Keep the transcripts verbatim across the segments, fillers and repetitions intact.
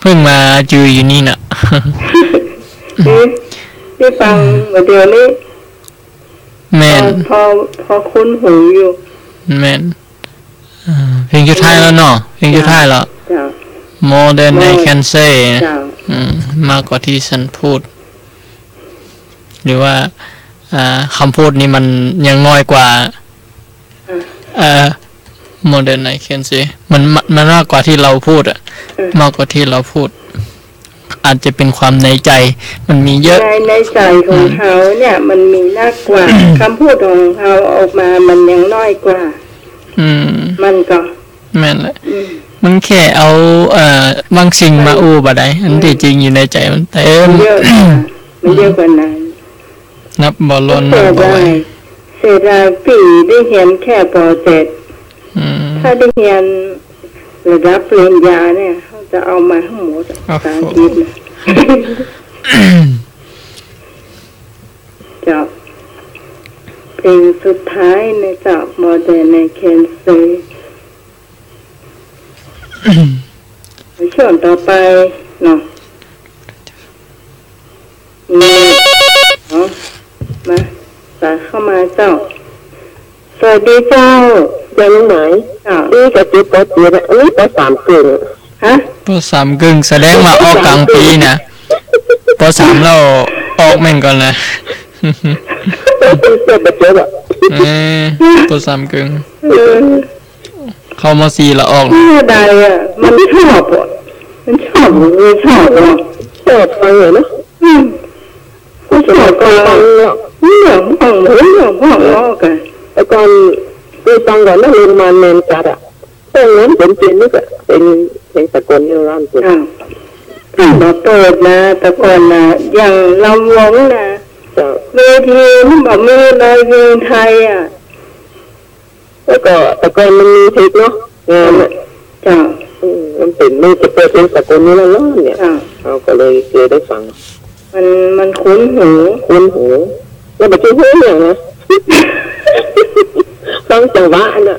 เปิ้งมาจืออยู่นี่น่ะ นี่ นี่ฟัง อืม เมื่อเดี๋ยวนี้ แม่น พอ พอ พอคุ้นหูอยู่ แม่น อ่า เพลงสุดท้ายแล้วเนาะ เพลงสุดท้ายแล้ว เจ้า More than I can say เจ้า อืม มากกว่าที่ฉันพูด หรือว่า อ่า คำพูดนี้มันยังน้อยกว่า อ่า เอ่อ More than I can say มัน มันมากกว่าที่เราพูดอะ เออ มากกว่าที่เราพูด อาจจะเป็นความในใจ มันมีเยอะ ใน ในใจของ อืม เขาเนี่ย มันมีนักกว่า คำพูดของเขาออกมา มันยังน้อยกว่า อืม มันก็ แม่นแหละ อืม มันแค่เอา เอ่อ บางสิ่งมาอู้บ่ได้ อันที่จริงอยู่ในใจมันเต็ม มันเยอะกว่า มันเยอะกว่านั้น นับบ่ล้น นับบ่ไหว เสียดาย เสียดาย ปี๋ได้เฮียนแค่ ป.เจ็ด อืม ถ้าได้เฮียนระดับปริญญาเนี่ย เขาจะเอามาทั้งหมดอะ โอ้โห ภาษาอังกฤษนะ เจ้า เพลงสุดท้ายนะเจ้า More than I can say ช่วงต่อไปเนาะ นี่ เนาะ มา สายเข้ามาเจ้า สวัสดีเจ้า เจ้าลุงหมาย เจ้า นี่ก็เจ็ด ป.เจ็ด อะ อันนี้ ป.สาม เกิ่ง ฮะ ป.สาม เกิ่ง แสดงว่าออกกลางปี๋นะ ป.สาม แล้วออกแม่นก่อนนะ ป.สาม เกิ่ง เออ ป.สาม เกิ่ง เออ เข้า ม.สี่ ละออก เสียดายอะ มันชอบอะ มันชอบ มันชอบเนาะ ชอบฟังอะเนาะ อืม ก็ชอบฟัง ฟังเนาะ เรื่องของหมูเรื่องของล้อกัน แต่ก่อน คือฟังก่อนนะ โรงงานแมนจัดอะ แต่งงานเป็น เป็นนี่ก็เป็นเพลงสากลนี่ร้านเปิด อ่า ถ้าบ่เปิดนะ แต่ก่อนนะ อย่างลำวงนะ เจ้า เวทีนี่บ่มีเลย เพลงไทยอะ แล้วก็แต่ก่อนมันมีเทปเนาะ งานอะ เจ้า อืม มันเป็น มันจะเปิดเพลงสากลนี่ร้อนๆ เนี่ย เจ้า เฮาก็เลยเคยได้ฟัง มัน มันคุ้นหู คุ้นหู แล้วบ่ใจ้ฮู้หยังนะ ฟังจังหวะอันน่ะ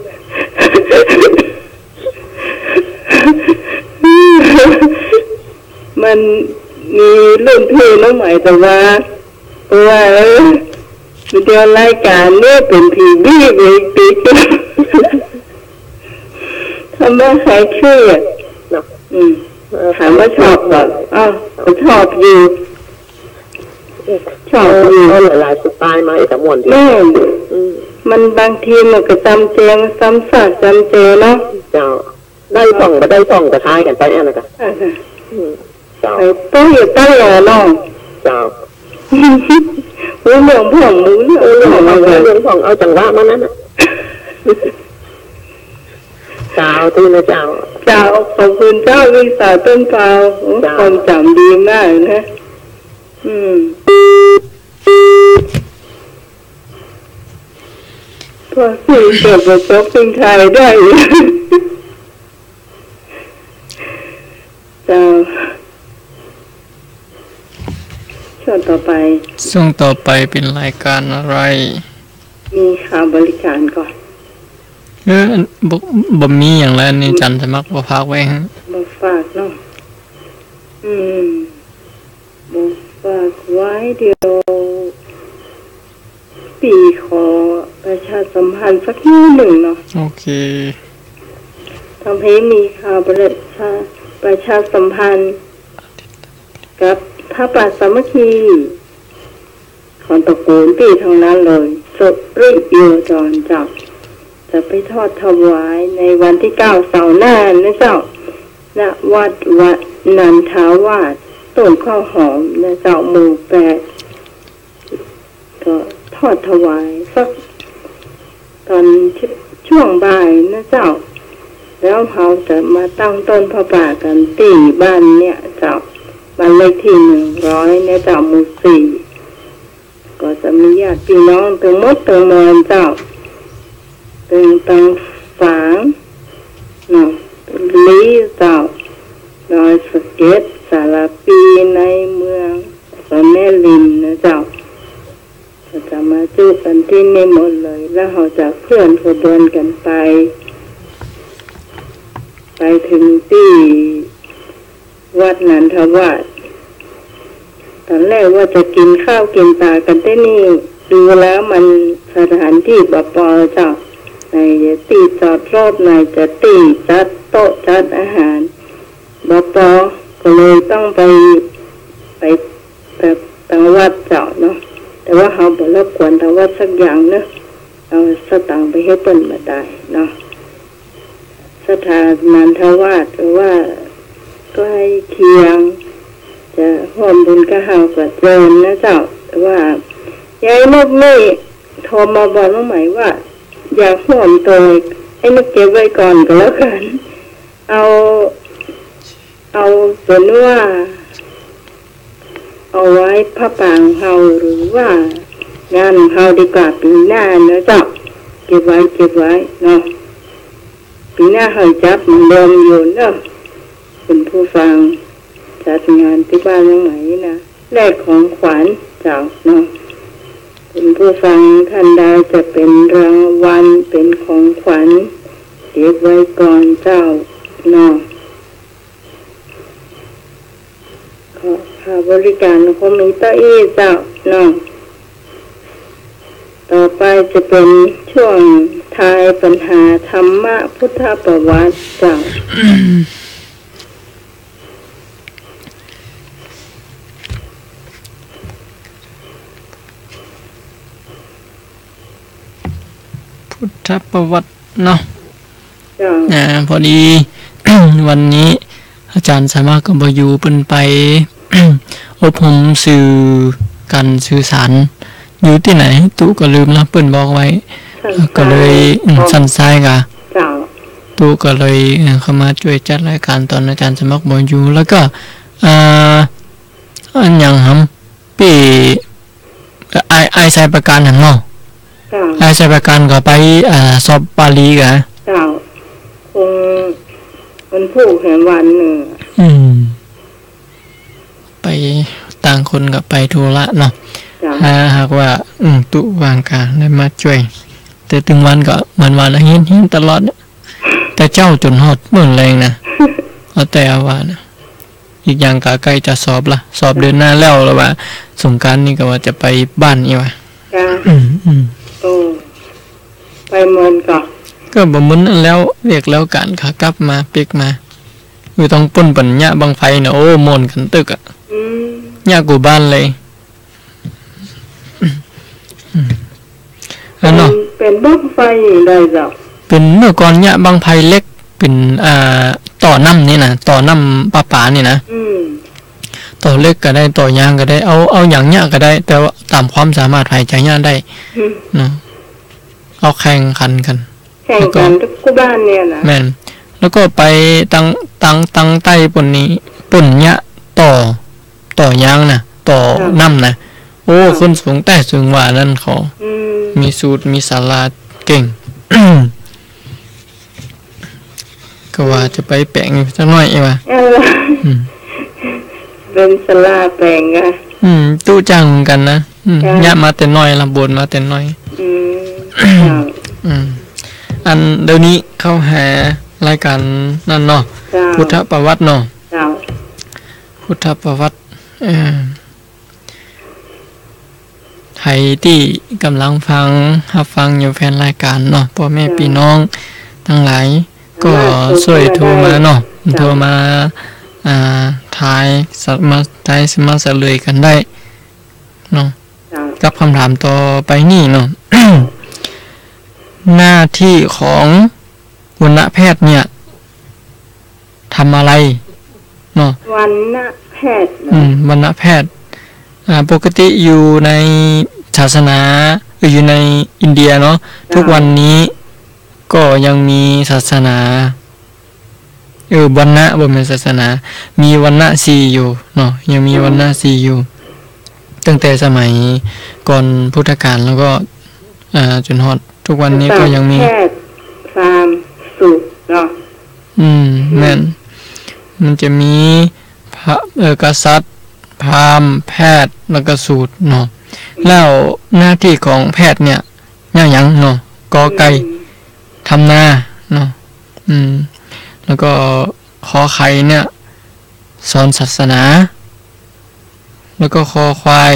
มันมีรุ่นพี่น้องใหม่แต่ว่า เพราะว่า เออ วิดีโอรายการเนี่ยเป็นผีบีบเลยติด ทำให้ใครเครียด เนาะ อืม เออ ถามว่าชอบบ่ อ้าว ก็ชอบอยู่ ชอบอยู่ เอาหลายๆ สไตล์มา เอกมนต์ แม่น อืม มันบางทีมันก็จำเจ มันซ้ำซากจำเจเนาะ เจ้า ได้ท่องบ่ได้ท่องก็คล้ายกันไปอันนั้นก็ อ่าฮะ อืม เจ้า ไปเต้ยเต้ยอะเนาะ เจ้า รู้เรื่องพ่อง รู้เรื่องพ่อง รู้เรื่องพ่อง เอาจังหวะมันนั่นน่ะ เจ้า ตี้นะเจ้า เจ้า ขอบคุณเจ้า วิสาต้นเปา โอ้ เจ้า ความจ๋ำดีมากนะ อืม พอสี่ เกิดมาจบเพลงไทยได้ เจ้า ช่วงต่อไป ช่วงต่อไปเป็นรายการอะไร มีข่าวบริการก่อน เออ บ่ บ่มีหยังแล้ว นี่ อืม จันทร์สมัครบ่ฝากไว้ฮะ บ่ฝากเนาะ อืม บ่ฝากไว้ เดี๋ยว ปี๋ขอประชาสัมพันธ์สักนิดหนึ่งเนาะ โอเค ทางเพจมีข่าวประชา ประชาสัมพันธ์ กับผ้าป่าสามัคคี ของตระกูลปี้ทั้งนั้นเลย สุริโยธรเจ้า จะไปทอดถวายในวันที่เก้า เสาร์หน้านะเจ้า ณ วัดวนันทาวาส ต้นข้าวหอมนะเจ้า หมู่แปด ก็ทอดถวายสักตอนช่วงบ่ายนะเจ้า แล้วเฮาจะมาตั้งต้นผ้าป่ากันตี้บ้านเนี่ยเจ้า บ้านเลขที่หนึ่งร้อยเนี่ยเจ้า หมู่สี่ ก็จะมีญาติพี่น้องตึงหมดตึงมวลเจ้า ตึงตังฝางเนาะ ลีเจ้า ดอยสะเก็ด สารภี ในเมือง แล้วก็แม่ริมนะเจ้า ก็จะมาจุกันตี้นี่หมดเลย แล้วเฮาจะเคลื่อนขบวนกันไป ไปถึงตี้ วัดนันทวาส ต๋อนแรกว่าจะกิ๋นข้าวกิ๋นป๋ากั๋นตี้นี่ ดูแล้วมันสถานตี้บ่ปอเจ้า ไหนจะตี้จอดรถ ไหนจะตี้จัดโต๊ะจัดอาหาร บ่ปอ ก็เลยต้องไป ไป ไปตังวัดเจ้าเนาะ แต่ว่าเฮาบ่รบกวนตังวัดสักอย่างเนาะ เอาสตางค์ไปหื้อเปิ้นบ่าดายเนาะ สถานนันทวาส หรือว่าใกล้เคียง จะฮ่วมบุญกับเฮาก็เจิญนะเจ้า แต่ว่ายายนกนี่โทรมาบอกน้องไหมว่า อยากฮ่วมโตย ไอ้นกเก็บไว้ก่อนก็แล้วกั๋น เอา เอาเป๋นว่า เอาไว้ผ้าป่าของเฮา หรือว่างานของเฮาดีกว่าปี๋หน้าเนาะเจ้า เก็บไว้ เก็บไว้เนาะ ปี๋หน้าเฮาจัดเหมือนเดิมอยู่เนาะ คุณผู้ฟัง จัดงานตี้บ้านน้องไหมนะ แลกของขวัญเจ้าเนาะ คุณผู้ฟังท่านใดจะเป๋นรางวัล เป๋นของขวัญ เก็บไว้ก่อนเจ้าเนาะ ขอ ค่าบริการคงมีเต้าอี้เจ้าเนาะ ต่อไปจะเป๋นช่วงทายปัญหาธรรมะพุทธประวัติเจ้า พุทธประวัติเนาะ เจ้า อ่า พอดี วันนี้อาจ๋ารย์สามารถก็บ่อยู่ เปิ้นไป อบรมสื่อการสื่อสาร อยู่ตี้ไหน ตุ๊ก็ลืมละ เปิ้นบอกไว้ สันทราย ก็เลย อืม อ๋อ สันทรายก่ะ เจ้า ตุ๊ก็เลย เอ่อ เข้ามาจ้วยจัดรายการต๋อนอาจ๋ารย์สมัครบ่อยู่ แล้วก็ อ่า อันหยังหำ ปี้ อ้าย อ้ายสายประการหำเนาะ เจ้า อ้ายสายประการก็ไป อ่า สอบบาลีก่ะ เจ้า คงวันพูกแหมวันนึ่ง อืม ไป ต่างคนก็ไปธุระเนาะ เจ้า ถ้าหากว่า อืม ตุ๊ว่างก็ได้มาจ้วย แต่ตึงวันก็เหมือนว่าเฮียน เฮียนตลอดเนี่ย แต่เจ๊าจ๋นฮอดเมื่อแลงนะ เอาแต่เอาว่านะ อีกอย่างก็ใก้จะสอบละ สอบเดือนหน้าแล้ว แล้วว่าสงกรานต์นี่ก็ว่าจะไปบ้านนี่วะ เจ้า อืม อืม โอ้ ไปเมินก่อ ก็บ่เมินอันแล้ว เวียกแล้วก๋าน ขากลับมา เป๊กมา อยู่ตรงปุ้นเปิ้นเยียะบั้งไฟน่ะ โอ้ ม่วนกั๋นตึกอะ อืม เยียะกู้บ้านเลย อันเนาะ เป๋น เป๋นบั้งไฟได้เจ้า เป๋นเมื่อก่อนเยียะบั้งไฟเหล็ก เป๋น อ่า ต่อน้ำนี่นะ ต่อน้ำประปานี่นะ อืม ต่อเหล็กก็ได้ ต่อยางก็ได้ เอา เอาหยังเยียะก็ได้ แต่ว่าต๋ามความสามารถใผจะเยียะได้ อืม เนาะ เอาแข่งขันกั๋น แข่งกั๋นกู้บ้านเนี่ยนะ แม่น แล้วก็ไปตัง ตัง ตังใต้ปุ้นนี่ ปุ้นเยียะต่อ ต่อยางนะ ต่อ ค่ะ น้ำนะ โอ้ ค่ะ ขึ้นสูงแต๊สูงว่าอันนั้นเขา อืม มีสูตร มีศาลาเก่ง ก็ว่าจะไปแป๋งสักหน้อยเอวะ เออ อืม เป๋นศาลาแป๋งอะ อืม ตุ๊จั้งเหมือนกั๋นนะ อืม ค่ะ เยียะมาแต่น้อยละ บวชมาแต่น้อย อืม ค่ะ อืม อันเดี๋ยวนี้เข้าหารายการนั่นเนาะ เจ้า พุทธประวัติเนาะ เจ้า พุทธประวัติ เอ่อ ใผตี้ก่ำลังฟัง ฮับฟังอยู่แฟนรายการเนาะ ป้อแม่ เจ้า ปี้น้องตังหลาย ก็ สามารถโทร ซ่วยโทรมาเนาะ เข้ามาได้ เจ้า โทรมา อ่า ทาย สะ มา ทาย มาเสลยกั๋นได้เนาะ เจ้า กับกำถามต่อไปนี่เนาะ หน้าตี้ของวัณแพทย์เนี่ย ทำอะไรเนาะ วัณแพทย์เหรอ อืม วัณแพทย์ อ่า ปกติอยู่ในศาสนา เอ่อ อยู่ในอินเดียเนาะ เจ้า ทุกวันนี้ก็ยังมีศาสนา เออ วัณณะ บ่แม่นศาสนา มีวัณณะสี่อยู่เนาะ ยังมี เจ้า วัณณะสี่อยู่ ตั้งแต่สมัยก่อนพุทธกาล แล้วก็ อ่า จ๋นฮอดทุกวันนี้ก็ยังมี แพทย์ พราหมณ์ สูตรเนาะ อืม อืม แม่น มันจะมีพระ เอ่อ กษัตริย์ พราหมณ์ แพทย์ แล้วก็สูตรเนาะ แล้วหน้าตี้ของแพทย์เนี่ย เยียะหยังเนาะ กอไก่ อืม ทำนาเนาะ อืม แล้วก็ขอไข่เนี่ย สอนศาสนา แล้วก็ คอควาย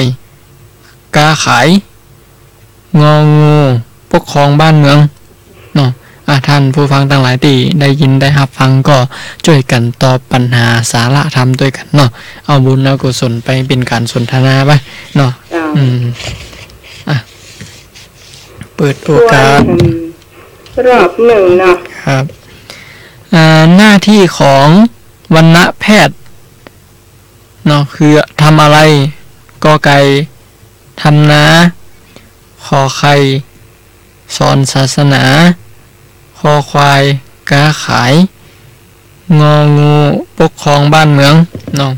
ก๊าขาย งองู ปกครองบ้านเมือง เนาะ อ่ะ ท่านผู้ฟังตังหลายตี้ได้ยินได้ฮับฟังก็จ้วยกั๋นตอบปัญหาสาระธรรมตวยกั๋นเนาะ เอาบุญเอากุศลไปเป๋นก๋านสนทนาไปเนาะ เจ้า อืม อ่ะ เปิดโอกาส ทวนกันรอบนึ่งเนาะ ครับ อ่า หน้าตี้ของวรรณแพทย์ เนาะ คือทำอะไร กอไก่ ทำนา ขอไข่ สอนศาสนา คอควาย ก๊าขาย งองู ปกครองบ้านเมือง เนาะ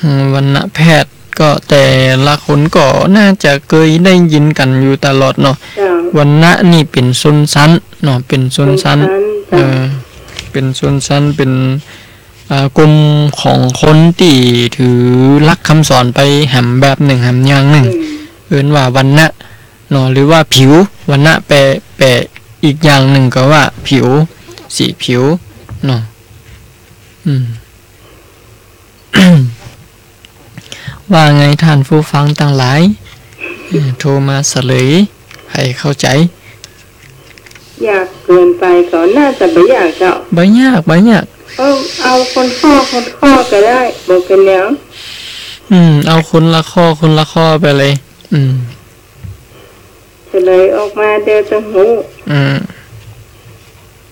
อืม วรรณแพทย์ก็แต่ละคนก็น่าจะเกยได้ยินกั๋นอยู่ตลอดเนาะ เจ้า วรรณะนี่เป๋นชนชั้นเนาะ เป๋นชนชั้น ชนชั้น เจ้า เออ เป๋นชนชั้น เป๋น อ่า กลุ่มของคนตี้ถือหลักคำสอนไปแหมแบบนึ่งแหมอย่างนึ่ง อืม เอิ้นว่าวรรณะเนาะ หรือว่าผิว วรรณะแปล แปลอีกอย่างนึ่งก็ว่าผิว สีผิวเนาะ อืม ว่าไงท่านผู้ฟังตังหลาย เอ่อ โทรมาเสลย ใผเข้าใจ๋ ยากเกินไปก็น่าจะบ่ยากเจ้า บ่ยาก บ่ยาก เออ เอาคนข้อ คนข้อก็ได้ บ่เป๋นหยัง อืม เอาคนละข้อ คนละข้อไปเลย อืม เสลยออกมาเดี๋ยวจะฮู้ อืม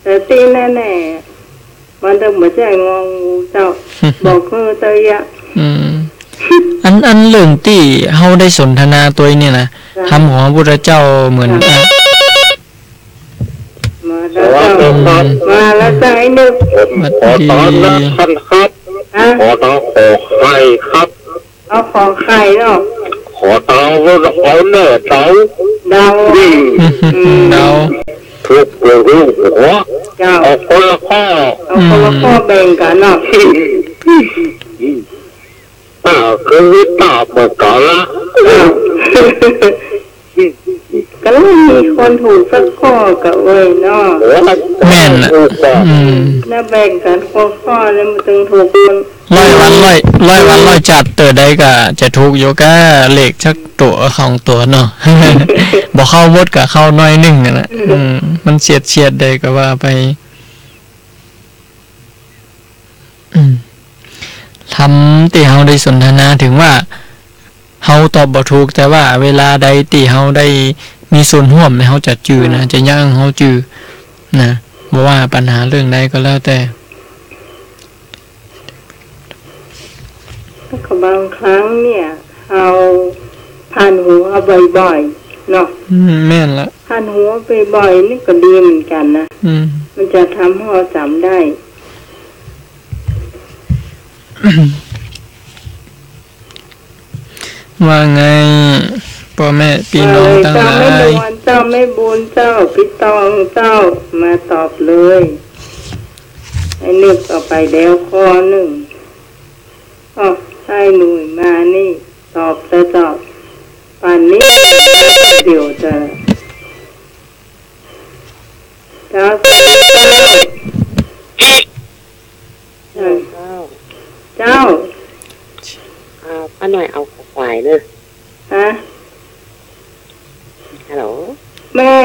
แต่ตี้แน่ๆ มันต้องบ่ใจ้งองูเจ้า บอกเฮ้อเต้ายะ อืม อัน อันเรื่องตี้เฮาได้สนทนาตวยเนี่ยนะ ครับ ธรรมของพระพุทธเจ้าเหมือน ครับ อ่ะ มาแล้วเจ้า อืม มาแล้วเจ้าไอ้นึก ผมขอต้อนรับท่านครับ ฮะ ขอต้อนรับขอไข่ครับ เอาขอไข่เนาะ ขอเต๋า เอาเน่อเต๋า เดา อืม อืม เดา ถูกหัว ถูกหัว เจ้า เอาคนละข้อ เอาคนละข้อ อืม แบ่งกั๋นเนาะ อืม ต๋าคือต๋าเหมือนกั๋นละ อ้าว ก็เลยมีคนถูกสักข้อก็เว้ยเนาะ แม่นน่ะ อืม แล้วแบ่งกั๋นข้อๆ แล้วมันจึงถูกคน ร้อยวันร้อย ร้อยวันร้อยจาติเตื้อใดก็จะถูกอยู่ก้าเลขสักตั๋วสองตั๋วเนาะ บ่เข้าหมดก็เข้าน้อยนึ่งนั่นแหละ อืม มันเฉียดๆ ใดก็ว่าไป อืม ธรรมตี้เฮาได้สนทนา ถึงว่าเฮาตอบบ่ถูก แต่ว่าเวลาใดตี้เฮาได้มีส่วนร่วมเนี่ย เฮาจะจื้อนะ อ่า จะยั้งเฮาจื้อนะ บ่ว่าปัญหาเรื่องใดก็แล้วแต่ แล้วก็บางครั้งเนี่ย เฮาผ่านหูเอาบ่อยๆ เนาะ อืม แม่นละ ผ่านหูบ่อยๆ นี่ก็ดีเหมือนกั๋นนะ อืม มันจะทำให้เฮาจ๋ำได้ ว่าไง ป้อแม่ปี้น้องตังหลาย เจ้าแม่นวล เจ้าแม่บุญ เจ้าปิดตอง เจ้ามาตอบเลย ไอ้นึกเอาไปแล้วข้อนึ่ง อ้อ ไอ้หนุ่ยมานี่ ตอบจะตอบ ป่านนี้ เดี๋ยวจะ เจ้า เจ้า เจ้า เจ้า อ่า ป้าหน่อยเอาขอควายเนอะ ฮะ ฮัลโหล แม่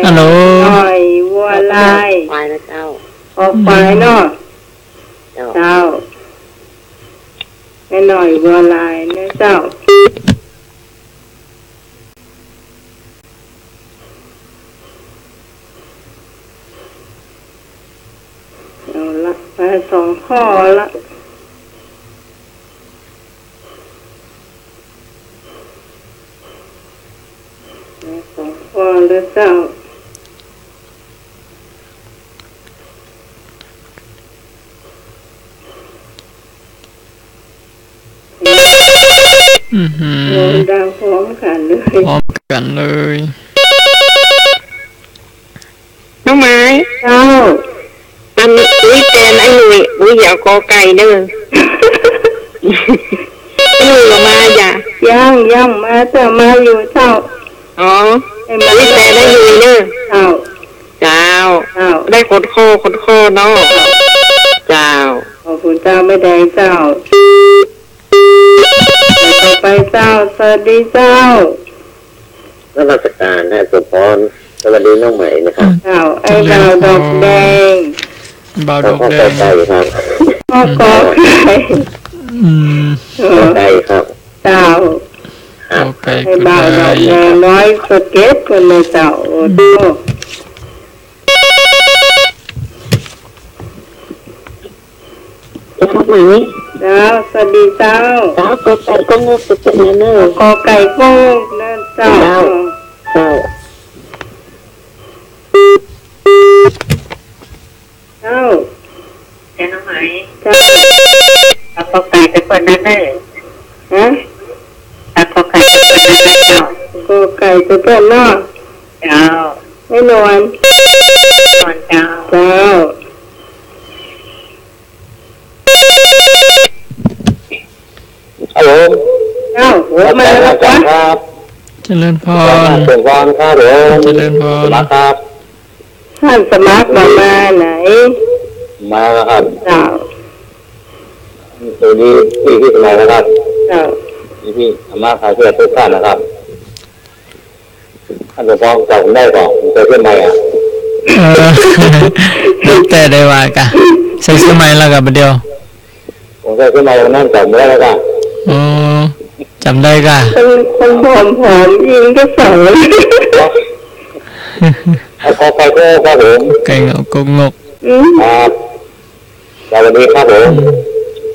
ฮัลโหล หน่อยวัวลาย ขอควายนะเจ้า ขอควายเนาะ เจ้า เจ้า แม่หน่อยวัวลายนะเจ้า เอาละ ไปสองข้อละ ไปสองข้อแล้วเจ้า อื้อหือ โอ้ ดังพร้อมกั๋นเลย พร้อมกั๋นเลย น้องไม้ เจ้า อัน อุ๊ย แตนไอ้หนุ่ย อุ๊ย อย่าเอากอไก่เด้อ ไอ้หนุ่ยก็มาอย่า ยัง ยังมาเจ้า มาอยู่เจ้า อ๋อ ไอ้หมา อุ๊ย แตนไอ้หนุ่ยเด้อ เจ้า เจ้า เจ้า ได้คนข้อ คนข้อเนาะ เจ้า เจ้า ขอบคุณเจ้าแม่แดงเจ้า ต่อไปเจ้า สวัสดีเจ้า นมัสการฮะ สมพร สวัสดีน้องใหม่นะครับ เจ้า ไอ้บ่าวดอกแดง บ่าวดอกแดง ข้อ ข้อไก่ครับ ข้อ ข้อไก่ อืม ข้อไก่ครับ เจ้า ครับ ข้อไก่ ไอ้บ่าวดอกแดง ร้อยสะเก็ดคนเลยเจ้า โอ้โห เจ้าไหม เจ้า สวัสดีเจ้า เจ้า กอไก่ก็งกจะเป็นเนอะ กอไก่ก็งกนะเจ้า เจ้า เจ้า เจ้า เจ้าไหม เจ้า เอากอไก่ไปเปิ้นนั่นเนอะ ฮะ เอากอไก่ไปเปิ้นนั่นเนอะเจ้า กอไก่ไปเปิ้นเนาะ เจ้า แม่นวล นวลเจ้า เจ้า ครับผม อ้าว โห มาแล้ว อาจารย์ครับ เจริญพร อาจารย์เจริญพรครับผม เจริญพร สมัครครับ ท่านสมัครมา มาไหน มาแล้วครับ เจ้า สวัสดีพี่ๆ สมัครนะครับ เจ้า พี่ๆ สมัครขายเสื้อทุกท่านนะครับ ท่านสมพรจำผมได้ก่อน ผมใส่เสื้อใหม่อะ เออ แต่ได้ว่ากะ ใส่เสื้อใหม่แล้วกะบ่าเดียว ผมใส่เสื้อใหม่วันนั้นจำได้แล้วกะ อ๋อ จำได้กะ เป็นคนผอมๆ ยิงก็ใส่ เอาขอไปก็ครับผม ไก่งกงกงก อืม ครับ สวัสดีครับผม อืม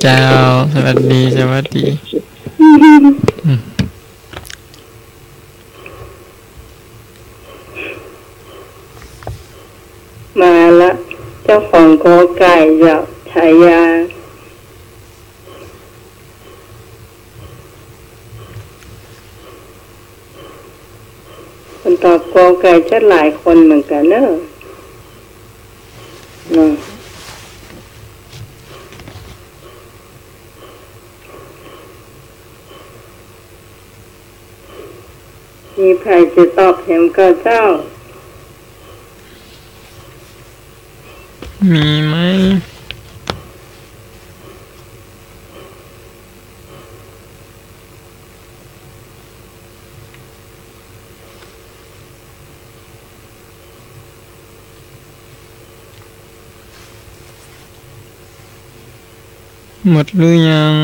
เจ้า สวัสดี สวัสดี อืม มาละ เจ้าของกอไก่ อย่าฉายา คนตอบกอไก่จะหลายคนเหมือนกันเนอะ เนาะ มีใผจะตอบแถมก่อเจ้า มีไหม หมดหรือยัง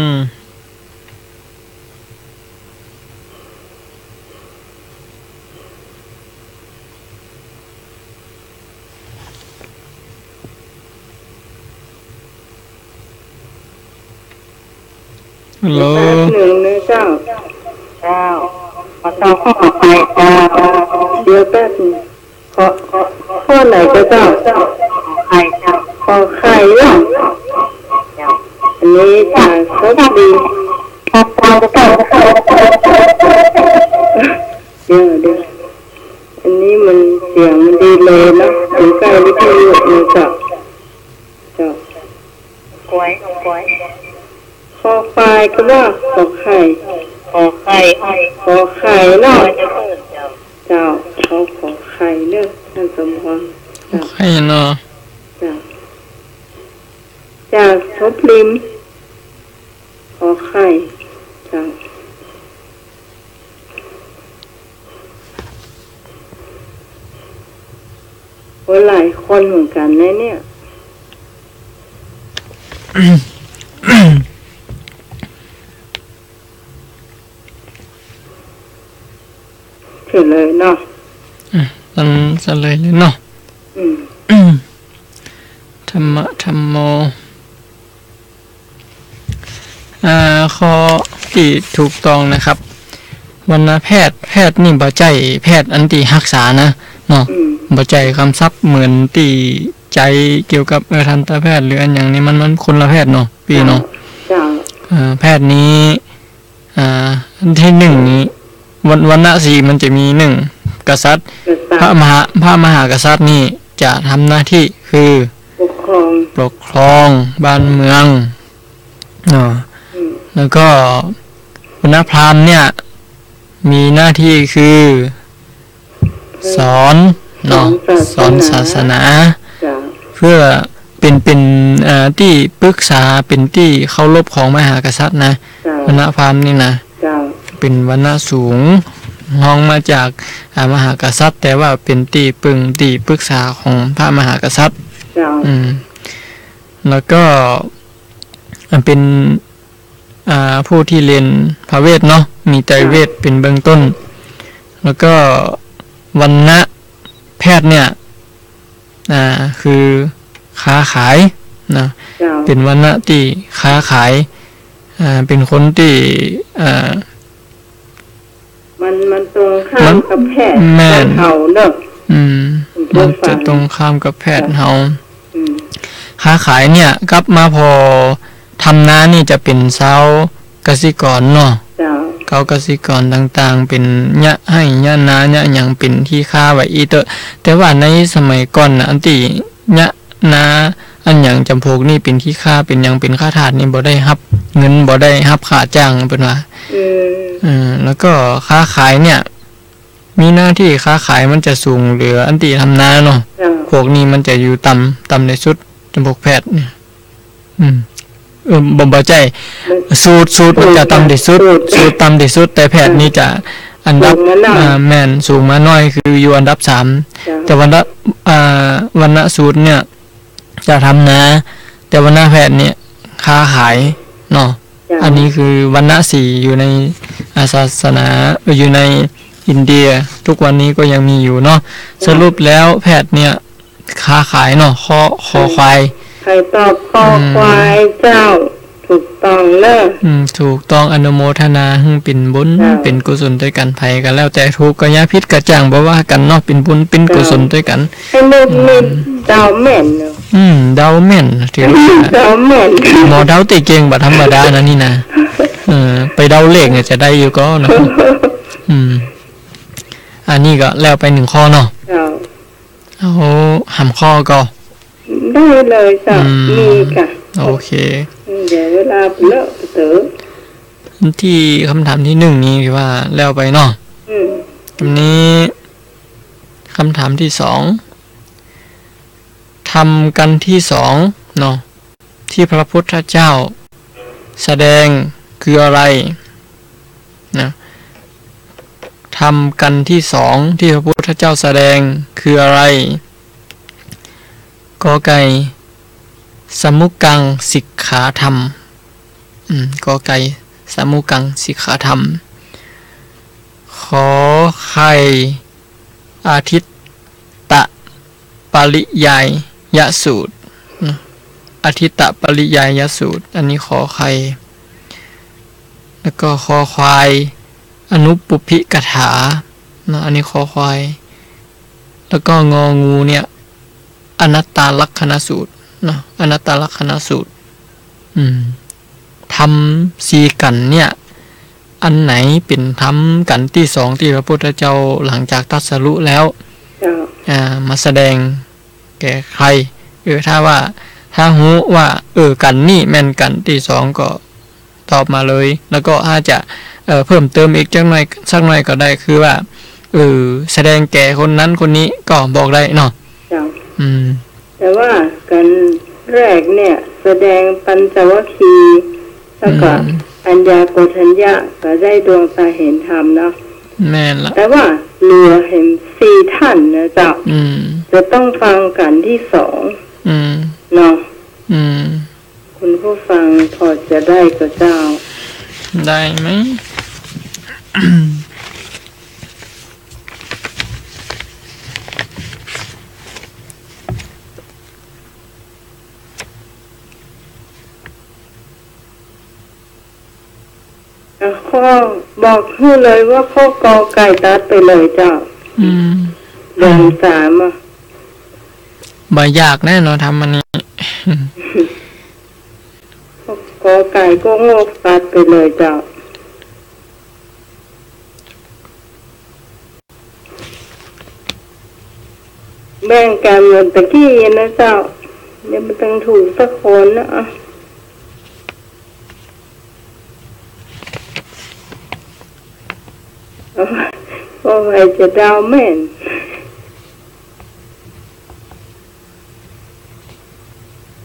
ฮัลโหล แป๊บหนึ่งนะเจ้า เจ้า ขอโทษ ขออภัยเจ้า เดี๋ยวแป๊บหนึ่ง ขอ ข้อไหนเจ้า ขอไข่เจ้า ขอไข่เนาะ เจ้า อันนี้จากสระบุรี ครับ เจ้า เดี๋ยว เดี๋ยว อันนี้มันเสียงมันดีเลย์เนาะ อยู่ใกล้วิทยุนะเจ้า เจ้า กล้วย กล้วย คอควายก็ว่าขอไข่ ขอไข่ ขอไข่เนาะ เจ้า เจ้า เขาขอไข่เนาะ ท่านสมพร ขอไข่เนาะ เจ้า จากสระบุรี ขอไข่ เจ้า โอ้ หลายคนเหมือนกันนะเนี่ย เฉยเลยเนาะ อ่ะ เฉยเลยเนาะ อืม ธัมมะ ธัมโม อ่า ข้อตี้ถูกต้องนะครับ วรรณแพทย์ แพทย์นี่บ่ใจ้แพทย์อันตี้ฮักษานะ เนาะ อืม บ่ใจ้กำศัพท์เหมือนตี้ใจ๊เกี่ยวกับ เออ ทันตแพทย์ หรืออันอย่างนี้ มัน มันคนละแพทย์เนาะ ปี้เนาะ เจ้า เจ้า อ่า แพทย์นี้ อ่า อันตี้หนึ่งนี้ วรรณ วรรณสีมันจะมีหนึ่ง กษัตริย์ กษัตริย์ พระมหา พระมหากษัตริย์นี่จะทำหน้าตี้คือ ปกครอง ปกครองบ้านเมือง เนาะ อืม แล้วก็วรรณพราหมณ์เนี่ย มีหน้าตี้คือ สอน เนาะ สอนศาสนา สอนศาสนา เจ้า เพื่อป เป็น เป็น อ่า ตี้ปรึกษา เป็นตี้เคารพของมหากษัตริย์นะ เจ้า วรรณพราหมณ์นี่นะ เจ้า เป็นวรรณะสูง ฮองมาจาก อ่า มหากษัตริย์ แต่ว่าเป็นตี้ปึ้งตี้ปรึกษาของพระมหากษัตริย์ เจ้า อืม แล้วก็ อ่า เป็น อ่า ผู้ที่เรียนพระเวทเนาะ มีไตรเวท เจ้า เป็นเบื้องต้น แล้วก็วรรณะแพทย์เนี่ย อ่า คือค้าขายนะ เจ้า เป็นวรรณะตี้ค้าขาย อ่า เป็นคนตี้ อ่า มัน มันตรงข้าม มัน กับแพทย์ แม่น บ้านเฮาเนาะ อืม มันจะตรงข้ามกับแพทย์เฮา อืม ค้าขายเนี่ย กลับมาผ่อทำนานี่จะเป็นชาวกสิกรเนาะ เจ้า ชาวกสิกรต่างๆ เป็นเยียะไฮ่เยียะนาเยียะหยัง เป็นที่ค้าไว้อี้เต๊อะ แต่ว่าในสมัยก่อนน่ะ อันตี้เยียะนาอันหยังจ๋ำพวกนี้ เป็นที่ค้า เป็นหยัง เป็นข้าทาสนี่ บ่ได้ฮับเงิน บ่ได้ฮับค่าจ้าง เปิ้นว่า อืม เออ แล้วก็ค้าขายเนี่ย มีหน้าตี้ค้าขายมันจะสูงเหลืออันตี้ทำนาเนาะ เจ้า พวกนี้มันจะอยู่ต่ำ ต่ำตี้สุด จ๋ำพวกแพทย์เนี่ย อืม เออ บ่ บ่ใจ้ มัน สูตร สูตรมันจะต่ำตี้สุด สูตร สูตรต่ำตี้สุด แต่แพทย์นี่จะอันดับ สูงมาหน้อย อ่า แม่น สูงมาหน้อย คืออยู่อันดับสาม เจ้า แต่วรรณะ อ่า วรรณะสูตรเนี่ย จะทำนา แต่วรรณะแพทย์เนี่ยค้าขายเนาะ เจ้า อันนี้คือวรรณะสี่อยู่ใน อ่า ศาสนา เอ่อ อยู่ในอินเดีย ทุกวันนี้ก็ยังมีอยู่เนาะ เจ้า สรุปแล้วแพทย์เนี่ยค้าขายเนาะ คอ คอควาย ใครตอบคอควาย อืม เจ้า ถูกต้องเนอะ อืม ถูกต้อง อนุโมทนาหื้อเป๋นบุญ เจ้า เป๋นกุศลตวยกั๋น ใผก็แล้วแต่ ถูกก็อย่า ผิดก็จ้าง บ่ว่ากั๋นเนาะ เป๋นบุญเป๋นกุศลตวยกั๋น เจ้า ไอ้ลูกนี่ อืม เดาแม่นเนาะ อืม เดาแม่น ถือว่า เดาแม่น หมอเดาตี้เก่งบ่ธรรมดานะนี่นะ เออ ไปเดาเลขเนี่ยจะได้อยู่ก่อเนาะ อืม อันนี้ก็แล้วไปหนึ่งข้อเนาะ เจ้า เอาหำข้อก่อ ได้เลยเจ้า อืม มีก่ะ โอเค เดี๋ยวเวลาเลอะเต๋อ ตี้คำถามตี้หนึ่งนี่ถือว่าแล้วไปเนาะ อืม อันนี้คำถามตี้สอง ธรรมกัณฑ์ตี้สองเนาะ ตี้พระพุทธเจ้าแสดงคืออะไรนะ ธรรมกัณฑ์ตี้สองตี้พระพุทธเจ้าแสดงคืออะไร กอไก่ สมุกังสิกขาธรรม อืม กอไก่ สมุกังสิกขาธรรม ขอไข่ อาทิตตปริยายสูตรนะ อาทิตตปริยายสูตร อันนี้ขอไข่ แล้วก็คอควาย อนุปุพพิกถานะ อันนี้คอควาย แล้วก็งองูเนี่ย อนัตตลักษณสูตรนะ อนัตตลักษณสูตร อืม ธรรมสี่กัณฑ์เนี่ย อันไหนเป๋นธรรมกัณฑ์ตี้สองตี้พระพุทธเจ้าหลังจากตรัสรู้แล้ว เจ้า อ่า มาแสดงแก่ใคร เออ ถ้าว่า ถ้าฮู้ว่า เออ กัณฑ์นี้แม่นกัณฑ์ตี้สองก็ตอบมาเลย แล้วก็อาจจะ เอ่อ เพิ่มเติมอีกจักหน่อย สักหน่อยก็ได้ คือว่า เออ แสดงแก่คนนั้นคนนี้ก็บอกได้เนาะ เจ้า อืม แต่ว่ากัณฑ์แรกเนี่ย แสดงปัญจวัคคีย์ แล้วก็ อืม อัญญาโกณฑัญญะ ก็ได้ดวงตาเห็นธรรมเนาะ แม่นละ แต่ว่าเหลือเห็นสี่ท่านนะเจ้า อืม จะต้องฟังกัณฑ์ตี้สอง อืม เนาะ อืม คุณผู้ฟังพอจะได้ก่อเจ้า ได้ไหม อ่ะ ข้อ บอกหื้อเลยว่าข้อกอไก่ตัดไปเลยเจ้า อืม เดือนสามอ่ะ บ่ยากแน่เนาะ ธรรมอันนี้ ข้อกอไก่ก็งอกตัดไปเลยเจ้า แบ่งกั๋นเหมือนตะกี้นะเจ้า ยังบ่ตังถูกสักคนนะ เอาไว้ เอาไว้จะเดาแม่น เ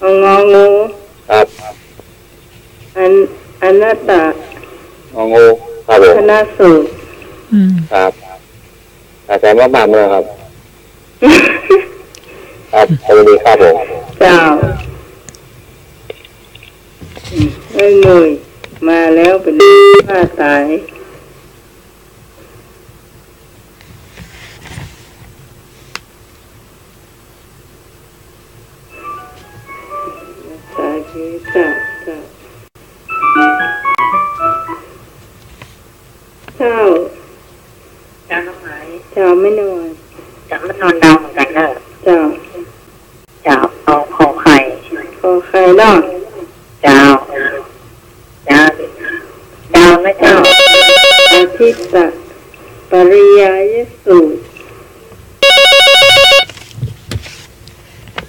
งองู ครับ อัน อนัตตะ งองู ครับผม คณะสูตร อืม ครับ อาจารย์มาบ้านเมื่อครับ ครับ สวัสดีครับผม เจ้า อืม เอ้ย หน่วย มาแล้ว เป๋นบ้าต๋าย สาธุ เจ้า เจ้า เจ้า เจ้า น้องไหม เจ้า แม่นวล เจ้า แม่นวลเดาเหมือนกั๋นเน่อ เจ้า เจ้า เอาขอไข่ ขอไข่เนาะ เจ้า เจ้า เจ้า นะเจ้า อธิตตปริยายสูตร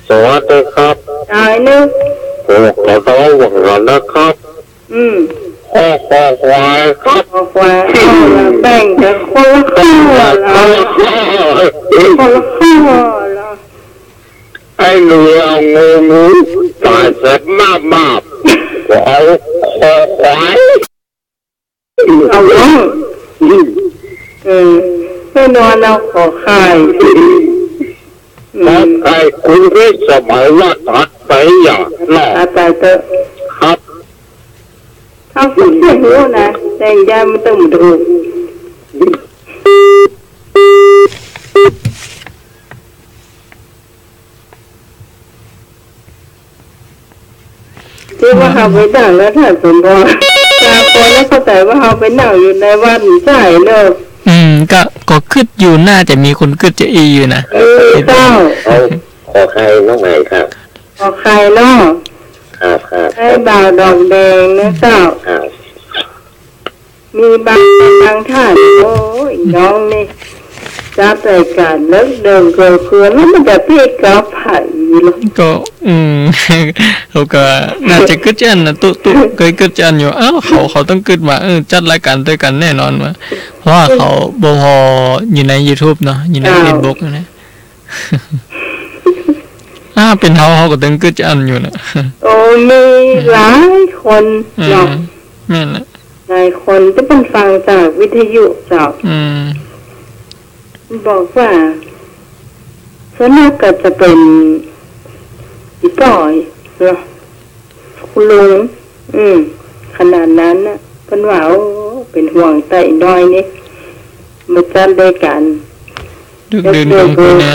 สวัสดีครับ ต๋ายเนาะ โอ้ ขอต้อนรับนะครับ อืม ข้อ คอควายครับ คอควาย เอาละ แบ่งกั๋นคนละข้อละ คนละข้อละ ไอ้หน่วยเอางองู ต๋ายแสบมากๆ ก็เอาคอควาย เอาเนาะ เออ แม่นวลเอาขอไข่ อืม ขอไข่ คุณพิสมัยว่าตัดไปอย่าเนาะ ตัดไปเต๊อะ ครับ เอาสักเสี้ยงฮู้นะ แต่ยายมันตึงดู ตี้ว่าเฮาไปนั่งแล้วท่านสมพร ต๋าคนแล้วเข้าใจ๋ว่าเฮาไปนั่งอยู่ในวัดใจ้เนาะ อืม ก็ ก็กึ๊ดอยู่ น่าจะมีคนกึ๊ดจะอี้อยู่นะ เออ เจ้า เอาขอไข่น้องใหม่ครับ ขอไข่เนาะ ครับ ครับ ไอ้บ่าวดอกแดงนะเจ้า ครับ มีบาง บางท่าน โอ้ย น้องนี่ จัดรายก๋านเลิกเดินเกินเพื่อน แล้วมันจะเปียกกับใผล่ะ ก็ อืม เขาก็น่าจะกึ๊ดจะอั้นนะ ตุ๊ ตุ๊ เกยกึ๊ดจะอั้นอยู่ อ้าว เขา เขาต้องกึ๊ดว่า เออ จัดรายก๋านตวยกั๋นแน่นอนว่า เพราะว่าเขาบ่ผ่ออยู่ในยูทูบเนาะ อยู่ใน เจ้า เฟซบุ๊กนะ อ่า เป๋นเฮา เฮาก็ตึงกึ๊ดจะอั้นอยู่นะ โอ้ มีหลายคนเนาะ อืม แม่นละ หลายคนตี้เปิ้นฟังจากวิทยุเจ้า อืม บอกว่า ส่วนมากก็จะเป๋นอีป้อเนาะ คุณลุง อืม ขนาดนั้นน่ะ เปิ้นว่า โอ้ เป๋นห่วงต๋าน้อยนี่ มาจัดรายก๋าน ดึกดื่นกลางคืนนะ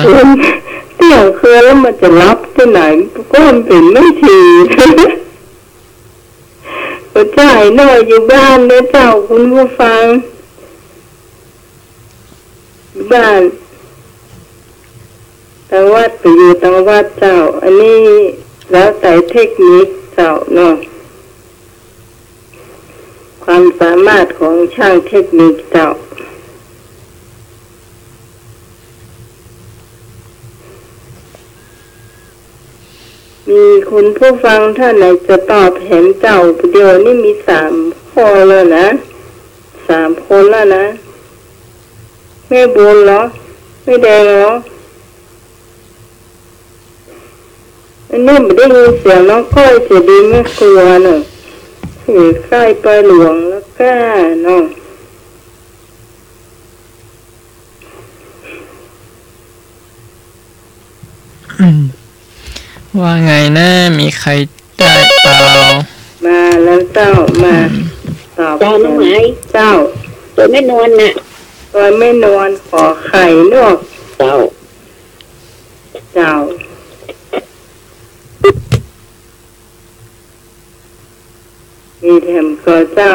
เตี้ยงคืนแล้วมันจะหลับตี้ไหน ก็มันเป๋นไม่ที หัวใจ๋น้อยอยู่บ้านเด้อเจ้า คุณผู้ฟัง อยู่บ้าน ตางวัดไปอยู่ตางวัดเจ้า อันนี้แล้วแต่เทคนิคเจ้าเนาะ ความสามารถของช่างเทคนิคเจ้า มีคุณผู้ฟังท่านไหนจะตอบแหมเจ้า เดี๋ยวนี้มีสามข้อแล้วนะ สามคนแล้วนะ แม่บุญเหรอ แม่แดงเหรอ อันนี้บ่ได้ยินเสียงน้องก้อยเสียดีแม่ครัวเนอะ หือ ใกล้ไปหลวงแล้วก้าเนาะ อืม ว่าไงนะ มีใครได้เปล่า มาแล้วเจ้า มา อืม ตอบ เจ้าน้องไหม เจ้า ตั๋วแม่นวลน่ะ ตั๋วแม่นวล ขอไข่เนาะ เจ้า เจ้า มีแถมก่อเจ้า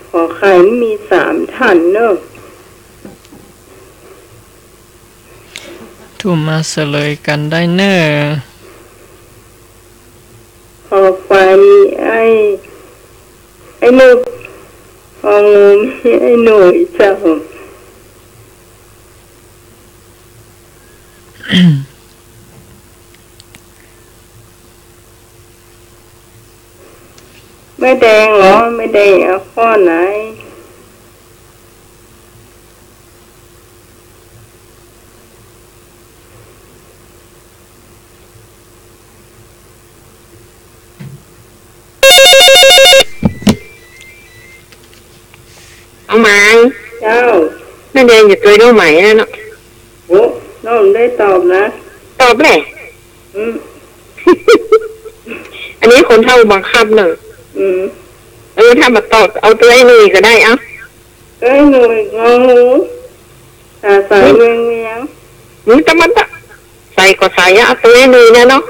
ขอไข่มีสามท่านเนอะ ทุ่มมาเสลยกั๋นได้เน่อ ขอควายมีไอ้ ไอ้หนุ่ย ของูมีไอ้หนุ่ยเจ้า แม่แดงเหรอ แม่แดงเอาข้อไหน นั่นเอง จะตวยน้องใหม่แล้วเนาะ โอ้ น้องได้ตอบนะ ตอบแหละ อืม อันนี้คนเฒ่าบังคับเนอะ อืม เออ ถ้าบ่ตอบ เอาตวยหนุ่ยก็ได้ เอ้า ตวยหนุ่ย งองู สาใส เวียงเวียง อืม แต่มันจะ ใสก็ใสอะ ตวยหนุ่ยเนี่ยเนาะ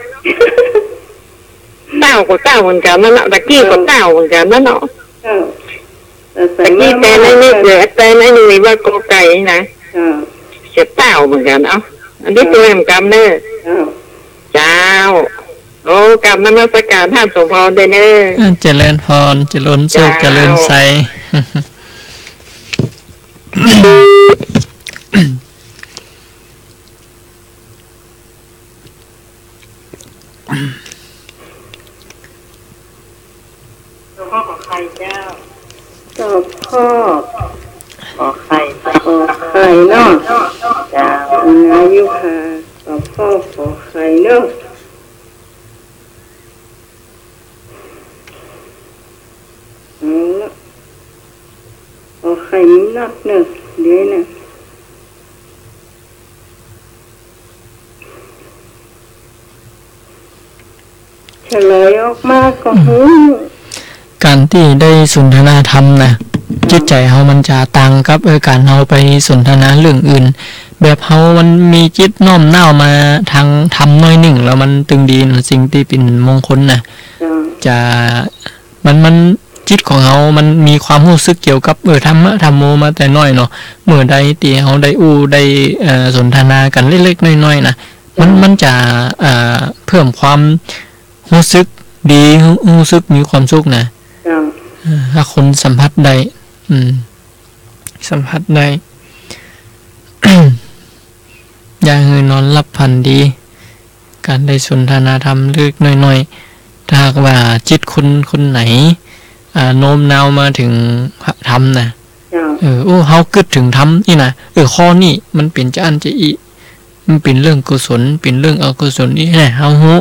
เต้าก็เต้าเหมือนกั๋นนั่นเนาะ ตะกี้ก็เต้าเหมือนกั๋นนั่นเนาะ เจ้า แต่ใส ตะกี้ มา แต่ในนี้ มา เกิดแต่ในนี้ว่ากอไก่นะ เจ้า จะเต้าเหมือนกั๋น เอ้า อันนี้ เจ้า ตวยเหมือนกั๋นเนอะ เจ้า เจ้า โอ้ กราบนมัสการต้านสมภารด้วยเนอะ อ่า เจริญพร เจริญสุข เจ้า เจริญใส ตอบข้อขอไข่เจ้า ตอบข้อขอไข่ ขอไข่เนาะ เจ้า อายุค่ะ ตอบข้อขอไข่เนาะ เอาละ ขอไข่มีนักเนอะ เดี๋ยวนะ เฉลยออกมาก็ฮู้ ก๋านตี้ได้สนทนาธรรมนะ จิตใจ๋เฮามันจะต่างกับ เออ ก๋านเฮาไปสนทนาเรื่องอื่น แบบเฮามันมีจิตน้อมน้าวมาตางธรรมหน้อยนึ่ง แล้วมันตึงดีนะ สิ่งตี้เป๋นมงคลนะ เจ้า จะ มัน มัน จิตของเฮามันมีความฮู้สึกเกี่ยวกับ เออ ธรรมะธัมโมมาแต่น้อยเนาะ เมื่อใดตี้เฮาได้อู้ ได้ เอ่อ สนทนากั๋นเล็กๆ น้อยๆ นะ มัน เจ้า มันจะ เอ่อ เพิ่มความฮู้สึกดี ฮู้ ฮู้สึกมีความสุขนะ เจ้า เอ่อ ถ้าคนสัมผัสได้ อืม สัมผัสได้ อยากหื้อนอนหลับฝันดี ก๋านได้สนทนาธรรมเล็กๆ น้อยๆ ถ้าหากว่าจิตคน คนไหน อ่า โน้มน้าวมาเถิงพระธรรมนะ เจ้า เออ โอ้ เฮากึ๊ดเถิงธรรมอี้นะ เออ ข้อนี้มันเป๋นจาอั้นจาอี้ มันเป๋นเรื่องกุศล เป๋นเรื่องอกุศลอี้นะ เฮาฮู้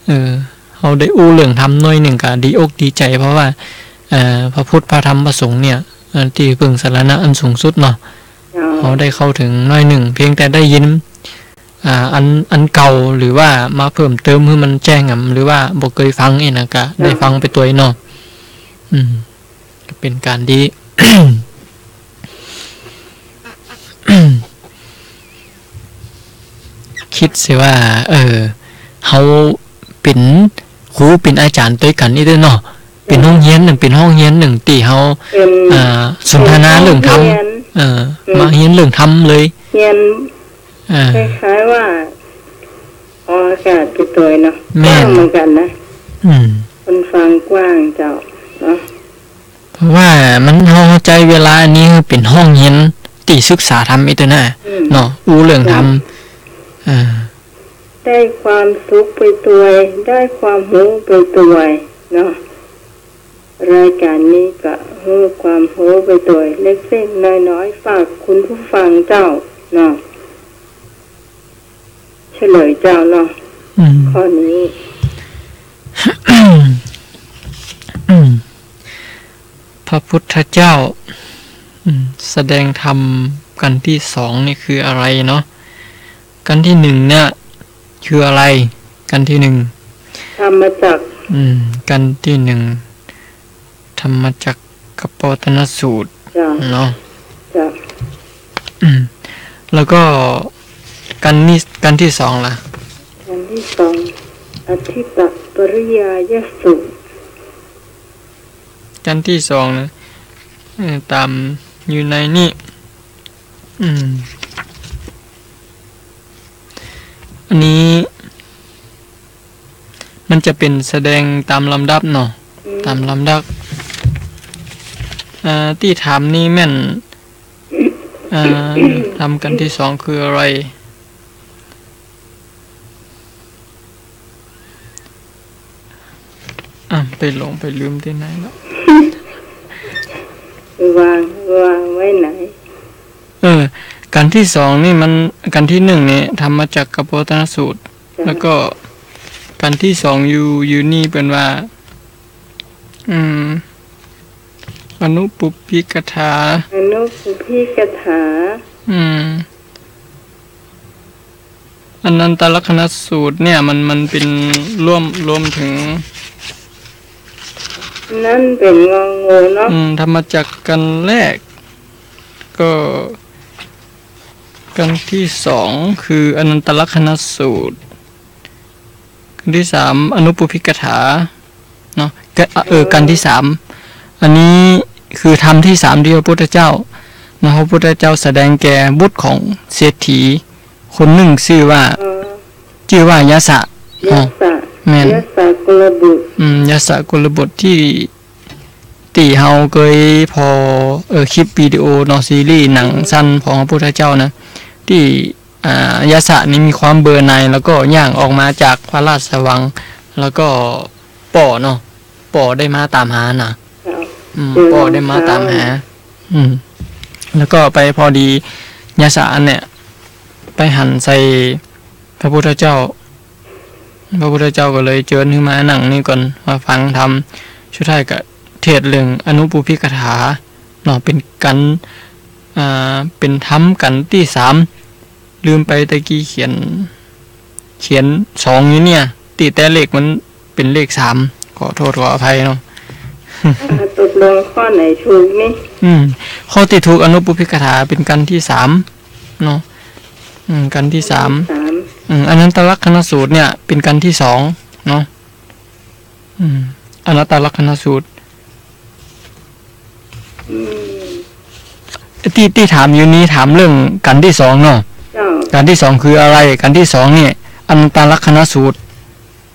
เออ เฮาได้อู้เรื่องธรรมหน้อยนึ่งก็ดีอกดีใจ๋ เพราะว่า เอ่อ พระพุทธ พระธรรม พระสงฆ์เนี่ย เอ่อ ตี้เปิ้งสรณะอันสูงสุดเนาะ เจ้า เฮาได้เข้าเถิงหน้อยนึ่ง เพียงแต่ได้ยิน อ่า อัน อันเก่า หรือว่ามาเพิ่มเติมหื้อมันแจ้งอะ หรือว่าบ่เกยฟังอี้นะ ก็ได้ฟังไปตวยเนาะ อืม ก็เป๋นก๋านดี กึ๊ดเสียว่า เออ เฮาเป๋นครูเป๋นอาจ๋ารย์ตวยกั๋นอี้ตวยเนาะ เป๋นห้องเฮียนนึ่ง เป๋นห้องเฮียนนึ่งตี้เฮา เป๋น อ่า สนทนาเรื่องธรรม เป๋นห้องเฮียน เออ อืม มาเฮียนเรื่องธรรมเลย เฮียน อ่า คล้ายๆ ว่า ออกอากาศไปตวยเนาะ แม่น กว้างเหมือนกั๋นนะ อืม คนฟังกว้างเจ้า เนาะ เพราะว่ามัน เฮาใจ๊เวลาอันนี้เป๋นห้องเฮียนตี้ศึกษาธรรมอี้ตวยนะ อืม เนาะ อู้เรื่องธรรม เจ้า อ่า ได้ความสุขไปตวย ได้ความฮู้ไปตวย เนาะ รายก๋านนี้ก็หื้อความฮู้ไปตวย เล็กๆ น้อยๆ ฝากคุณผู้ฟังเจ้า เนาะ เฉลยเจ้าเนาะ อืม ข้อนี้ อืม พระพุทธเจ้า อืม แสดงธรรมกัณฑ์ที่สองนี่คืออะไรเนาะ กัณฑ์ที่หนึ่งเนี่ยคืออะไร กัณฑ์ที่หนึ่ง ธรรมจักร อืม กัณฑ์ที่หนึ่ง ธรรมจักรกัปปวัตตนสูตร จ้ะ เนาะ จ้ะ อืม แล้วก็กัณฑ์นี้ กัณฑ์ที่สองล่ะ กัณฑ์ที่สอง อธิปปริยายสูตร กัณฑ์ที่สองนะ เอ่อ ต๋ามอยู่ในนี้ อืม อันนี้ มันจะเป๋นแสดงต๋ามลำดับเนาะ อืม ต๋ามลำดับ เอ่อ ตี้ถามนี่แม่น เอ่อ ธรรมกัณฑ์ที่สองคืออะไร อ่ะ ไปหลงไปลืมตี้ไหนละ วาง วางไว้ไหน เออ กัณฑ์ที่สองนี่มัน กัณฑ์ที่หนึ่งนี่ธรรมจักรกัปปวัตตนสูตร จ้ะ แล้วก็กัณฑ์ที่สองอยู่ อยู่นี่เปิ้นว่า อืม อนุปุพพิกถา อนุปุพพิกถา อืม อนันตลักขณสูตรเนี่ย มัน มันเป๋นรวม รวมเถิง นั้นเป๋นงองูเนาะ อืม ธรรมจักรกัณฑ์แรก ก็กัณฑ์ตี้สองคืออนันตลักขณสูตร กัณฑ์ตี้สามอนุปุพพิกถา เนาะ กะ เออ กัณฑ์ตี้สาม อันนี้คือธรรมตี้สามตี้พระพุทธเจ้า เนาะ พระพุทธเจ้าแสดงแก่บุตรของเศรษฐีคนนึ่ง จื้อว่า เออ จื้อว่ายสะ ยสะ เนาะ แม่น ยสะกุลบุตร อืม ยสะกุลบุตรตี้ ตี้เฮาเกยผ่อ เออ คลิปวิดีโอเนาะ ซีรีส์หนังสั้นของพระพุทธเจ้านะ ตี้ อ่า ยสะนี่มีความเบื่อหน่าย แล้วก็ย่างออกมาจากพระราชวัง แล้วก็ป้อเนาะ ป้อได้มาต๋ามหานะ เจ้า อืม เจริญ ป้อได้มาต๋ามหา พร อืม แล้วก็ไปพอดียสะอันเนี่ย ไปหันใส่พระพุทธเจ้า พระพุทธเจ้าก็เลยเจิญหื้อมานั่งนี่ก่อน มาฟังธรรม สุดท้ายก็เทศน์เรื่องอนุปุพพิกถาเนาะ เป๋นกัณฑ์ อ่า เป๋นธรรมกัณฑ์ตี้สาม ลืมไปตะกี้เขียน เขียนสองอยู่เนี่ย ตี้แต๊เลขมันเป๋นเลขสาม ขอโต้ษขออภัยเนาะ อ่า ตกลงข้อไหนถูกนี่ อืม ข้อตี้ถูกอนุปุพพิกถาเป๋นกัณฑ์ตี้สามเนาะ อืม กัณฑ์ตี้สาม สาม อืม อนันตลักขณสูตรเนี่ยเป๋นกัณฑ์ตี้สองเนาะ อืม อนันตลักขณสูตร อืม ตี้ ตี้ถามอยู่นี้ถามเรื่องกัณฑ์ตี้สองเนาะ เจ้า กัณฑ์ตี้สองคืออะไร กัณฑ์ตี้สองเนี่ย อนันตลักขณสูตร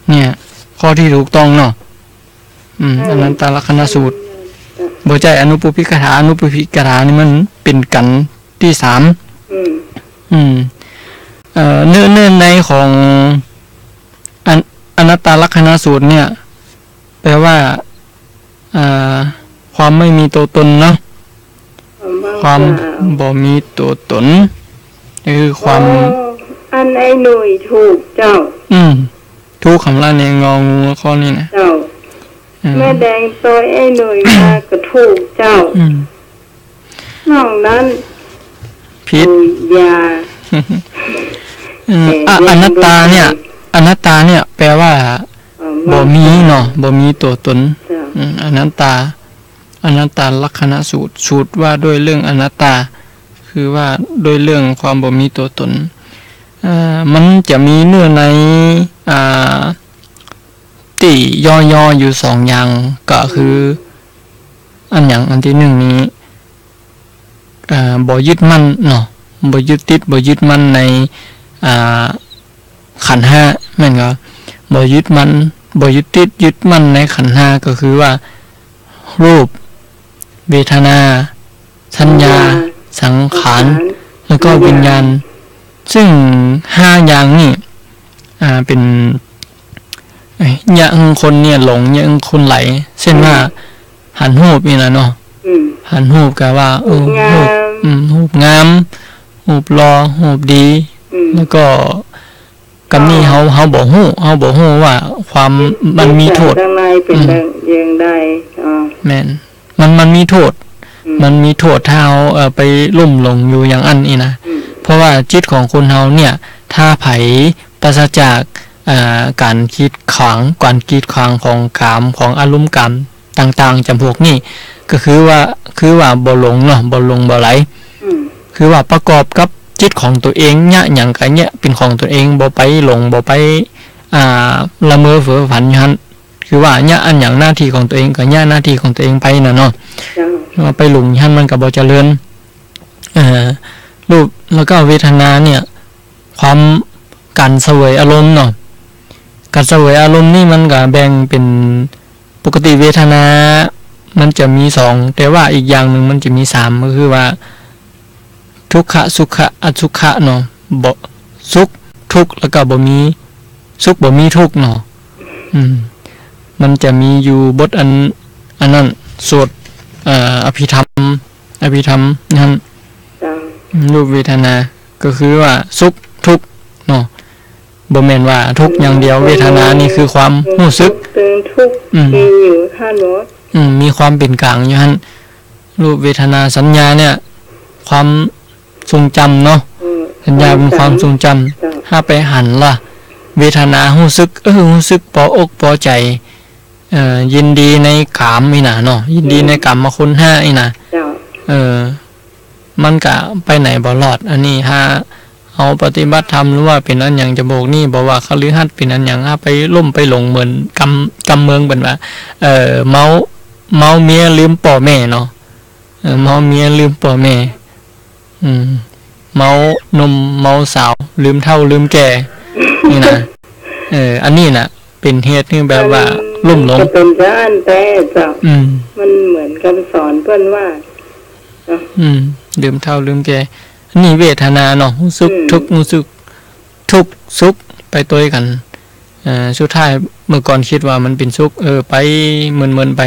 เนี่ย ข้อตี้ถูกต้องเนาะ อืม ใช่ อนันตลักขณสูตร บ่ใจ้อนุปุพพิกถา อนุปุพพิกถานี่มันเป๋นกัณฑ์ตี้สาม อืม อืม เอ่อ เนื้อ เนื้อในของ อัน อนันตลักขณสูตรเนี่ย แปลว่า อ่า ความไม่มีตัวตนเนาะ ความว่างเปล่า ความบ่มีตัวตน คือความ อ๋อ อันไอ้หนุ่ยถูกเจ้า อืม ถูกกำละเนี่ย งองูข้อนี้นะ เจ้า อืม แม่แดงตวยไอ้หนุ่ยมาก็ถูกเจ้า อืม นอกนั้น ผิด ถูกยา อืม แต่ อ่ะ ยัง อนัตตาเนี่ย บ่ถูก อนัตตาเนี่ย แปลว่า อ๋อ บ่มีเนาะ บ่มีตัวตน เจ้า อืม อนัตตา อนัตตลักขณสูตร สูตรว่าด้วยเรื่องอนัตตา คือว่าด้วยเรื่องความบ่มีตัวตน อ่า มันจะมีเนื้อใน อ่า ตี้ย่อๆ อยู่สองอย่าง ก็คือ อันหยัง อันตี้นึ่งนี้ อ่า บ่ยึดมั่นเนาะ บ่ยึดติด บ่ยึดมั่นใน อ่า ขันธ์ห้า แม่นก่อ บ่ยึดมั่น บ่ยึดติด ยึดมั่นในขันธ์ห้า ก็คือว่า รูป เวทนา สัญญา สัญญา สังขาร สังขาร แล้วก็วิญญาณ วิญญาณ ซึ่งห้าอย่างนี้ อ่า เป๋น เอ้ย เยียะหื้อคนเนี่ยหลง เยียะหื้อคนไหล เช่นว่า อืม หันฮูปนี่นะเนาะ อืม หันฮูปก็ว่า เออ ฮูปงาม ฮูป อืม ฮูปงาม ฮูปหล่อ ฮูปดี อืม แล้วก็ กำนี้ อ๋อ เฮา เฮาบ่ฮู้ เฮาบ่ฮู้ว่าความ มันมีโทษ ตังในเป๋น อืม อย่างใด อ๋อ แม่น มัน มันมีโทษ อืม มันมีโทษถ้าเฮา เอ่อ ไปลุ่มหลงอยู่อย่างอั้นนี่นะ อืม เพราะว่าจิตของคนเฮาเนี่ย ถ้าใผปราศจาก อ่า ก๋านกีดขวาง ก๋านกีดขวางของกาม ของอารมณ์กามต่างๆ จ๋ำพวกนี้ ก็คือว่า คือว่าบ่หลงเนาะ บ่หลงบ่ไหล อืม คือว่าประกอบกับจิตของตั๋วเอง เยียะหยังก็เยียะเป๋นของตั๋วเอง บ่ไปหลง บ่ไป อ่า ละเมอเฟ้อฝันอยู่หั้น คือว่าเยียะอันหยังหน้าตี้ของตั๋วเองก็เยียะหน้าตี้ของตั๋วเองไปน่ะเนาะ เจ้า ว่าไปหลงอยู่หั้นมันก็บ่เจริญ เอ่อ รูป แล้วก็เวทนาเนี่ย ความ ก๋านเสวยอารมณ์เนาะ ก๋านเสวยอารมณ์นี่มันก็แบ่งเป๋น ปกติเวทนามันจะมีสอง แต่ว่าอีกอย่างนึ่งมันจะมีสาม ก็คือว่า ทุกขะ สุขะ อสุขะเนาะ บ่ สุข ทุกข์ แล้วก็บ่มี สุข บ่มีทุกข์เนาะ อืม มันจะมีอยู่บทอัน อันนั้น สูตร เอ่อ อภิธรรม อภิธรรมนั้น เจ้า รูปเวทนา ก็คือว่าสุขทุกข์เนาะ บ่แม่นว่าทุกข์อย่างเดียว เวทนานี่คือความฮู้สึก ตึงทุกข์ อืม มีอยู่หั้นเนาะ อืม มีความเป๋นก๋างอยู่หั้น รูป เวทนา สัญญาเนี่ย ความทรงจำเนาะ อืม สัญญาเป็นความทรงจำ เจ้า ถ้าไปหันล่ะ เวทนาฮู้สึก เออ ฮู้สึกปออกปอใจ๋ เอ่อ ยินดีในกามนี่นะเนาะ ยินดีในกามคุณห้านี่นะ เจ้า เออ มันก็ไปไหนบ่รอด อันนี้ถ้าเฮาปฏิบัติธรรมหรือว่าเป๋นอันหยังจะบอกนี่ บ่ว่าคฤหัสถ์เป๋นอันหยัง ถ้าไปลุ่มไปหลงเหมือนกำ กำเมืองเปิ้นว่า เอ่อ เมา เมาเมียลืมป้อแม่เนาะ เออ เมาเมียลืมป้อแม่ อืม เมาหนุ่มเมาสาว ลืมเฒ่าลืมแก่ นี่นะ เออ อันนี้น่ะ เป๋นเหตุให้แบบว่า มัน ลุ่มหลง จะเป๋นจะอั้นแต๊เจ้า อืม มันเหมือนกำสอนเปิ้นว่า เนาะ อืม ลืมเฒ่าลืมแก่ อันนี้เวทนาเนาะ ฮู้สึก อืม ทุกข์ ฮู้สึก ทุกข์สุขไปตวยกั๋น เอ่อ สุดท้ายเมื่อก่อนกึ๊ดว่ามันเป๋นสุข เออ ไปเมินๆ ไป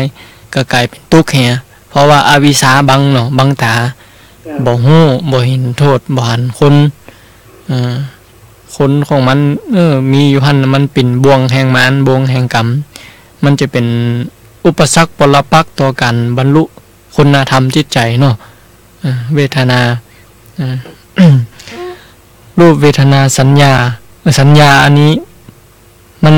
ก็ก๋ายเป๋นตุ๊กข์แฮะ เพราะว่าอวิชชาบังเนาะ บังต๋า เจ้า บ่ฮู้ บ่หันโต้ษ บ่หันคุณ เอ่อ คุณของมัน เออ มีอยู่หั้น มันเป๋นบ่วงแห่งมาร บ่วงแห่งกรรม มันจะเป๋นอุปสรรคปรปักษ์ต่อก๋านบรรลุคุณธรรมจิตใจ๋เนาะ เอ่อ เวทนา เอ่อ รูป เวทนา สัญญา สัญญาอันนี้ มัน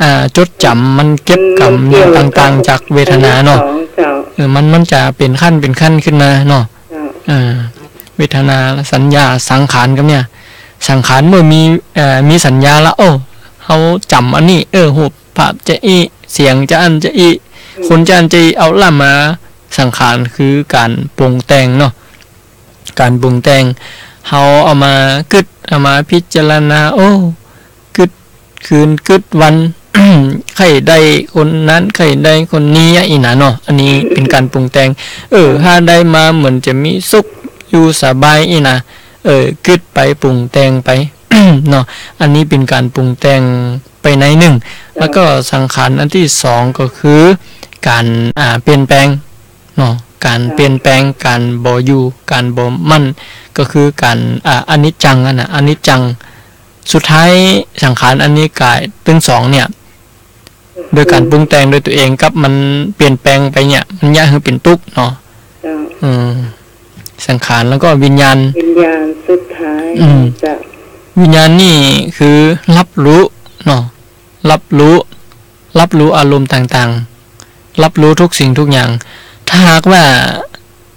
อ่า จดจ๋ำ มันเก็บกำ มันเกี่ยว อย่างต่างๆ จากเวทนาเนาะ อันนี้สองเจ้า เออ มัน มันจะเป๋นขั้น เป๋นขั้นขึ้นมาเนาะ เจ้า อ่า เวทนา สัญญา สังขารกับเนี่ย สังขารเมื่อมี เอ่อ มีสัญญาละ โอ้ เฮาจ๋ำอันนี้ เออ ฮู้ภาพจะอี้ เสียงจะอั้นจะอี้ อืม คนจะอั้นจะอี้ เอาละมา สังขารคือก๋านปรุงแต่งเนาะ ก๋านปรุงแต่ง เฮาเอามากึ๊ด เอามาพิจารณา โอ้ กึ๊ดคืนกึ๊ดวัน ใค่ได้คนนั้น ใค่ได้คนนี้ อะ อี้นะเนาะ อันนี้เป๋นก๋านปรุงแต่ง เออ ถ้าได้มาเหมือนจะมีสุข อยู่สบาย อี้นะ เออ กึ๊ดไปปรุงแต่งไป เนาะ อันนี้เป๋นก๋านปรุงแต่งไปในหนึ่ง เจ้า แล้วก็สังขารอันตี้สองก็คือก๋าน อ่า เปลี่ยนแปลง เนาะ ก๋าน เจ้า เปลี่ยนแปลง ก๋านบ่อยู่ ก๋านบ่มั่น ก็คือก๋าน อ่า อนิจจังนั่นน่ะ อนิจจัง สุดท้ายสังขารอันนี้ก๋ายตึงสองเนี่ย โดยก๋านปรุงแต่งโดยตั๋วเองกับมันเปลี่ยนแปลงไปเนี่ย มันเยียะหื้อเป๋นตุ๊กข์เนาะ เจ้า อืม สังขารแล้วก็วิญญาณ วิญญาณสุดท้าย อืม เจ้า วิญญาณนี่คือฮับฮู้เนาะ ฮับฮู้ ฮับฮู้อารมณ์ต่างๆ ฮับฮู้ทุกสิ่งทุกอย่าง ถ้าหากว่า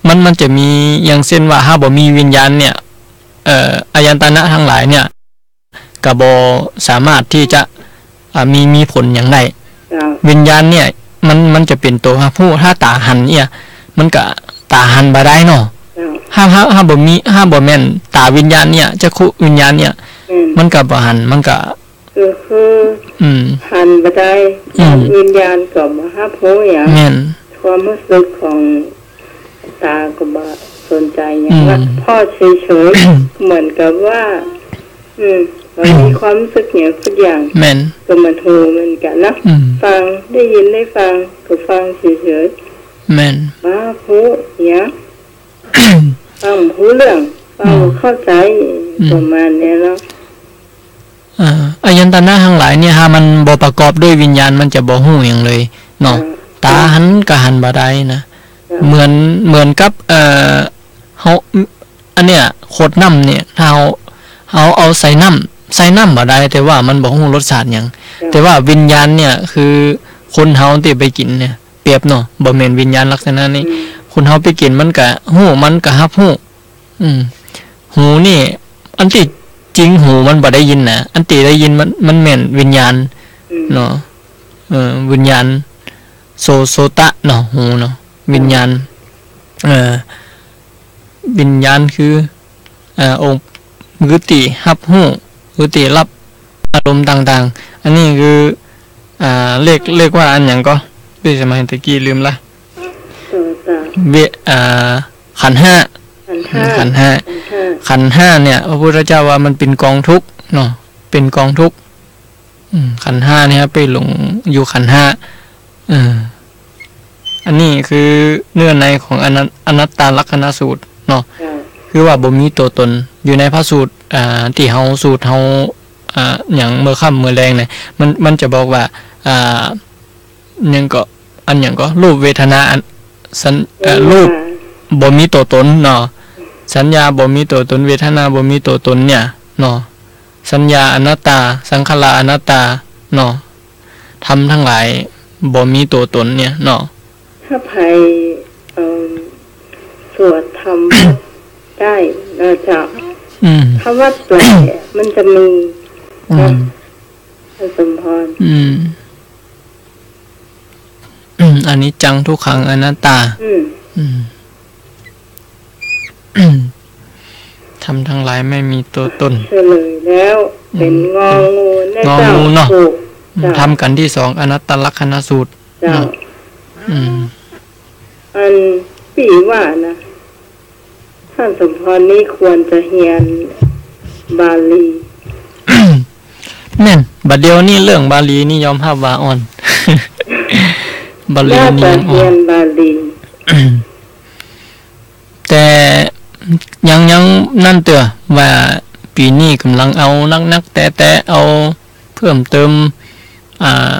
มัน มันจะมี อย่างเช่นว่า ถ้าบ่มีวิญญาณเนี่ย เอ่อ อายตนะตังหลายเนี่ย ก็บ่สามารถตี้จะ อ่า มี มีผลหยังได้ เจ้า วิญญาณเนี่ย มัน มันจะเป๋นตั๋วฮับฮู้ ถ้าต๋าหันเนี่ย มันก็ต๋าหันบ่ได้เนาะ เจ้า ถ้า ถ้า ถ้าบ่มี ถ้าบ่แม่นต๋าวิญญาณเนี่ย จักขุวิญญาณเนี่ย อืม มันก็บ่หัน มันก็ ก็คือ อืม หันบ่ได้ อืม วิญญาณก็บ่ฮับฮู้หยัง แม่น ความฮู้สึกของต๋าก็บ่สนใจ๋หยังละ อืม เพ่อเฉยๆ เหมือนกับว่า อืม บ่มีความฮู้สึกหยังสักอย่าง แม่น ก็เหมือนหูเหมือนกั๋นเนาะ อืม ฟัง ได้ยินได้ฟัง ก็ฟังเฉยๆ แม่น บ่ฮับฮู้หยัง ฟังบ่ฮู้เรื่อง ฟังบ่เข้าใจ๋ อืม ประมาณนี้เนาะ อ่า อายตนะตังหลายเนี่ย ถ้ามันบ่ประกอบด้วยวิญญาณ มันจะบ่ฮู้หยังเลยเนาะ อ่า ต๋าหันก็หันบ่ได้นะ อ่า เหมือน เหมือนกับ เอ่อ เฮา อันเนี้ย ขวดน้ำเนี่ย ถ้าเฮา เฮาเอาใส่น้ำ ใส่น้ำบ่ได้ แต่ว่ามันบ่ฮู้รสชาติหยัง อ่า แต่ว่าวิญญาณเนี่ย คือคนเฮาตี้ไปกิ๋นเนี่ย เปรียบเนาะ บ่แม่นวิญญาณลักษณะนี้ อืม คนเฮาไปกิ๋นมันก็ฮู้ มันก็ฮับฮู้ อืม หูนี่ อันตี้จริงหูมันบ่ได้ยินนะ อันตี้ได้ยินมัน มันแม่นวิญญาณ อืม เนาะ เออ วิญญาณ โส โสตะเนาะ หูเนาะ วิญญาณ เออ วิญญาณคือ อ่า องค์ คือตี้ฮับฮู้ คือตี้ฮับอารมณ์ต่างๆ อันนี้คือ อ่า เรียก เรียกว่าอันหยังก็ ตี้สมัยตะกี้ลืมละ โสตะ เว อ่า ขันธ์ห้า ขันธ์ห้า อืม ขันธ์ห้า ขันธ์ห้า ขันธ์ห้าเนี่ย พระพุทธเจ้าว่ามันเป๋นกองทุกข์เนาะ เป๋นกองทุกข์ อืม ขันธ์ห้าเนี่ยไปหลงอยู่ขันธ์ห้า เออ อันนี้คือเนื้อในของอนัต อนัตตลักษณสูตรเนาะ ค่ะ คือว่าบ่มีตั๋วตน อยู่ในพระสูตร อ่า ตี้เฮาสูตรเฮา อ่า หยังเมื่อค่ำเมื่อแลงเนี่ย มัน มันจะบอกว่า อ่า หยังก็ อันหยังก็ รูป เวทนา อัน สัญ เอ่อ รูป บ่มีตั๋วตนเนาะ สัญญาบ่มีตั๋วตน เวทนาบ่มีตั๋วตนเนี่ยเนาะ สัญญาอนัตตา สังขารอนัตตาเนาะ ธรรมทั้งหลายบ่มีตั๋วตนเนี่ยเนาะ ถ้าใผ เอิ่ม สวดธรรมได้นะเจ้า อืม คำว่าแปลมันจะมี อืม นะ ท่านสมพร อืม อืม อนิจจัง ทุกขัง อนัตตา อืม อืม ธรรมทั้งหลายไม่มีตัวตน เฉลยแล้ว อืม เป๋นงองูนะ งองูเนาะ เจ้า ถูก อืม เจ้า ธรรมกัณฑ์ตี้สอง อนัตตลักษณสูตร เจ้า เนาะ อืม อันปี้ว่านะ ท่านสมพรนี่ควรจะเฮียนบาลี แม่น บัดเดี่ยวนี้เรื่องบาลีนี่ยอมฮับว่าอ่อน บาลีนี่ยังอ่อน น่าจะเฮียนบาลี แต่ยัง ยังนั่นเตื้อ ว่าปี๋นี้ก่ำลังเอานักๆ แต๊ๆ เอาเพิ่มเติม อ่า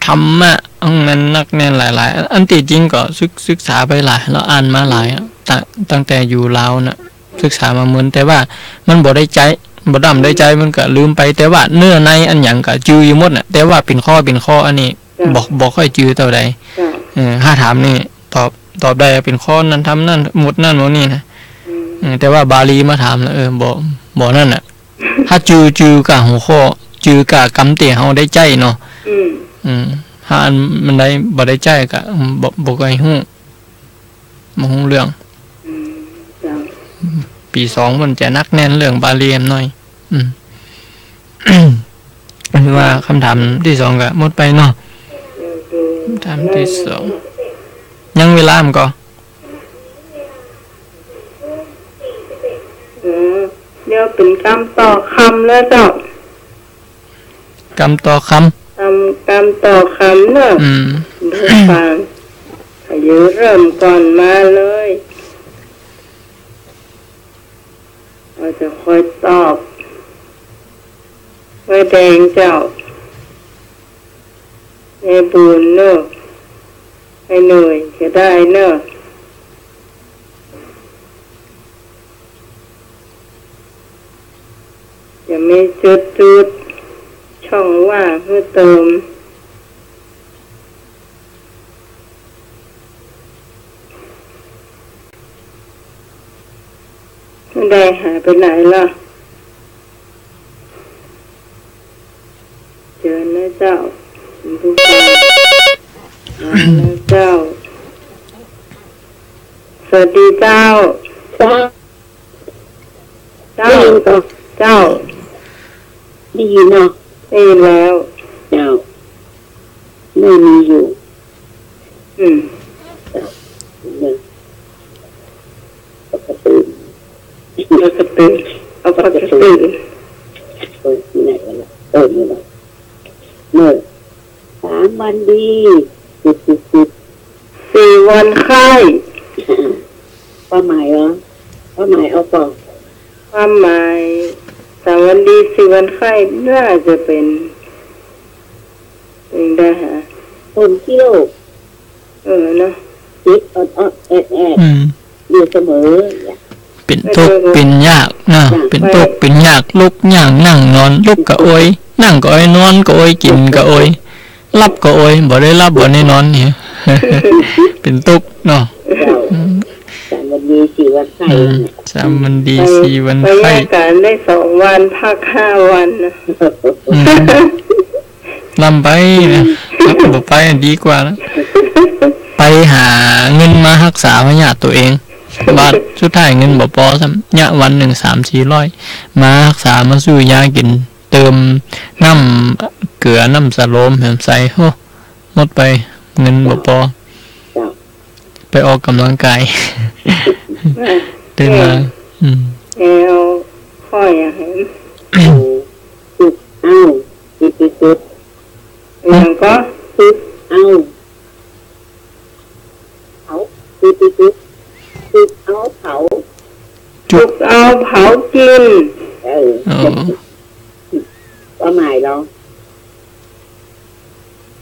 ธรรมะอันนั้นนักแน่นหลายๆ อันตี้จริงก็ศึก ศึกษาไปหลาย แล้วอ่านมาหลายอะ ตั้ง ตั้งแต่อยู่ลาวน่ะ ศึกษามาเมิน แต่ว่ามันบ่ได้ใจ๊ บ่ด้ำได้ใจ๊ มันก็ลืมไป แต่ว่าเนื้อในอันหยังก็จืออยู่หมดน่ะ แต่ว่าเป๋นข้อ เป๋นข้ออันนี้ เจ้า บ่ บ่ค่อยจือเต้าใด เจ้า เออ ถ้าถามนี่ตอบ ตอบได้เป๋นข้อนั้น ธรรมนั้น หมวดนั้นหมวดนี้นะ อืม เออ แต่ว่าบาลีมาถามแล้ว เออ บ่ บ่นั่นน่ะ ถ้าจือ จือกะหัวข้อ จือกะกำตี้เฮาได้ใจ๊เนาะ อืม อืม ถ้าอันมันได้ บ่ได้ใจ๊กะ อืม บ่ บ่ค่อยฮู้ บ่ฮู้เรื่อง อืม เจ้า ปี๋สองมันจะนักแน่นเรื่องบาลีหน่อย อืม คือว่าคำถามตี้สองก็หมดไปเนาะ คำถามตี้สอง ยังเวลามันก็ เออ เดี๋ยวเป๋นกำต่อคำแล้วเจ้า กำต่อคำ กำ กำต่อคำเนาะ อืม ผู้ฟัง เดี๋ยวเริ่มก่อนมาเลย เฮาจะคอยตอบ แม่แดงเจ้า แม่บุญเนาะ แม่หน่วยก็ได้เนาะ จะมีจุดๆ ช่องว่างหื้อเติม แม่แดงหายไปไหนล่ะ เจิญนะเจ้า คุณผู้ฟัง มาแล้วเจ้า สวัสดีเจ้า เจ้า เจ้า ได้ยินก่อ เจ้า ได้ยินเนาะ ได้ยินแล้ว เจ้า ไม่มีอยู่ อืม เจ้า เนี่ย ปกติ ปกติ เอาปกติ เออ นี่ไหนวะเนี่ย เออ นี่แหละ เมื่อ สามวันดี จุดจุดจุด สี่วันไข้ ความหมายเหรอ ความหมายเอาก่อน ความหมาย สามวันดี สี่วันไข้ น่าจะเป็น เป็นได้ฮะ คนขี้โรค เออเนาะ จิตออดๆ แอดๆ อืม อยู่เสมอ เป๋นตุ๊กข์เป๋นยากเนาะ เป๋นตุ๊กข์เป๋นยาก ลุกย่างนั่งนอน ลุกก็โอย นั่งก็โอย นอนก็โอย กิ๋นก็โอย หลับก็โอย บ่ได้หลับบ่ได้นอนเนี่ย เป๋นตุ๊กข์เนาะ เจ้า อืม สามวันดี สี่วันไข้ อืม สามวันดี สี่วันไข้ ไปแยกกันได้สองวัน พักห้าวันนะ อืม ลำไปนะ บ่ไปดีกว่านะ ไปหาเงินมาฮักษาพยาธิตั๋วเอง บาดสุดท้ายเงินบ่ปอซ้ำ เยียะวันนึ่งสามสี่ร้อย มาฮักษา มาซื้อยากิ๋น เติมน้ำเกลือ น้ำสโลมแหมใส่ โห หมดไป เงินบ่ปอ เจ้า ไปออกกำลังกาย ตื่นมา อืม แล้วข้ออย่างเห็น จุด อ้าว จุด จุด จุด อย่างก็ จุด อ้าว เผา จุด จุด จุด จุด เอา เผา จุด เอา เผา กิ๋น เออ อ๋อ ความหมายเหรอ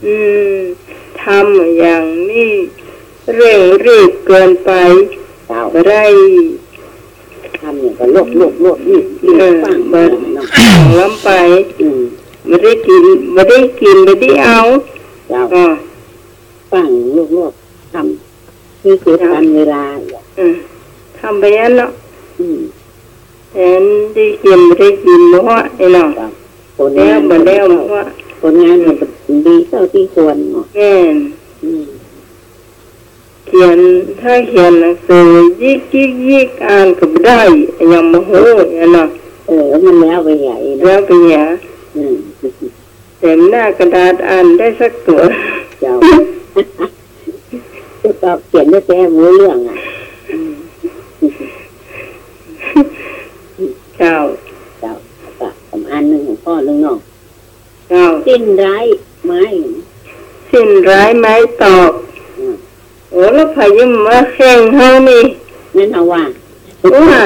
อืม ทำอย่างนี้เร่งรีบเกินไป เจ้า บ่ได้ ทำอย่างก็ลวกลวกลวกนี่นี่ เออ ฟัง บ่ เนาะ ฟังล้ำไป อืม บ่ได้กิ๋น บ่ได้กิ๋น บ่ได้เอา เจ้า ก็ ฟังลวกลวกทำ นี่คือ เจ้า ตันเวลา อืม ทำไปอั้นเนาะ อืม แทนตี้เกียมบ่ได้กิ๋นบ่ว่าไอ้เนาะ เจ้า ผลงาน แล้วบ่แล้วบ่ว่า ผลงานมันก็ดีเท่าตี้ควรเนาะ แม่น อืม เขียน ถ้าเขียนหนังสือยิกยิกยิก อ่านก็บ่ได้ ยังบ่ฮู้ อย่างเนาะ เออ มันแล้วไปใหญ่เนาะ แล้วไปใหญ่ อืม เต็มหน้ากระดาษอ่านได้สักตั๋ว เจ้า ก็เขียนได้แต่บ่ฮู้เรื่องอะ อืม เจ้า เจ้า ก็สำอันนึ่งของป้อนึ่งเนาะ เจ้า สิ้นร้ายไม้ สิ้นร้ายไม้ตอก อืม โอ้ แล้วใผจะมาแข่งเฮานี่ นั่นเอาว่า ว่า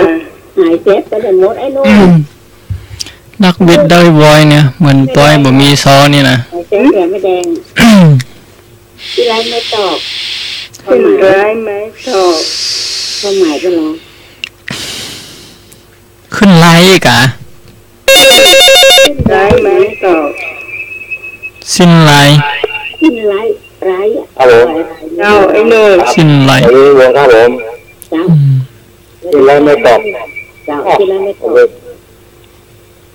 หายเจ็บไปหมดไอ้หนุ่ม นักบิดดาวบอยเนี่ย เหมือนปอยบ่มีซอนี่นะ หายเจ็บแต่ไม่แดง สิ้นร้ายไม้ตอก สิ้นร้ายไม้ตอก ความหมายเป็นไง ขึ้นลายอีกอะ สิ้นร้ายไม้ตอก สิ้นลาย สิ้นร้าย ร้ายอะ ครับผม เจ้า ไอ้หนุ่ม สิ้นลาย สวัสดีครับผม เจ้า อืม สิ้นร้ายไม้ตอก เจ้า สิ้นร้ายไม้ตอก โอเค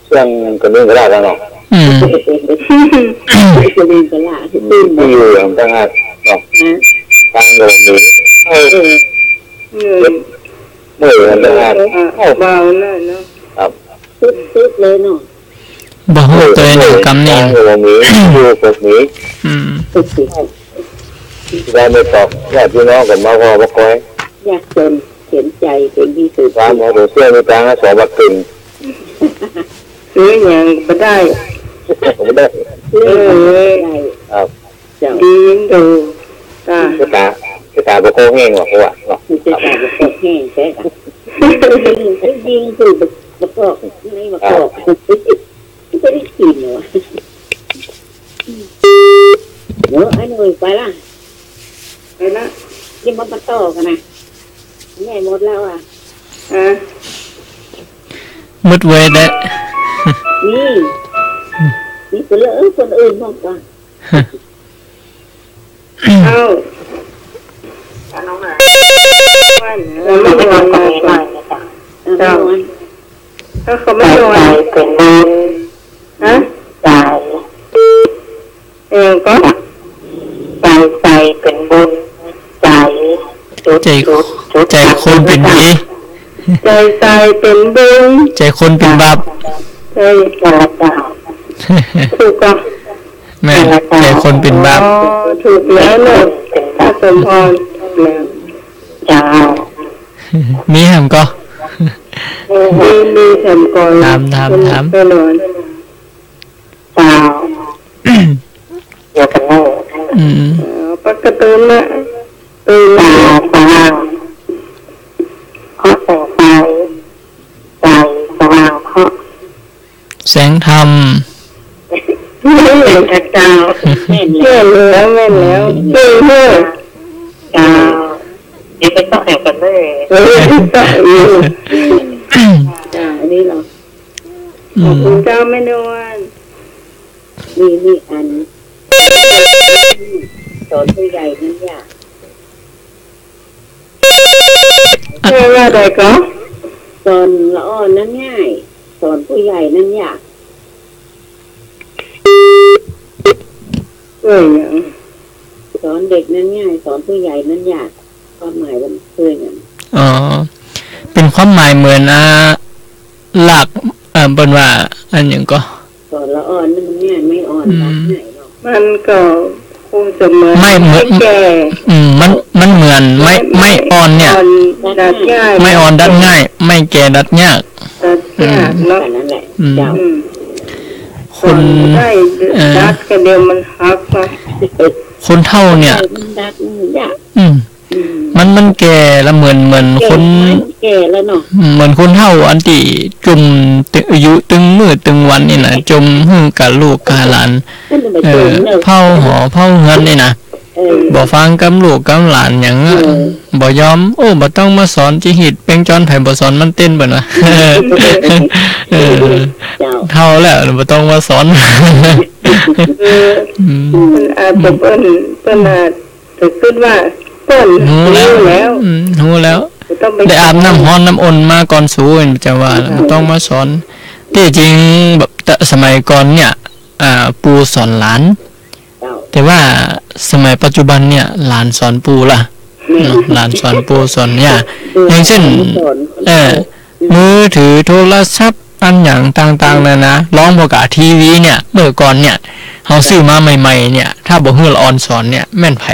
เสี้ยงกระนึ่งกระลาดแล้วเนาะ อืม กระนึ่งกระลาด อืม ตี้อยู่อย่างต่างหากเนาะ ฮะ ตังค์ก็บ่มี เออ เออ เมื่อยกันต่างหาก เออ เอ้า เบาหน่อยเนาะ ครับ ตึ๊ดๆ เลยเนาะ บ่ฮู้ตวยหนึ่งกำนี่ ตังค์ก็บ่มี อยู่ก็บ่มี อืม ได้ไม่ตอบ ญาติพี่น้องก็มาพอบ่ค่อย ยากจน เข็ญใจ๋เป๋นตี้สุด ความหมายถึงเสี้ยงมีตังค์สองบาทครึ่ง ซื้อหยังบ่ได้ บ่ได้ เออ ครับ เจ้า ดีอยู่ ตา ชะตา ชะตาบ่คอแห้งหรอก เพราะว่าเนาะ ชะตาบ่คอแห้งแต๊อะ ยิง ยิงคือบ่ บ่คอ ไม่บ่คอ ครับ บ่ได้กิ๋นหรอวะ เนาะ ไอ้หนุ่ยไปละ ไปละ เดี๋ยวมาต่อกั๋นนะ แม่หมดแล้วอะ อ่ะ หมดเว้ยแหละ นี่ นี่คนละ เออ คนอื่นมากกว่า เอ้า วัน แล้วไม่นอนมาก่อน เจ้า ถ้าเขาไม่นอน ใจ๋เป๋นบุญ ฮะ ใจ๋ เออ ก็ ใจ๋ใส่เป๋นบุญ ใจ๋ ใจ๋ ใจ๋คนเป๋นผี ใจ๋ใส่เป๋นบุญ ใจ๋คนเป๋นบาป ใจ๋ ถูกก็ แม่น ใจ๋คนเป๋นบาป อ๋อ ถูกแล้วเนาะ ป้าสมพร ถูกแล้ว เจ้า มีแหมก่อ มี มีแหมก่อ ถาม ถาม ถาม ไปนอน เจ้า เดี๋ยวกันเนอะ อืม อ๋อ ปกตินะ ตื่นมา ตาสว่าง เพราะแสงไฟ ใจ๋สว่าง เพราะ แสงธรรม แม่นเจ้า แม่นแล้ว แม่นแล้ว เก่งเนาะ เจ้า เดี๋ยวไปต่อแถวกันเลย เออ ต่ออยู่ เจ้า อันนี้เหรอ อืม ขอบคุณเจ้าแม่นวล มี มีอัน สอนผู้ใหญ่นั้นยาก แปลว่าใดก็ สอนละอ่อนนั้นง่าย สอนผู้ใหญ่นั้นยาก เอ้ย สอนเด็กนั้นง่าย สอนผู้ใหญ่นั้นยาก ความหมายมันคือหยัง อ๋อ เป๋นความหมายเหมือน อ่า หลัก เอ่อ เปิ้นว่า อันหยังก็ สอนละอ่อนนี่มันง่าย ไม้อ่อน อืม ดัดง่ายเนาะ มันก็คงจะเหมือน ไม้เหมือน ไม้แก่ อืม มัน มันเหมือนไม้ ไม้ ไม้อ่อนเนี่ย อ่อนดัดง่าย ไม้อ่อนดัดง่าย ไม้แก่ดัดยาก ดัดยากเนาะ อืม นั่นแหละ อืม เจ้า อืม คน ได้ เอ่อ ดัดก็เดี๋ยวมันหักเนาะ คนเฒ่าเนี่ย มันดัดมันยาก อืม อืม มัน มันแก่ละเหมือน เหมือนคน แก่ แก่แล้วเนาะ อืม เหมือนคนเฒ่าอันตี้จุ่มตึ อยู่ตึงมื้อตึงวันนี่นะ จุ่มหื้อกับลูกกับหลาน มันบ่ เอ่อ จุ่มเนาะ เผาหอเผาเฮือนนี่นะ เออ บ่ฟังกำลูกกำหลานหยังอะ เออ บ่ยอม โอ้ บ่ต้องมาสอน จิหืดเป๋งจอน ใผบ่สอนมันเต้น เปิ้นว่า เออ เจ้า เฒ่าแล้ว บ่ต้องมาสอน เออ อืม เปิ้นอาจจะ เปิ้น เปิ้นอาจจะกึ๊ดว่า เปิ้น ฮู้แล้ว ฮู้แล้ว อืม ฮู้แล้ว บ่ต้องไป ได้อาบน้ำฮ้อนน้ำอุ่นมาก่อนสู จะว่า อืม บ่ต้องมาสอน ตี้จริงแบบ แต่สมัยก่อนเนี่ย อ่า ปู่สอนหลาน เจ้า แต่ว่าสมัยปัจจุบันเนี่ย หลานสอนปู่ละ แม่น เนาะ หลานสอนปู่สอนย่า เออ อย่างเช่น สอน เออ อืม มือถือโทรศัพท์อันหยังต่างๆ นานา ลองบ่กะทีวีเนี่ย เมื่อก่อนเนี่ย เฮาซื้อมาใหม่ๆ เนี่ย ถ้าบ่หื้อละอ่อนสอนเนี่ย แม่นไผ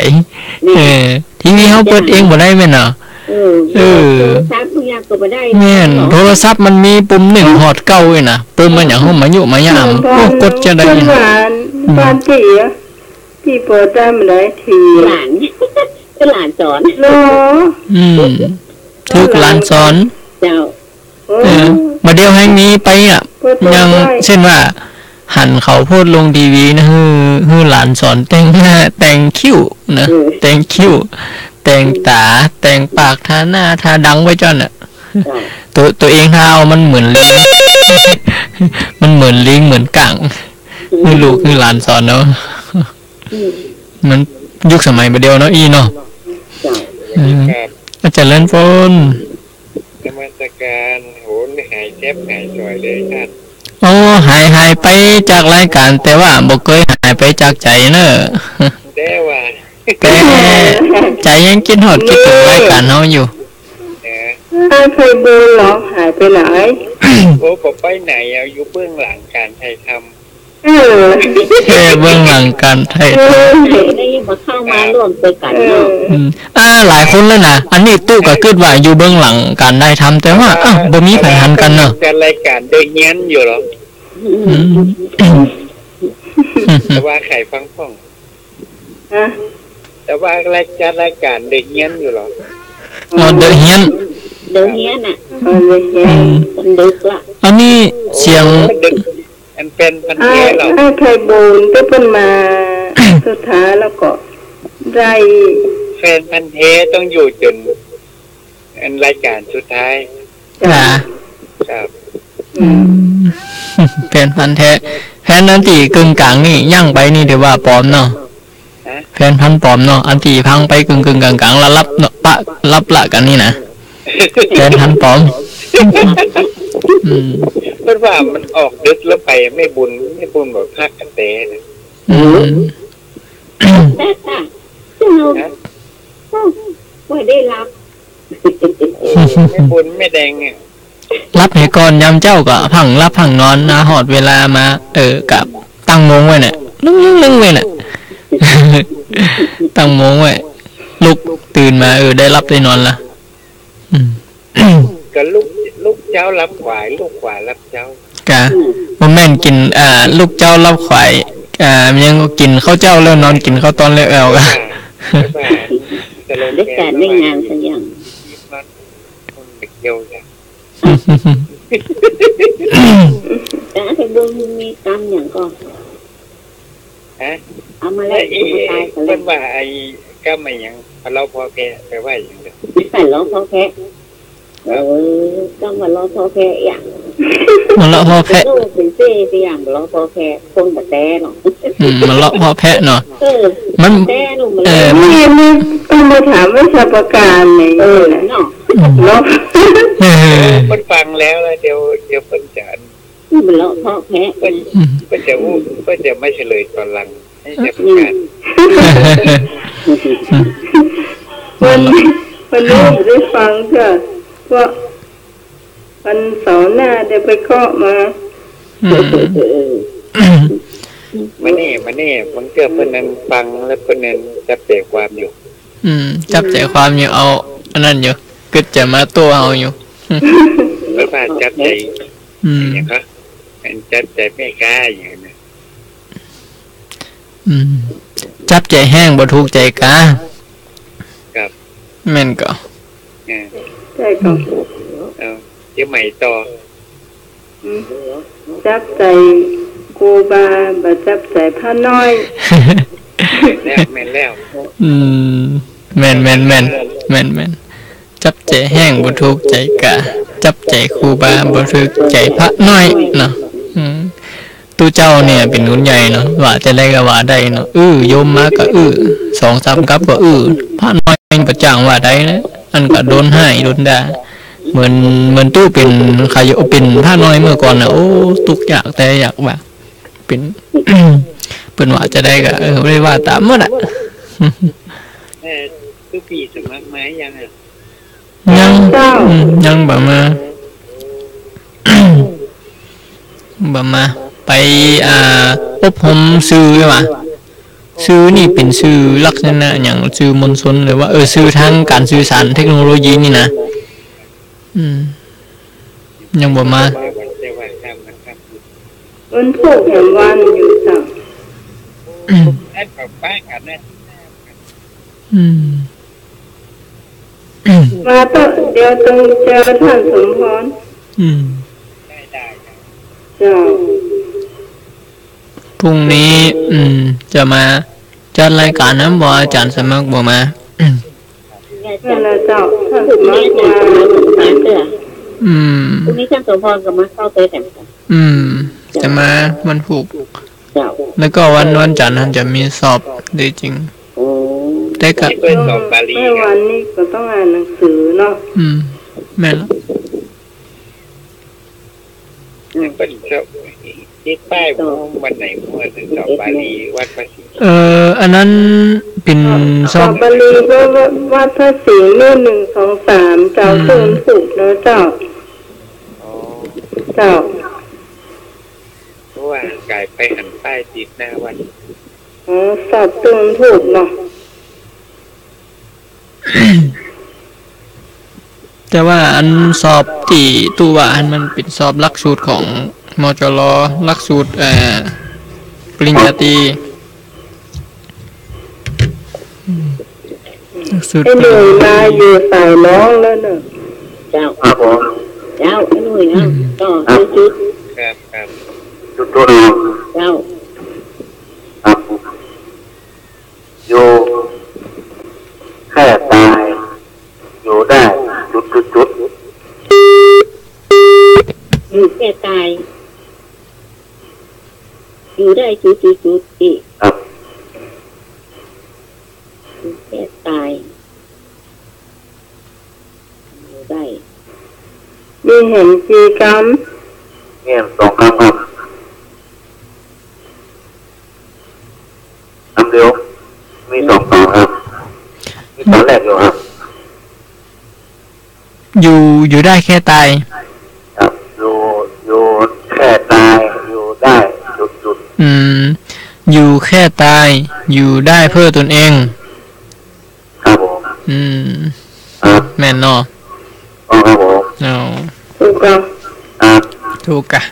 แม่น เออ ทีวีเฮาเปิดเองบ่ได้แม่นเนาะ เออ เออ โทรศัพท์มันยังก็บ่ได้ แม่น เนาะ โทรศัพท์มันมีปุ่มหนึ่งฮอดเก้าเองนะ ปุ่มมันหยัง เออ มายุมายาม เออ โอ้ กดจะได้ เปิ้นว่า อืม บ้านตี้อะ ตี้เปิดได้บ่ได้ ทีวี หลาน เปิ้นหลานสอน เนาะ อืม ถูกหลานสอน เจ้า เออ บ่าเดี่ยวแฮงมีไปอะ เปิ้นเปิด ยัง ได้ เช่นว่า หันเขาโพสต์ลงทีวีนะ หื้อ หื้อหลานสอนแต่งหน้า แต่งคิ้วนะ เออ แต่งคิ้ว แต่งต๋า แต่งปาก ทาหน้า ทาดังไว้จ้อนน่ะ เจ้า ตั๋ว ตั๋วเองทาเอา มันเหมือนลิง มันเหมือนลิง เหมือนก๋าง อืม หื้อลูกหื้อหลานสอนเนาะ อืม มันยุคสมัยบ่าเดี่ยวเนาะ อี้เนาะ เจ้า เออ อาจารย์เลินพล นมัสการ โห หายเจ็บหายจ่อยเลยท่าน โอ้ หาย หายไปจากรายการ แต่ว่าบ่เกยหายไปจากใจ๋เนาะ แต่ว่า แต่ใจ๋ยังกึ๊ดฮอดกึ๊ดเถิงรายการเฮาอยู่ เออ อ้ายไพบูลย์เหรอ หายไปไหน โอ้ บ่ไปไหนอะ อยู่เบื้องหลังการถ่ายทำ เออ เออ เบื้องหลังการถ่ายทำ เออ ได้ยินว่าเข้ามาร่วมด้วยกันเนาะ เออ อืม อ่า หลายคนแล้วนะ อันนี้ตุ๊ก็กึ๊ดว่าอยู่เบื้องหลังการถ่ายทำ แต่ว่า อ้าว บ่มีไผหันกั๋นเนาะ จัดรายการโดยเฮียนอยู่เหรอ อืม แต่ว่าใครฟังพ่อง ฮะ แต่ว่าราย จัดรายการโดยเฮียนอยู่เหรอ อ๋อ โดยเฮียน โดยเฮียนน่ะ อ๋อ โดยเฮียน อืม มันดึกละ อันนี้เสียง โอ้ ดึก อันแฟนพันธุ์แท้เหรอ อ้าย อ้ายไพบูลย์ตี้เปิ้นมาสุดท้ายแล้วก็ได้ แฟนพันธุ์แท้ต้องอยู่จ๋น อันรายการสุดท้าย จ้ะ ครับ อืม แฟนพันธุ์แท้ แฟนอันตี้กึ่งก๋างนี่ ยั้งไปนี่ถือว่าปลอมเนาะ ฮะ แฟนพันธุ์ปลอมเนาะ อันตี้พังไปกึ่งๆ ก๋างๆ ละลับเนาะ ปะลับละกั๋นนี่นะ แฟนพันธุ์ปลอม อืม เปิ้นว่ามันออกดึกแล้วไป แม่บุญ แม่บุญบ่พักกระแตนะ อืม แม่ค่ะ ฮะ โอ้ บ่ได้หลับ โอ้ แม่บุญแม่แดงเนี่ย หลับเหียก่อน ยามเจ๊าก็พั่งหลับพั่งนอนนะ ฮอดเวลามา เออ ก็ตั้งโมงไว้เนี่ย นึ่งๆๆ ไว้เนี่ย ตั้งโมงไว้ ลุกตื่นมา เออ ได้หลับได้นอนละ อืม ก็ลุก ลุกเจ๊าหลับขวาย ลุกขวายหลับเจ๊า กะ อืม บ่แม่นกิ๋น อ่า ลุกเจ๊าหลับขวาย อ่า มันยังกิ๋นข้าวเจ๊าแล้วนอนกิ๋นข้าวตอนแล้วแอ่วกะ ได้การได้งานสักอย่าง เดียวกัน แต่อาจารย์บุญมีกำอย่างก็ ฮะ เอามาแล้ว เอ้ย เอามาตายกันเลย เปิ้นว่าไอ้กำอะหยัง พะเลาะเบาะแพะ แปลว่าอะหยังเด้อ พะเลาะเบาะแพะ เออ ต้องมาเลาะเบาะแพะอย่าง มาเลาะเบาะแพะ เป็นโรคเป็นเส้นเป็นอย่าง มาเลาะเบาะแพะ คนบ่แต๊เนาะ อืม มาเลาะเบาะแพะเนาะ เออ มัน แต๊เนาะ มัน เออ นี่ นี่ต้องมาถามวิชาการเลย เออ เนาะ อืม เนาะ เออ เปิ้นฟังแล้ว แล้วเดี๋ยว เดี๋ยวเปิ้นจะ มาเลาะเบาะแพะ เปิ้น อืม เปิ้นจะอู้ เปิ้นจะมาเฉลยตอนหลัง ให้เจ้าประกาศ วันนี้ วันนี้บ่ได้ฟังเตื้อ เพราะวันเสาร์หน้าเดี๋ยวไปเคาะมา อืม เออ มานี่ มานี่ บางเตื้อเปิ้นนั้นฟังแล้วเปิ้นนั้นจับใจความอยู่ อืม จับใจความอยู่ เอา อันนั้นอยู่ กึ๊ดจะมาโต้เฮาอยู่ แล้วว่าจับใจ อืม อย่างก็ อันจับใจแม่ก๊าอย่างนั้นนะ อืม จับใจแฮงบ่ถูกใจก๊า ครับ แม่นก่อ อ่า ใจ้ก่อ เอา เดี๋ยวใหม่ต่อ อืม จับใจ๋ครูบา บ่จับใจ๋พระน้อย แม่นแล้ว แม่นแล้ว อืม แม่น แม่น แม่น แม่น แม่น จับใจ๋แห้งบ่ถูกใจ๋กา จับใจ๋ครูบาบ่ถูกใจ๋พระน้อยเนาะ อืม ตุ๊เจ้าเนี่ยเป๋นคนใหญ่เนาะ ว่าจะใดก็ว่าได้เนาะ อื้อ โยมมาก็อื้อ สองสามกับก็อื้อ พระน้อยบ่จ้างว่าใดนะ อันก็โดนฮ้ายโดนด่า เหมือน เหมือนตุ๊เป๋นใค่ เป๋นพระน้อยเมื่อก่อนน่ะ โอ้ ตุ๊กยากแต๊ยากว่า เป๋น เปิ้นว่าจะใดก็ เออ บ่ได้ว่าต๋ามหมดอะ เออ ตุ๊ปี้สมัครมายังอะ ยัง เจ้า อืม ยังบ่มา บ่มา ไป อ่า อบรมสื่อหว่า สื่อนี่เป๋นสื่อลักษณะหยัง สื่อมวลชนหรือว่า เออ สื่อตางก๋านสื่อสารเทคโนโลยีนี่นะ อืม ยังบ่มา วันพุธแหมวันอยู่เจ้า อืม อืม มาเต๊อะ เดี๋ยวต้องเจอต้านสมพร อืม เจ้า พรุ่งนี้ อืม จะมาจัดรายก๋านนะ บ่อาจ๋ารย์สมัครบ่มา อืม นั่นแหละเจ้า ต้านสมัครมา อืม พรุ่งนี้ต้านสมพรก็มาเข้าเต๊อะ อืม จะมาวันพุธ เจ้า แล้วก็วัน วันจันทร์หันจะมีสอบดีจริง โอ้ แต่ก็ เปิ้นสอบบาลี แม่วันนี้ก็ต้องอ่านหนังสือเนาะ อืม แม่นละ เปิ้นสอบ ติดป้ายวันไหน เปิ้นสอบบาลี วัดพระสิงห์ เอ่อ อันนั้นเป๋นสอบ สอบบาลี วัด วัดพระสิงห์นี่ หนึ่ง สอง สาม เจ้า อืม เปิ้นวันพุธเนาะเจ้า อ๋อ เจ้า เพราะว่าก๋ายไปหันป้ายติดหน้าวัด อ๋อ สอบเปิ้นวันพุธเนาะ แต่ว่าอันสอบตี้ตุ๊ว่าหั้นมันเป๋นสอบหลักสูตรของ มจร หลักสูตร เอ่อ ปริญญาตรี อืม หลักสูตร ไอ้หนุ่ยมาอยู่สายน้องแล้วเนอะ เจ้า ครับผม เจ้า ไอ้หนุ่ย เอ้า อืม ต่อ ครับ จุดๆ ครับ ครับ จุดๆ เจ้า ครับ อยู่แค่ตาย อยู่ได้ จุดจุดจุด อยู่แค่ตาย อยู่ได้ จุดจุดจุด อีก ครับ อยู่แค่ตาย อยู่ได้ มีแหมกี่กำ มีแหมสองกำครับ กำเดียว มีสองต๋อนครับ มีต๋อนแรกอยู่ครับ อยู่ อยู่ได้แค่ตาย ครับ อยู่ อยู่แค่ตาย อยู่ได้ จุดจุด อืม อยู่แค่ตาย อยู่ได้เพื่อตนเอง ครับผม อืม ครับ แม่นเนาะ อ๋อ ครับผม อ๋อ ถูกก่ะ ครับ ถูกก่ะ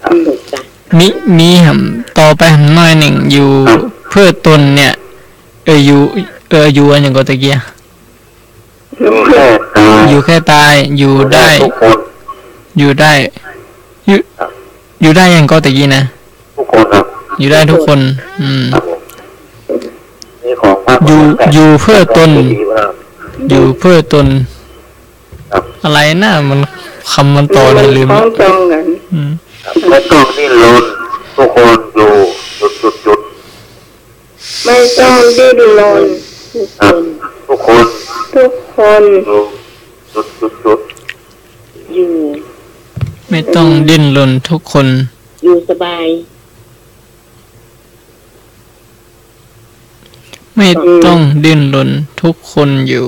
ครับ ถูกก่ะ มี มีแหมต่อไปแหมหน้อยนึ่ง อยู่ ครับ เพื่อตนเนี่ย เออ อยู่ เออ อยู่อันหยังก่อตะกี้ อยู่แค่ตาย อยู่แค่ตาย อยู่ได้ อยู่ได้ทุกคน อยู่ได้ อยู่ ครับ อยู่ได้หยังก่อตะกี้นะ ทุกคนครับ อยู่ได้ทุกคน อืม ครับผม นี่ของพระ อยู่ อยู่เพื่อตน อยู่เพื่อตน ครับ อะไรนะ มัน กำมันต่อนี่ลืม มันคล้องจองกั๋น อืม ครับ ไม่ต้องดิ้นรน ทุกคนอยู่ จุดจุดจุด ไม่ต้องดิ้นรน ครับ ทุกคน ทุกคน อยู่ จุดจุดจุด อยู่ ไม่ต้องดิ้นรน ทุกคน อยู่สบาย ไม่ต้องดิ้นรน ทุกคนอยู่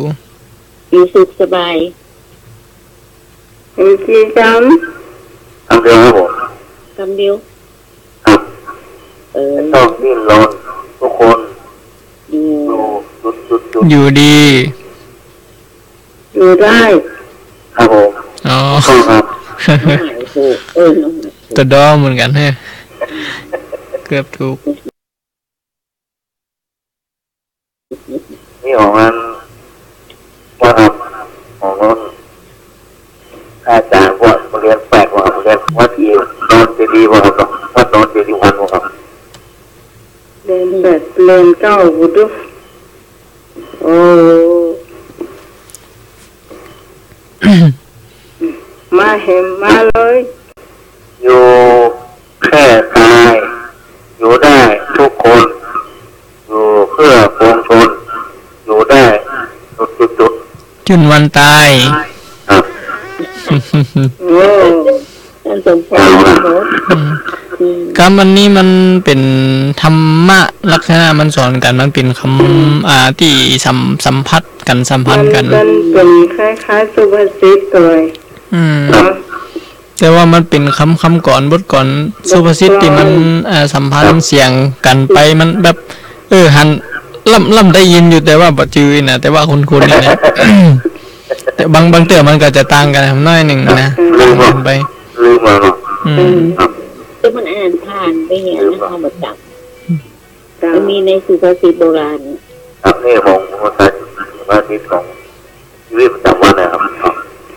อยู่สุขสบาย เห็นกี่กำ กำเดียวครับผม กำเดียว ครับ เออ ไม่ต้องดิ้นรน ทุกคน อยู่ อยู่ จุดจุดจุด อยู่ดี อยู่ได้ ครับผม อ๋อ ถูกต้องครับ หมายถูก เออ น้องหมายถูก ตะดอเหมือนกั๋นแฮะ เกือบถูก นี่ของอัน ว่าครับ ของอัน อาจ๋ารย์ว่า เรียนแปดว่า เรียนวัดอีก ดอนเจดีย์ว่าครับ วัดดอนเจดีย์วันว่าครับ เรียนแปดปี เป็นเก้าบุตร โอ้ มาแหมมาเลย อยู่แค่ตาย อยู่ได้ทุกคน อยู่เพื่อปวงชน อยู่ได้จุดจุดจุด จ๋นวันต๋าย ครับ โอ้ ต้านสมพร อืม อืม กำอันนี้มันเป๋นธรรมะลักษณะ มันสอนกั๋น มันเป๋นกำ อ่า ตี้สัม สัมผัสกั๋น สัมพันธ์กั๋น มัน มันเป๋นคล้ายๆ สุภาษิตเลย อืม เนาะ แต่ว่ามันเป๋นกำ กำกลอน บทกลอน สุภาษิตตี้มัน เอ่อ สัมพันธ์เสียงกั๋นไป มันแบบ เออ หัน ล่ำ ล่ำได้ยินอยู่ แต่ว่าบ่จื้อนะ แต่ว่าคุ้นๆ นี่นะ แต่บาง บางเตื้อมันก็จะต่างกั๋นหน้อยนึ่งนะ ลืมอ่ะ ต่างกั๋นไป ลืมอ่ะเนาะ อืม อืม แต่มันอ่านผ่านไปเนี่ยนะ ลืมอ่ะ เฮาบ่จ๋ำ มันมีในสุภาษิตโบราณ ครับ นี่ของภาษา สุภาษิตของชีวิตประจ๋ำวันนะครับ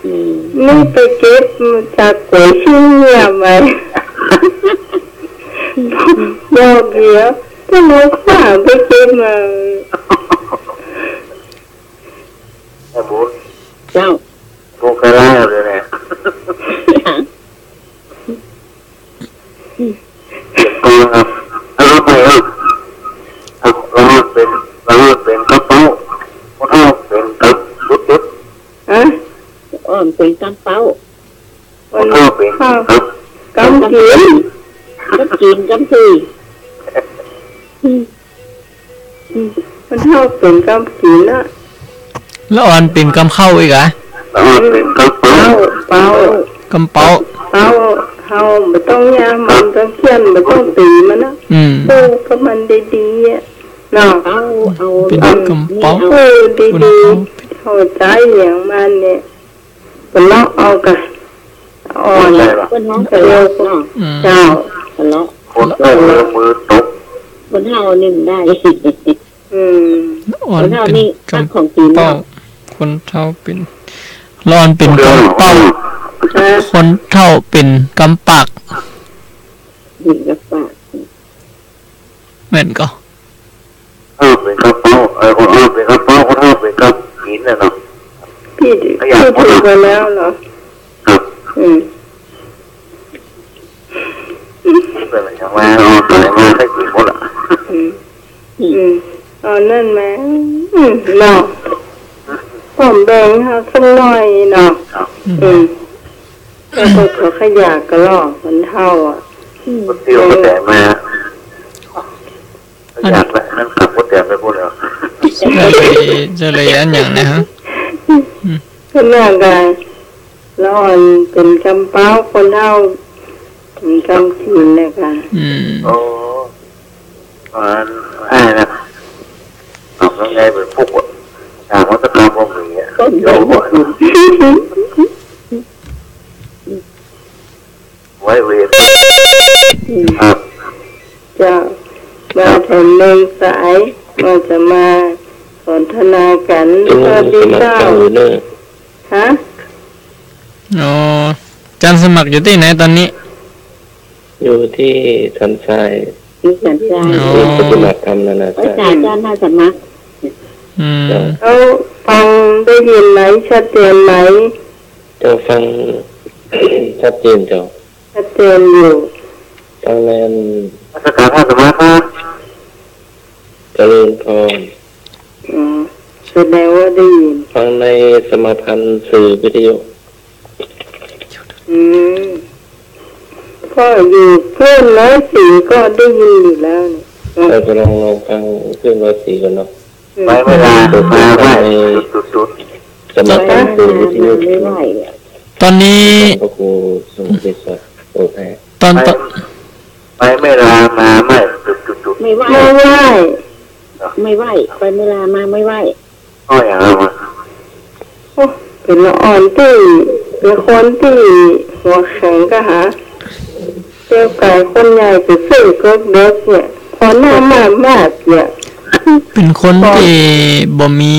อืม นี่ไปเก็บมาจากก๋วยชิงเนี่ยมา บอกเดี๋ยว ก็นึกว่าไปเก็บมา แม่บุญ เจ้า ผู้เคยเล่าเลยเนี่ย เก็บกองครับ เอาไปครับ เอา เราเป๋น เราเป๋นกำเป้า คนเฒ่าเป๋นกำบุตร ฮะ อ่อนเป๋นกำเป้า คนเฒ่าเป๋นกำ กำกิ๋น กำกิ๋น กำถือ อืม อืม คนเฒ่าเป๋นกำกิ๋นนะ แล้วอ่อนเป๋นกำเข้าอีกอะ อ่อนเป๋นกำเป้า เป้า กำเป้า เป้า เฮาบ่ต้องย่ำมัน บ่ต้องเคี่ยน บ่ต้องตี๋มันนะ อืม ปลูกกับมันดีๆ อะ เนาะ เอา เอา เป๋นกำเป้า เออ ดีๆ คนเฒ่า เข้าใจ๋อย่างมันเนี่ย ปะเลาะเอาก่ะ อ่อน ได้ปะ เปิ้นฮ้องปะเลาะเนาะ อืม เจ้า ปะเลาะ คนเฒ่ามือตก คนเฒ่านี่มันได้ อืม อ่อนเป๋นกำเป้า คนเฒ่าเป๋น อ่อนเป๋นกำเป้า ฮะ คนเฒ่าเป๋นกำปาก เป๋นกำปาก แม่นก่อ เออ เป๋นกำเป้า เออ คนอ่อนเป๋นกำเป้า คนเฒ่าเป๋นกำกิ๋นน่ะเนาะ พี่ ขยัน พี่ถูกไปแล้วเหรอ ครับ อืม เป๋นอย่างว่าอ่อนไปมาให้กิ๋นหมดอะ อืม อืม เอานั่นมา อืม เนาะ ผมแบ่งให้เฮาสักหน่อยเนาะ ครับ อืม แล้วก็ขอขยะกะลอกคนเฒ่าอะ อืม คนเดียวก็แต่มา อัน อยากละ นั่นขับรถแดดไปพูดแล้ว จะเลย จะเลยอันอย่างนะฮะ อืม ขนาดใด แล้วอันเป๋นกำเป้า คนเฒ่าเป๋นกำกิ๋นเลยก่ะ อืม โอ้ อัน อ้ายนะ เอาแล้วไงเป๋นปุ๊กอะ ถามว่าจะทำบ่มีอะ ต้น เดี๋ยวก่อน ไว้เวร อืม ครับ เจ้า มาแถมเมืองสาย ว่าจะมาสนทนากั๋น เออ สวัสดีเจ้า สมัครเจ้าอยู่เนอะ ฮะ อ๋อ อาจ๋ารย์สมัครอยู่ตี้ไหนต๋อนนี้ อยู่ตี้สันทราย อยู่สันทราย อ๋อ ที่ปฏิบัติธรรมนานาชาติ อาจ๋ารย์ อาจ๋ารย์มาสมัคร อืม เจ้า แล้วฟังได้ยินไหม ชัดเจนไหม เจ้าฟัง ชัดเจนเจ้า ชัดเจนอยู่ ฟังในอัน นมัสการท่านสมาครับ เจริญพร อ๋อ แสดงว่าได้ยิน ฟังในสมาพันธ์สื่อวิทยุ อืม ก็อยู่คลื่นร้อยสี่ก็ได้ยินอยู่แล้วนี่ เออ ไปลอง ลองฟังคลื่นร้อยสี่ก่อนเนาะ อืม ไว้เวลามาไหว้จุดจุดจุด สมาพันธ์สื่อวิทยุ ไม่ไหว้อะ ต๋อนนี้ พระครูสมุทรเดชะ โอแท้ ต๋อน ไป ต๋อน ไปไม่ลามาไม่จุดจุดจุด ไม่ไหว้ ไม่ไหว้ ไม่ไหว้ ไปไม่ลามาไม่ไหว้ อ้อ อย่างนั้นวะ โอ้ เป๋นละอ่อนตี้ เป๋นคนตี้หัวแข็งกะหา เตียวก๋ายคนใหญ่ไปซื้อเก๊กเด็กเนี่ย พอหน้ามาดมาดเนี่ย เป๋นคนตี้บ่มี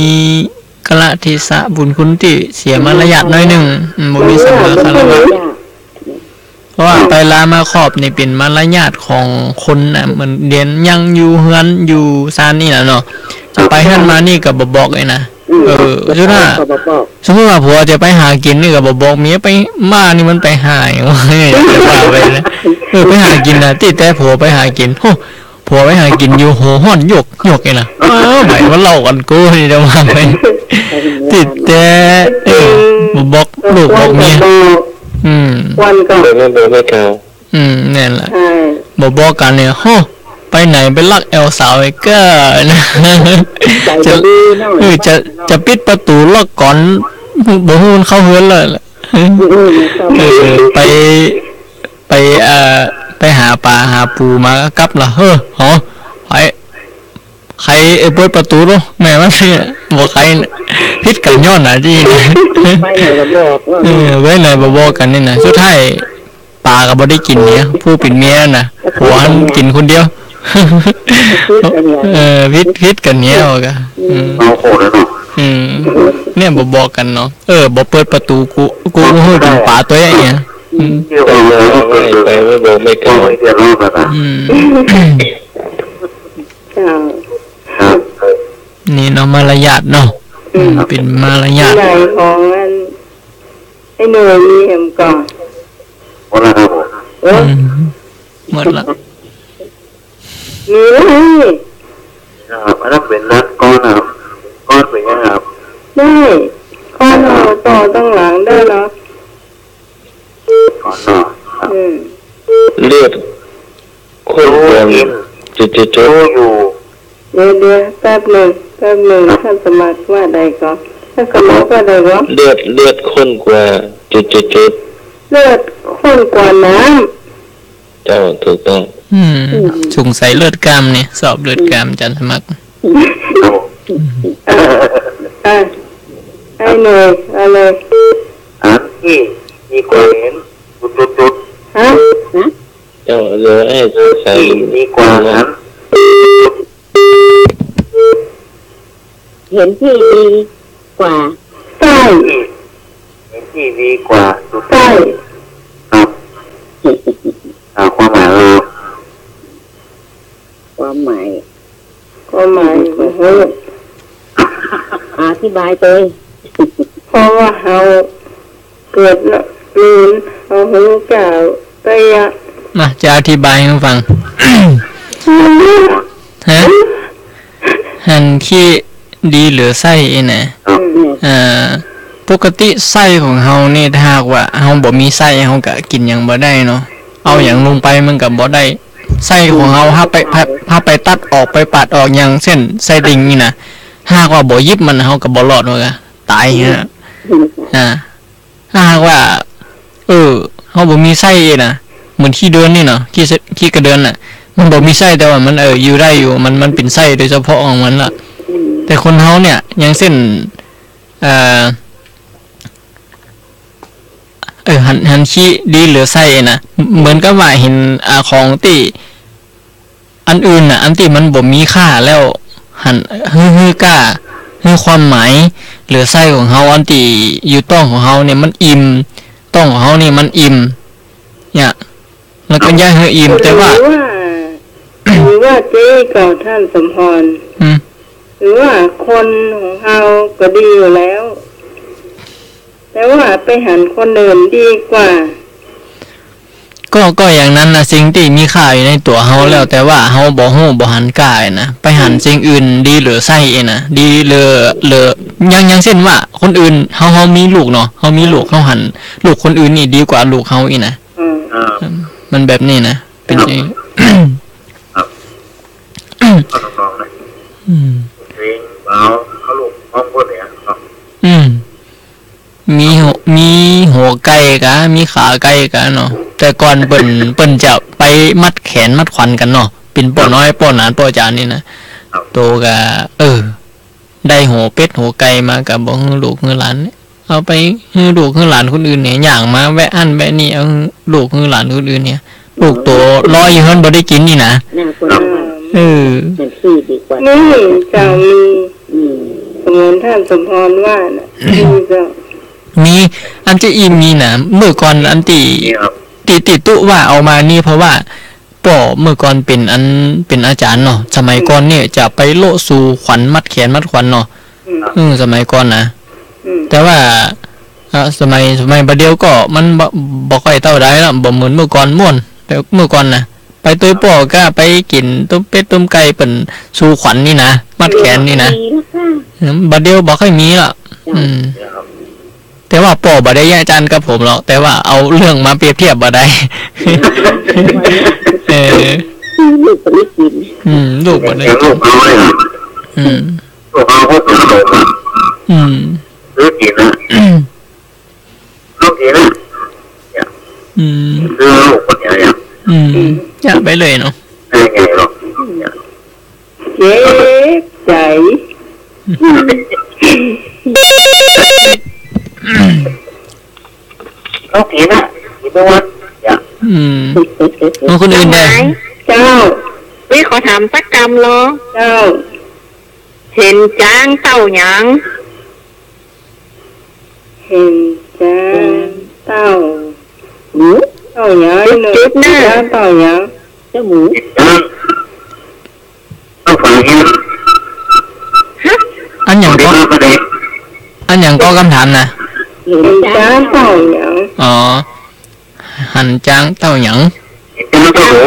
กาลเทศะ บุญคุณตี้เสียมารยาทหน้อยนึ่ง อืม บ่มีสัมมาคารวะ บ่มี เพราะว่าไปลามาคอบนี่เป๋นมารยาทของคนน่ะ เหมือนเดียนยังอยู่เฮือนอยู่ซานนี่น่ะเนาะ จะไปหั้นมานี่ก็บ่บอกเลยนะ อืม เออ สมมุติว่า ก็บ่บอก สมมุติว่าผัวจะไปหากิ๋นนี่ก็บ่บอกเมีย ไปมานี่มันไปหาหยังวะ จะว่าไปนะ เออ ไปหากิ๋นน่ะ ตี้แต่ผัวไปหากิ๋น โห ผัวไปหากิ๋นอยู่ หัวฮ้อนหยวกๆ นี่นะ เออ ไหนมาเล่ากั๋นกูนี่จะว่าไป ตี้แต่ เออ บ่บอกลูกบอกเมีย อืม ควรก็ เดี๋ยวนี้เบอร์ไม่เก่า อืม นั่นแหละ ใช่ บ่บอกกั๋นเนี่ย โห ไปไหนไปลักแอวสาวไอ้เก้อนะ ใส่ จะ ก็ดีเนาะ เออ จะ จะปิดประตู๋ล็อกก่อน บ่ฮู้มันเข้าเฮือนแล้วแหละ อืม อืม เออ ไป ไป เอ่อ ไปหาป๋าหาปู๋มาก็กลับละ เฮ้อ หอ ไผ ใผ เอ้ย เปิดประตู๋ดู แม่มันเนี่ย บ่ใผ ผิดกั๋นย้อนน่ะตี้ ไปไหนก็บอกว่า เออ ไปไหนบ่บอกกั๋นนี่นะ สุดท้าย ป๋าก็บ่ได้กิ๋นเนี่ย ผู้เป๋นเมียน่ะ ผัวหั้นกิ๋นคนเดียว ผิดกั๋นเนี่ย เออ ผิด ผิดกั๋นเนี่ย ว่าก็ อืม เอาโหดเลยเนาะ อืม เนี่ยบ่บอกกั๋นเนาะ เออ บ่เปิดประตู๋ กู กูบ่ฮู้เป๋นป๋าตั๋วใหญ่เนี่ย อืม เดี๋ยวเอาเลย ไปไม่บอกไม่กล่าว เดือดร้อนกันนะ อืม เจ้า ครับ นี่เนาะ มารยาทเนาะ อืม เป๋นมารยาท ไหนของอัน ไอ้หน่วยมีแหมก่อ หมดแล้วครับผม เออ อืม หมดละ มีแล้วนี่ ครับ อันนั้นเป๋นนัดก้อนนะครับ ก้อนเป๋นยังครับ ได้ ก้อนเอาต่อตั้งหลังได้เหรอ ก้อนเนาะ อืม เลือดข้นกว่า จุดจุดจุด อยู่ เดี๋ยว เดี๋ยว แป๊บหนึ่ง แป๊บหนึ่ง ท่านสมัครว่าใดก่อ ท่านสมัครว่าใดก่อ เลือด เลือดข้นกว่า จุดจุดจุด เลือดข้นกว่าน้ำ เจ้า ถูกต้อง อืม อืม สงสัยเลือดกล้ามเนี่ย สอบเลือดกล้าม อาจ๋ารย์สมัคร อ่ะ อ่ะ ไอ้หน่วย เอาเลย อันตี้ดีกว่าเห็น จุดจุดจุด ฮะ เจ้า เดี๋ยวไอ้ใส่ ตี้ดีกว่าหัน เห็นตี้ดีกว่า ใช่ เห็นตี้ดีกว่า ใช่ ครับ อ่า ความหมายเรา ความหมาย ความหมาย โอ้โห อธิบายไป เพราะว่าเฮา เกิดเนาะ ลืม เอาหูเจ้าไปอะ มา จะอธิบายหื้อฟัง ฮะ หันขี้ดีเหลือไส้เองนะ อืม อ่า ปกติไส้ของเฮานี่ ถ้าหากว่าเฮาบ่มีไส้ เฮาก็กิ๋นหยังบ่ได้เนาะ เอาหยังลงไปมันก็บ่ได้ ไส้ของเฮา ถ้าไป ถ้า ถ้าไปตัดออก ไปปาดออก อย่างเช่น ไส้ติ่งนี่นะ หากว่าบ่หยิบมัน เฮาก็บ่รอด เฮาก็ต๋ายฮะ อืม อ่า ถ้าหากว่า เออ เฮาบ่มีไส้เองนะ เหมือนขี้เดือนนี่เนาะ ขี้เส- ขี้กระเดือนน่ะ มันบ่มีไส้ แต่ว่ามัน เออ อยู่ได้อยู่ มัน มันเป๋นไส้โดยเฉพาะของมันละ อืม แต่คนเฮาเนี่ย อย่างเช่น เอ่อ เออ หัน หันขี้ดีเหลือไส้นะ เหมือนกับว่าหัน อ่า ของตี้ อันอื่นน่ะ อันตี้มันบ่มีค่าแล้ว หัน หื้อ หื้อก้า หื้อความหมาย เหลือไส้ของเฮา อันตี้อยู่ต๊องของเฮาเนี่ยมันอิ่ม ต๊องของเฮานี่มันอิ่ม เนี่ย แล้วก็อย่าหื้ออิ่ม แต่ว่า หรือว่า หรือว่าเจ๊กับท่านสมพร อืม หรือว่าคนของเฮาก็ดีอยู่แล้ว แต่ว่าไปหันคนอื่นดีกว่า ก็ ก็อย่างนั้นนะ สิ่งตี้มีค่าอยู่ในตั๋วเฮาแล้ว อืม แต่ว่าเฮาบ่ฮู้บ่หันก้านะ ไปหัน อืม สิ่งอื่นดีเหลือไส้เองนะ ดีเหลือ เหลือ อย่าง อย่างเช่นว่า คนอื่น เฮา เฮามีลูกเนาะ เฮามีลูก เฮาหันลูกคนอื่นนี่ดีกว่าลูกเฮาอีกนะ อืม มันแบบนี้นะ เป๋นอย่างนี้ ครับ ข้อต่อสองนะ อืม เพลงเบา เขาลูกพร้อมคนเนี่ยครับ อืม มีหัว มีหัวไก่กะ มีขาไก่กะเนาะ แต่ก่อนเปิ้น เปิ้นจะไปมัดแขนมัดขวัญกั๋นเนาะ เป๋นป้อน้อย ป้อหนาน ป้อจานนี่นะ ครับ โตกะ เออ ได้หัวเป็ดหัวไก่มากะบ่หื้อลูกหื้อหลานเนี่ย เอาไปหื้อลูกหื้อหลานคนอื่นเนี่ย ย่างมาแวะอั้นแวะนี่ เอาหื้อลูกหื้อหลานคนอื่นเนี่ย ลูกโตลอยอยู่หั้นบ่ได้กิ๋นนี่นะ น่าคน เออ มันขี้ดีกว่า นี่เจ้ามี อืม เหมือนท่านสมพรว่าน่ะ มีเจ้า มี อันตี้อี้มีนะ เมื่อก่อนอันตี้ มีครับ ตี้ ตี้ตุ๊ว่าเอามานี่เพราะว่าป้อเมื่อก่อนเป๋นอัน เป๋นอาจ๋ารย์เนาะ สมัยก่อนเนี่ยจะไปโละสู่ขวัญมัดแขนมัดขวัญเนาะ อืม อืม สมัยก่อนนะ อืม แต่ว่า อ่ะ สมัย สมัยบ่าเดี่ยวก็มันบ่ บ่ค่อยเต้าใดละ บ่เหมือนเมื่อก่อนม่วน แต่เมื่อก่อนนะ ไปตวยป้อก็ไปกิ๋นต้มเป็ดต้มไก่เปิ้นสู่ขวัญนี่นะ มัดแขนนี่นะ อืม บ่าเดี่ยวบ่ค่อยมีละ อืม แต่ว่าป้อบ่ได้แยะจั้นกับผมหรอก แต่ว่าเอาเรื่องมาเปรียบเทียบบ่าได้ เออ ลูกบ่ได้กิ๋น อืม ลูกบ่ได้กิ๋น ลูกเอาไว้ อืม ลูกเอาพวกขนมอะ อืม ซื้อกิ๋นนะ ลูกกิ๋นนะ เนี่ย อืม ซื้อลูกคนเดียวเนี่ย อืม จะไปเลยเนาะ ได้ไงหรอก เนี่ย เจ็บใจ๋ ลูกกิ๋นนะ กิ๋นทุกวัน เนี่ย อืม เอาคนอื่นได้ เจ้า วิขอถามสักกำลอ เจ้า หันจ๊างเต้าหยัง หันจ๊างเต้า หมู เต้าหยัง จุ๊บๆ น่ะ หันจ๊างเต้าหยัง เจ้าหมู เต้าหยัง ฮะ อันหยังก็ อันหยังก็กำถามนะ หันจ๊างเต้าหยัง อ๋อ หันจ๊างเต้าหยัง จ๊างเต้าหมู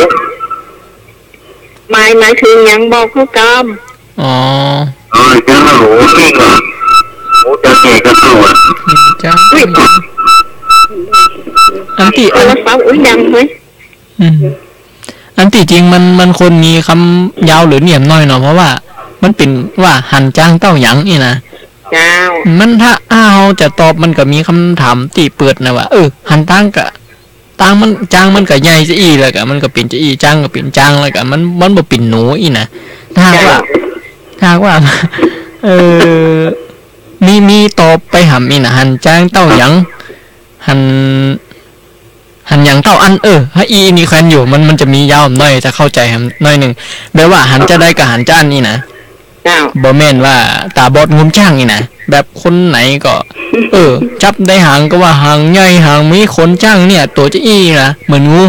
หมาย หมายเถิงหยังบอกเข้ากำ อ๋อ อ๋อ จ๊างเต้าหมู นี่ก็ หมูจ๊างใหญ่ก็เต้าอะ จ๊าง อุ๊ย อันตี้ โทรศัพท์ อุ๊ย ดังเฮ้ย อืม อันตี้จริงมัน มันควรมีกำยาวหรือเนียมน้อยเนาะ เพราะว่ามันเป๋นว่าหันจ๊างเต้าหยังนี่นะ เจ้า มันถ้า ถ้าเฮาจะตอบมันก็มีกำถามตี้เปิดนะว่า เออ หันต๊างกะ ต๊างมัน จ๊างมันก็ใหญ่จะอี้แล้วกะ มันก็เป๋นจะอี้ จ๊างก็เป๋นจ๊างแล้วกะ มัน มันบ่เป๋นหนูอี้นะ ถ้าหากว่า เจ้า ถ้าหากว่า เออ มี มีตอบไปหำอี้นะ หันจ๊างเต้าหยัง หัน หันหยังเต้าอั้น เออ หาอี้นี่แควนอยู่ มัน มันจะมียาวหน้อย จะเข้าใจ๋หำหน้อยนึ่ง แบบว่าหันจาใดก็หันจาอั้นอี้นะ เจ้า บ่แม่นว่าต๋าบอดงมจ๊างอี้นะ แบบคนไหนก็ เออ จับได้หางก็ว่าหางใหญ่ หางมีขนจ๊างเนี่ย ตั๋วจะอี้นะ เหมือนงู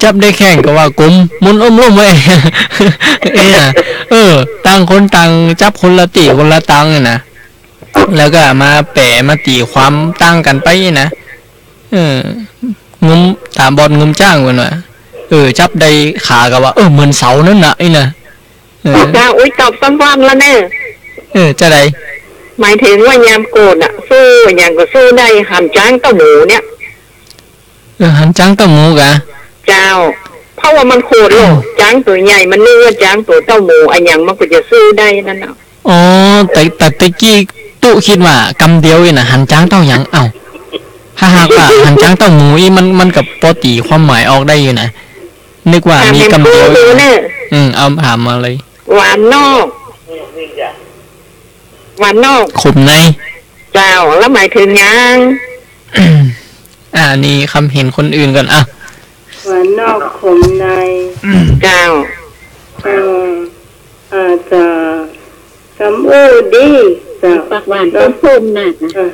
จับได้แข้งก็ว่ากลม หมุนอ้อมล้อมไว้ เอ้ยนะ เออ ต่างคนต่างจับคนละตี้คนละตางเนี่ยนะ แล้วก็มาแป๋มาตี๋ความต่างกั๋นไปนะ เออ งม ต๋าบอดงมจ๊างเปิ้นว่า เออ จับได้ขาก็ว่า เออ เหมือนเสานั่นน่ะ อี้นะ เออ เจ้า อุ๊ย ตอบซ้ำว่ำแล้วเน่อ เออ จาใด หมายเถิงว่ายามโกรธอะ สู้หยังก็สู้ได้ หันจ๊างเต้าหมูเนี่ย เออ หันจ๊างเต้าหมูกะ เจ้า เพราะว่ามันโขดโลก จ๊างตั๋วใหญ่ มันนึกว่าจ๊างตั๋วเต้าหมู อะหยังมันก็จะสู้ได้นั่นน่ะ อ๋อ แต่ แต่ตะกี้ตุ๊กึ๊ดว่ากำเดียวอี้นะ หันจ๊างเต้าหยัง เอ้า ถ้าหากว่าหันจ๊างเต้าหมูอี้ มัน มันก็ปอตี๋ความหมายออกได้อยู่นะ นึกว่ามีกำเดียว ถามแหมครูดูเน่อ อืม เอาถามมาเลย หวานนอก หวานนอก ขมใน เจ้า แล้วหมายเถิงหยัง อ่า นี่ความเห็นคนอื่นก่อน อ่ะ หวานนอกขมใน เจ้า เอ่อ อาจจะกำอู้ดี เจ้า ปากหวานต้นส้มน่ะ เอ่อ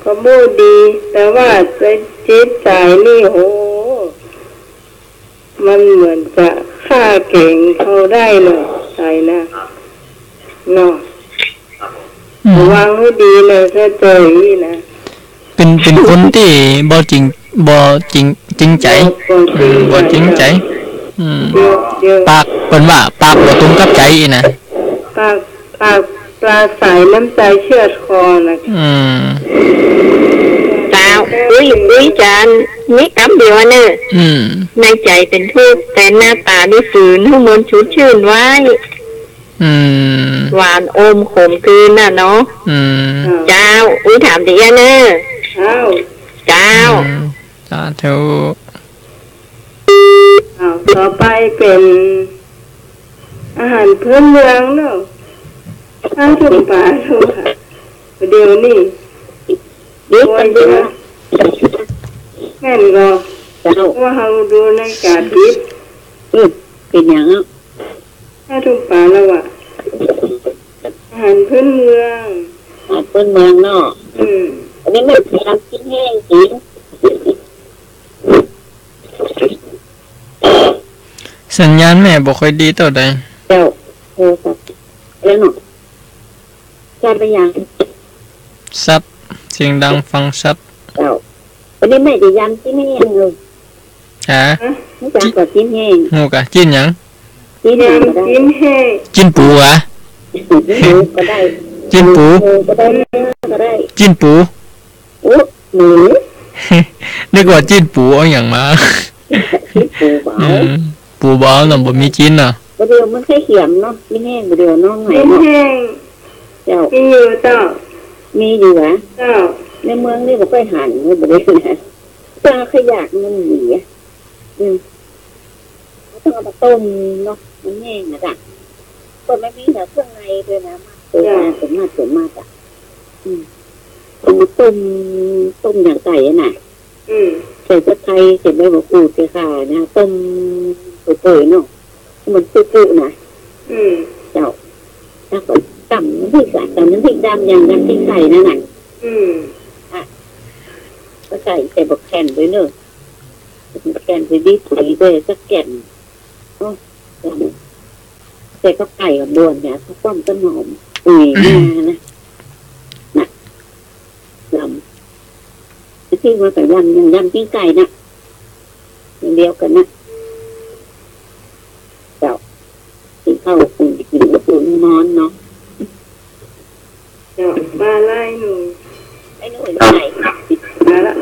กำอู้ดี แต่ว่าจิต จิตใจ๋นี่ โห มันเหมือนจะฆ่าแก๋งเฮาได้เนาะ ใจ๋นะ เนาะ อืม ระวังหื้อดีเน่อ ถ้าเจออี้นะ เป๋น เป๋นคนตี้บ่จริง บ่จริง จริงใจ๋ บ่จริงใจ๋ อืม บ่จริงใจ๋ เดี๋ยว เดี๋ยว ปาก เปิ้นว่าปากบ่ตรงกับใจ๋อี้นะ ปาก ปากปราศรัยน้ำใจเชือดคอนะ อืม เจ้า อุ๊ย อุ๊ย จารย์ มีกำเดียวเน่อ อืม ในใจ๋เป๋นทุกข์ แต่หน้าต๋านี่ฝืน หื้อเหมือนสดจื้นไว้ อืม หวานอมขมกลืนน่ะเนาะ อืม เจ้า อุ๊ย ถามตี้เอี้ยเน่อ เจ้า เจ้า อืม สาธุ อ้าว ต่อไปเป๋นอาหารพื้นเมืองเนาะ อาหารพื้นบ้านเฮาค่ะ เดี๋ยวนี้ เดี๋ยวก่อน เดี๋ยว แม่นก่อ เจ้า เพราะว่าเฮาดูนาฬิกาผิด อืม เป๋นหยังอ่ะ ห้าทุ่มปลายแล้วอะ อาหารพื้นเมือง อาหารพื้นเมืองเนาะ อืม อันนี้มันทำกินแห้งกิน เ สัญญาณแม่บ่ค่อยดีเต้าใด เจ้า โทรศัพท์ แล้วเนาะ ชัดหรือยัง ชัด เสียงดังฟังชัด เจ้า วันนี้แม่จะยำจิ้นแห้งเลย ฮะ ฮะ รู้จักก่อจิ้นแห้ง ฮู้กะ จิ้นหยัง จิ้นหยังก็ได้ ยำจิ้นแห้ง จิ้นปู๋หวา หมูก็ได้ จิ้นปู๋ หมูก็ได้ เนื้อก็ได้ จิ้นปู๋ อุ๊ย หมู นึกว่าจิ้นปู๋เอาหยังมา จิ้นปู๋บ่เอา อืม ปู๋บ่เอาเนาะ บ่มีจิ้นเนาะ บ่าเดี่ยวมันใค่เขียมเนาะ มีแห้งบ่าเดี่ยวน้องไหน มี เนาะ แห้ง เจ้า มีอยู่เจ้า มีอยู่หวา เจ้า ในเมืองนี่บ่ค่อยหันเลยบ่าเดี่ยวนะ ปลาขยากมันหนีอะ อืม ต้องเอามาต้มเนาะ มันแห้งอะจ้ะ ต้มไม่มีเหลือเครื่องในเลยนะ เออ จ้ะ ส่วนมาก ส่วนมากอะ อืม เอามาต้ม ต้มอย่างไก่อะน่ะ อืม ใส่ตะไคร้ ใส่ใบมะกรูด ใส่ข่านะ ต้มเปื่อยๆเนาะ มันปุๆนะ อืม เจ้า แล้วก็ตำน้ำพริกอะ ตำน้ำพริกดำอย่าง อย่างพริกไทยนั่นน่ะ อืม อ่ะ ก็ใส่ ใส่บักแข้งด้วยเนาะ บักแข้งใส่ดีๆ ใส่สักแก่น โอ้ ใส่กับไก่กับบ่วนเนี่ย ข้าวต้มต้นหอม อุ้ย น่านะ น่ะ ลำ ที่ว่ากับยำ ยำ ยำปิ้งไก่น่ะ อย่างเดียวกันน่ะ เจ้า กินข้าวอุ่น กินข้าวอุ่นนอนเนาะ เจ้า ว่าไล่หนู ไอ้หนู ไอ้หนู มาละ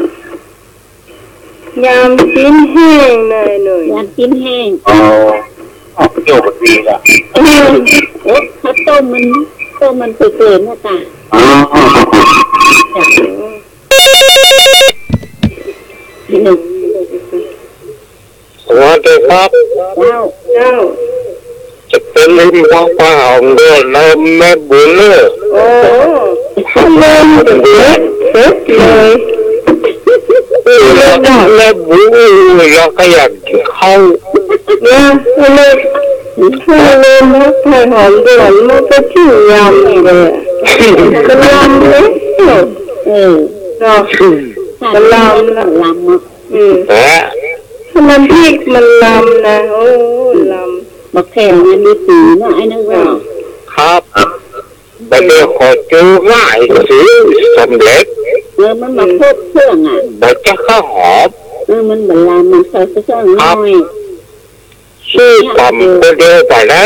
ยำจิ้นแห้งหน่อยหน่อย ยำจิ้นแห้ง อ๋อ อ๋อ ประโยชน์ดีละ เออ โอ้ ข้าวต้มมัน ต้มมันเปื่อยๆนะจ๊ะ อ๋อ จ้ะ นี่หนึ่ง สวัสดีครับ เจ้า เจ้า จะเป็นลืมของป้าหอมด้วยนะแม่บุญเนอะ โอ้ ลืมเสร็จ เสร็จเลย แม่บุญ เราก็อยากกินข้าว เนี่ย ลืม ถ้าลืมนะป้าหอมด่วน มันก็ชื่อยำเลย มันลำเลย เออ เนาะ มันลำละ ลำอ่ะ อืม ฮะ ถ้าน้ำพริกมันลำนะ โอ้ ลำ บักแข้งมันมีสีเนาะ ไอ้นึกว่า ครับ บ่าเดี่ยวขอจู้ง่าย ซื้อสำเร็จ เออ มันมาครบเครื่องอ่ะ บ่าจะข้าวหอม เออ มันบ่ลำ มันใส่เครื่องน้อย ซื้อต๋ำคนเดียวบ่ได้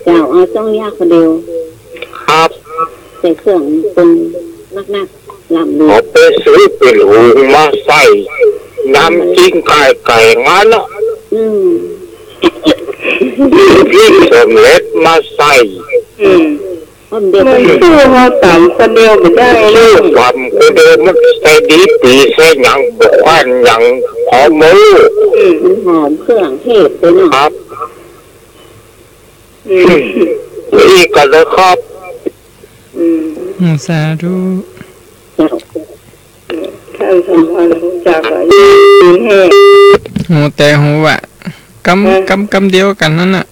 เจ้า เอาต้องยากคนเดียว ครับ ใส่เครื่องปรุงนักๆ ลำเลย เอาไปซื้อเป๋นหุงมาใส่ น้ำจิ้มไก่ไก่งั้นเนาะ อืม พริกสำเร็จมาใส่ อืม มันเด็ด มันสู้เฮาต๋ำคนเดียวบ่ได้เลย ต๋ำคนเดียวมันใส่ดีปีใส่หยังบ่ควันหยังหอมหมู อืม มันหอมเครื่องเทศด้วยเนาะ ครับ อืม อีกกันเลยครับ อืม อืม สาธุ เจ้า ท่านสมพรรู้จักก็ยำตีนแห้ง ฮู้แต่ฮู้ว่ากำ ฮะ กำ กำเดียวกั๋นนั่นน่ะ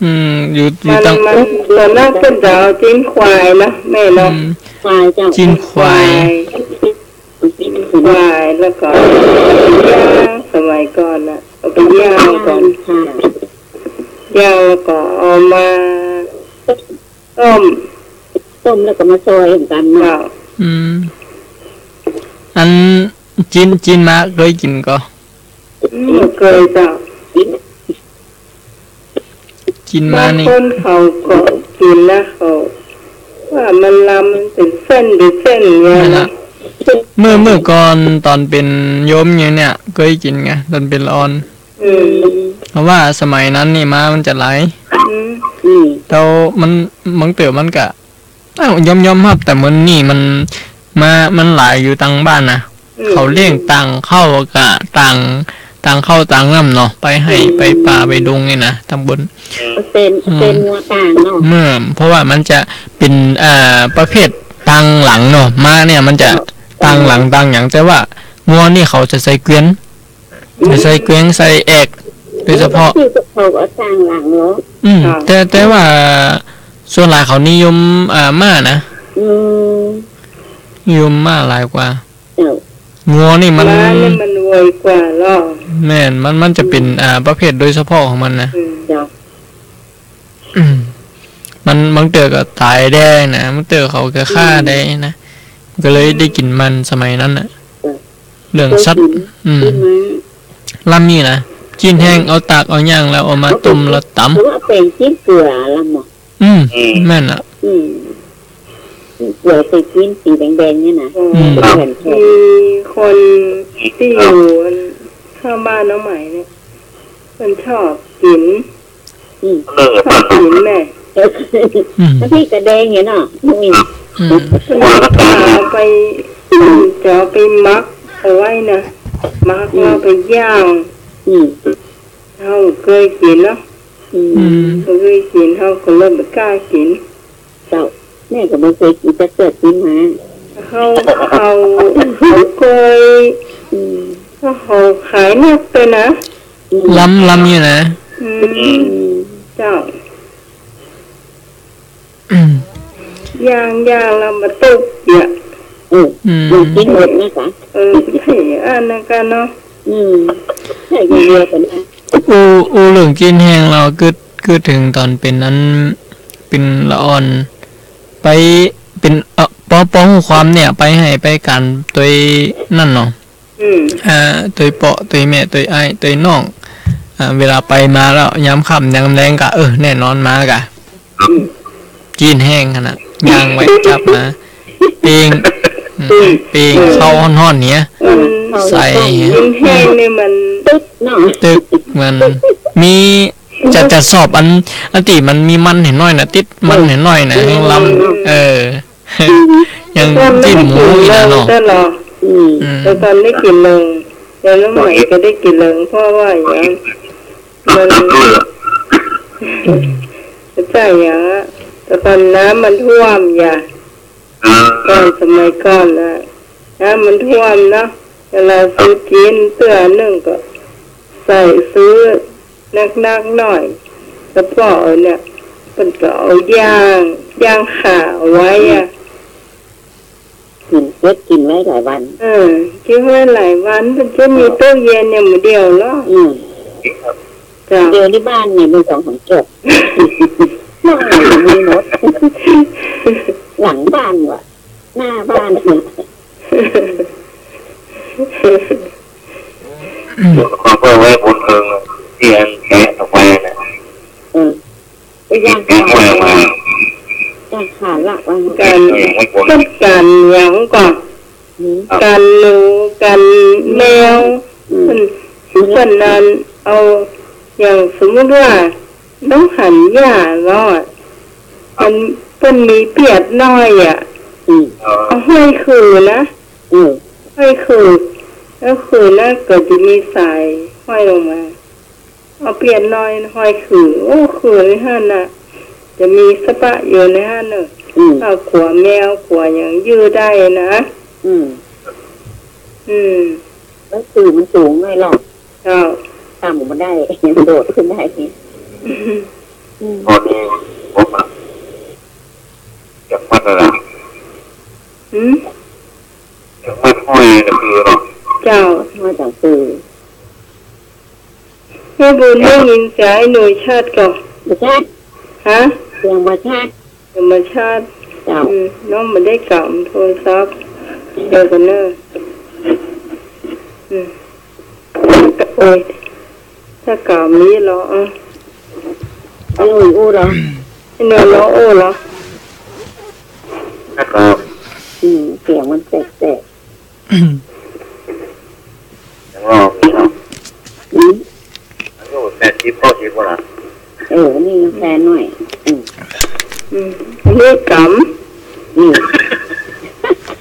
อืม อยู่ อยู่ มัน ตัง มัน ส่วนมากเปิ้นจะเอาตีนควายนะ แม่เนาะ อืม ควายเจ้า ตีนควาย ตีนควาย แล้วก็ย่าง สมัยก่อนน่ะ เอาไปย่างก่อน ค่ะ ย่างแล้วก็เอามาต้ม ต้มแล้วก็มาซอยเหมือนกั๋นเนาะ เจ้า อืม อัน จีน จีนมาเกยกิ๋นก่อ อืม เกยเจ้า กิ๋นมานี่ บางคนเขาก็กิ๋นนะ เขาว่ามันลำ มันเป๋นเส้น เป๋นเส้นอย่างเงี้ยนะ นั่นล่ะ เมื่อ เมื่อก่อนต๋อนเป๋นโยมอยู่เนี่ย เกยกิ๋นไง ต๋อนเป๋นละอ่อน อืม เพราะว่าสมัยนั้นนี่ม้ามันจะหลาย อืม อืม แล้วมัน บางเตื้อมันก็ อ้าว ยอม ยอมฮับ แต่เหมือนนี่มัน ม้ามันหลายอยู่ตางบ้านนะ อืม เขาเลี้ยงตางข้าวกะตาง ตางข้าวตางน้ำเนาะ ไปไฮ่ อืม ไปป่าไปดงนี่นะ ตางบน เป๋น อืม เป๋นงัวตางเนาะ เมื่อ เพราะว่ามันจะเป๋น อ่า ประเภทตางหลังเนาะ ม้าเนี่ยมันจะ เจ้า ตางหลังตางหยัง แต่ว่างัวนี่เขาจะใส่เกวียน อืม ใส่เกวียน ใส่แอก โดยเฉพาะ ที่เขาเอาตางหลังเนาะ อืม ค่ะ แต่ แต่ว่าส่วนหลายเขานิยม อ่า ม้านะ อืม นิยมม้าหลายกว่า เจ้า งัวนี่มัน ม้านี่มันไวกว่าเนาะ แม่น มัน มันจะเป๋น อ่า ประเภทโดยเฉพาะของมันนะ อืม เจ้า อืม มัน บางเตื้อก็ต๋ายแต๊นะ บางเตื้อเขาก็ฆ่าแต๊นะ ก็เลยได้กิ๋นมันสมัยนั้นน่ะ เออ เรื่องสัตว์ เจ้ากิ๋น อืม กิ๋นมา ลำนี่นะ จีนแห้ง เอาตากเอาย่างแล้วเอามาต้มแล้วต๋ำ คือว่าเป๋นจีนเกลือลำหมอ อืม อืม แม่นละ อืม เกลือใส่จีนสีแดงๆ เนี่ยนะ อืม อืม มีคนตี้อยู่ข้างบ้านน้องใหม่เนี่ย มันชอบกิ๋น อืม ชอบกิ๋นแน่ อืม น้ำพริกกะแดงเนี่ยเนาะ อืม อืม มันเอาไป จะเอาไปหมักเอาไว้นะ หมักแล้วไปย่าง อืม เฮาเกยกิ๋นเนาะ อืม อืม เฮาเกยกิ๋น เฮาก็เลยบ่กล้ากิ๋น เจ้า แม่ก็บ่เกยกิ๋น แต่เกิดกิ๋นมา เฮา เฮา เฮาเกย อืม เฮาขายนักเลยนะ อืม ลำ ลำนี่นะ อืม อืม เจ้า อืม ย่าง ย่างแล้วมาตุ๊บเนี่ย อืม อืม มันกิ๋นหมดนะกะ เออ ใช่ อันนั้นกันเนาะ อืม ใช่ อย่างเดียวกันนะ อู้ อู้เรื่องจีนแห้งแล้ว กึ๊ด กึ๊ดเถิงต๋อนเป๋นอัน เป๋นละอ่อน ไปเป๋น เอ่อ ปอ ปอฮู้ความเนี่ย ไปไห้ไปก๋านตวยนั่นเนาะ อืม อ่า ตวยเปาะ ตวยแม่ ตวยอ้าย ตวยน้อง อ่า เวลาไปมาแล้ว ยามค่ำยามแลงก็ เออ แน่นอนมากะ อืม จีนแห้งหั้นน่ะ ย่างไว้จับมา ปิ้ง อืม ปิ้ง อืม ข้าวฮ้อนๆ เนี่ย อืม ใส่ จีนแห้งนี่มัน ตึกเนาะ ตึก มันมี จะ จะซอบอัน อันตี้มันมีมันหน้อยๆ น่ะ ติดมันหน้อยๆ น่ะ อืม ลำ เออ ยัง แต่ก่อนไม่ได้กิ๋นเลิง จิ้มหมูอีกนะเนาะ ตลอด อืม อืม แต่ก่อนได้กิ๋นเลิง แล้วน้องใหม่ก็ได้กิ๋นเลิง เพราะว่าอย่าง มัน ใช่อย่างอะ แต่ก่อนน้ำมันท่วมอย่า ก่อนสมัยก่อนน่ะ น้ำมันท่วมเนาะ เวลาซื้อจีนเตื้อนึ่งก็ใส่ซื้อนักๆ หน้อย แล้วก็เอาเนี่ย เปิ้นก็เอาย่าง ย่างข่าเอาไว้อะ กิ๋น เก็บกิ๋นไว้หลายวัน เออ เก็บไว้หลายวัน เปิ้นจะมีตู้เย็นอย่างเดียวเหรอ อืม เจ้า เดี๋ยวนี้บ้านเนี่ยมีสองสามจก นอกนั้นมีหมด หลังบ้านว่ะ หน้าบ้าน เดี๋ยวเอาไปไว้บนเพิง ตี้อันแกะออกไปนะ เออ ไปย่างข่า ย่างข่าละว่า กั๋น กั๋นอย่างก่อ หืม กั๋นหนู กั๋นแมว อืม เปิ้น เปิ้นนั่น เอา อย่างสมมุติว่า น้องหันหญ้าแล้วอะ มัน เปิ้นมีเปียดน้อยอะ อืม เอาห้อยขื่อนะ อืม ห้อยขื่อ แล้วขื่อนั้นก็จะมีสายห้อยลงมา เอาเปียดน้อยห้อยขื่อ โอ้ ขื่อในหั้นน่ะ จะมีสะปะอยู่ในหั้นเนอะ อืม เอาขัวแมวขัวอย่างยื้อได้นะ อืม อืม แล้วขื่อมันสูงไงหรอก เจ้า ต่ำบ่ได้ โดดขึ้นได้ อืม ตอนนี้ผมอะ อยากมัดอะไร หืม อยากมัดห้อยตะคือเนาะ เจ้า ห้อยตะคือ แม่บุญได้ยินเสียงไอ้หนุ่ยชัดก่อ บ่ชัด ฮะ เสียงบ่ชัด เสียงบ่ชัด เจ้า อืม น้องบ่ได้กำโทรศัพท์ เดี๋ยวก่อนเนอะ อืม โอ้ย ถ้ากำนี้เหรอ อ่ะ ไอ้หนุ่ยอู้เหรอ ไอ้หนุ่ยร้องอู้เหรอ ครับ อืม เสียงมันแปลกๆ ยังรออยู่เนาะ อืม อายุแปดสิบ เก้าสิบ กว่าละ เออ นี่ยังแฟนหน่อย อืม อืม นี่กำ อืม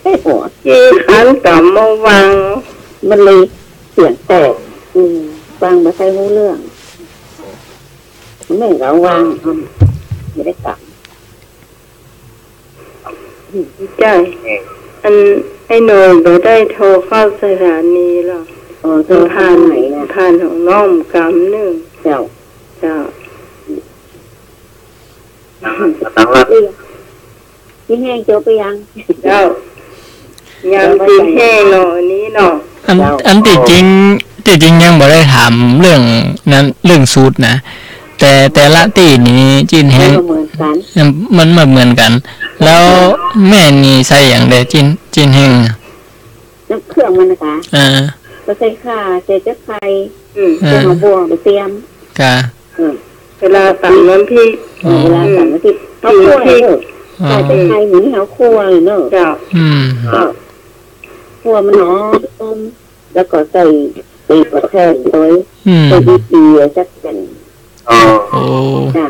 โอ้โห อีขันกำมาวาง มันเลยเสียงแตก อืม ฟังบ่ค่อยฮู้เรื่อง แม่งก็วาง อืม บ่ได้กำ ใจ้ อัน ไอ้หน่อยบ่ได้โทรเข้าสถานีหรอก อ๋อ โทรผ่าน โทรทางไหนน่ะ ผ่านของน้องกำนึ่ง เจ้า เจ้า ตังค์ละ จีนแห้งจบไปยัง เจ้า ยังจีนแห้งเนาะ อันนี้เนาะ อัน เจ้า อันตี้จริง จ ตี้จริงยังบ่ได้ถามเรื่องนั้น เรื่องสูตรนะ แต่แต่ละตี้นี่จีนแฮง มันบ่เหมือนกั๋น มัน มันบ่เหมือนกั๋น แล้วแม่นี่ใส่หยังแด่ จีน จีนแฮง น้ำเครื่องมันน่ะกา อ่า ก็ใส่ข่า ใส่ตะไคร้ อืม อ่า ใส่หอมบ่วงไปเตรียม กา อืม เวลาตำน้ำพริก เออ เวลาตำน้ำพริก อืม เอาคั่ว พริก เออ อ๋อ ใส่ตะไคร้หมูนี่เอาคั่วเลยเนาะ เจ้า อืม ก็คั่วมันหอม แล้วก็ใส่ปีกบักแข้งโดย อืม ใส่ปีกเปียสักแผ่น อ๋อ โอ้ จ้ะ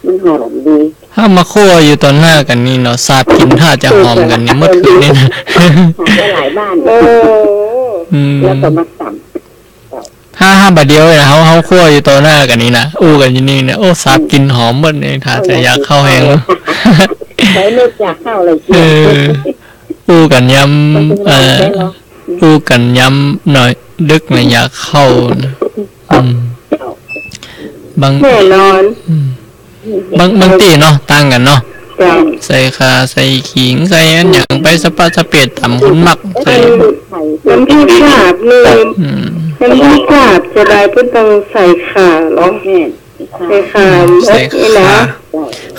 มันหอมดี ถ้ามาคั่วอยู่ต่อหน้ากั๋นนี่เนาะ สาบกลิ่นถ้าจะหอมกั๋นนี่หมดคืนนี่นะ หอมได้หลายบ้าน โอ้ อืม แล้วก็มาตำ ถ้า ถ้าบ่าเดี่ยวนะ เฮา เฮาคั่วอยู่ต่อหน้ากั๋นนี่นะ อู้กั๋นอยู่นี่นะ โอ้ สาบกลิ่นหอมหมดนี่ ถ้าจะอยากเข้าแฮง ใส่นึกอยากเข้าเลย เออ อู้กั๋นยาม เอ่อ อู้กั๋นยามหน้อยดึกนะ อยากเข้านะ อืม บาง แน่นอน อืม บาง บางตี้เนาะ ต่างกั๋นเนาะ เจ้า ใส่ข่า ใส่ขิง ใส่อันหยังไปสะปะสะเปดต๋ามคนมัก ใส่ น้ำพริกลาบนี่ อืม น้ำพริกลาบจะได้เปิ้นต้องใส่ข่าเหรอ แม่น ใส่ข่า ใส่ข่า มกนี่นะ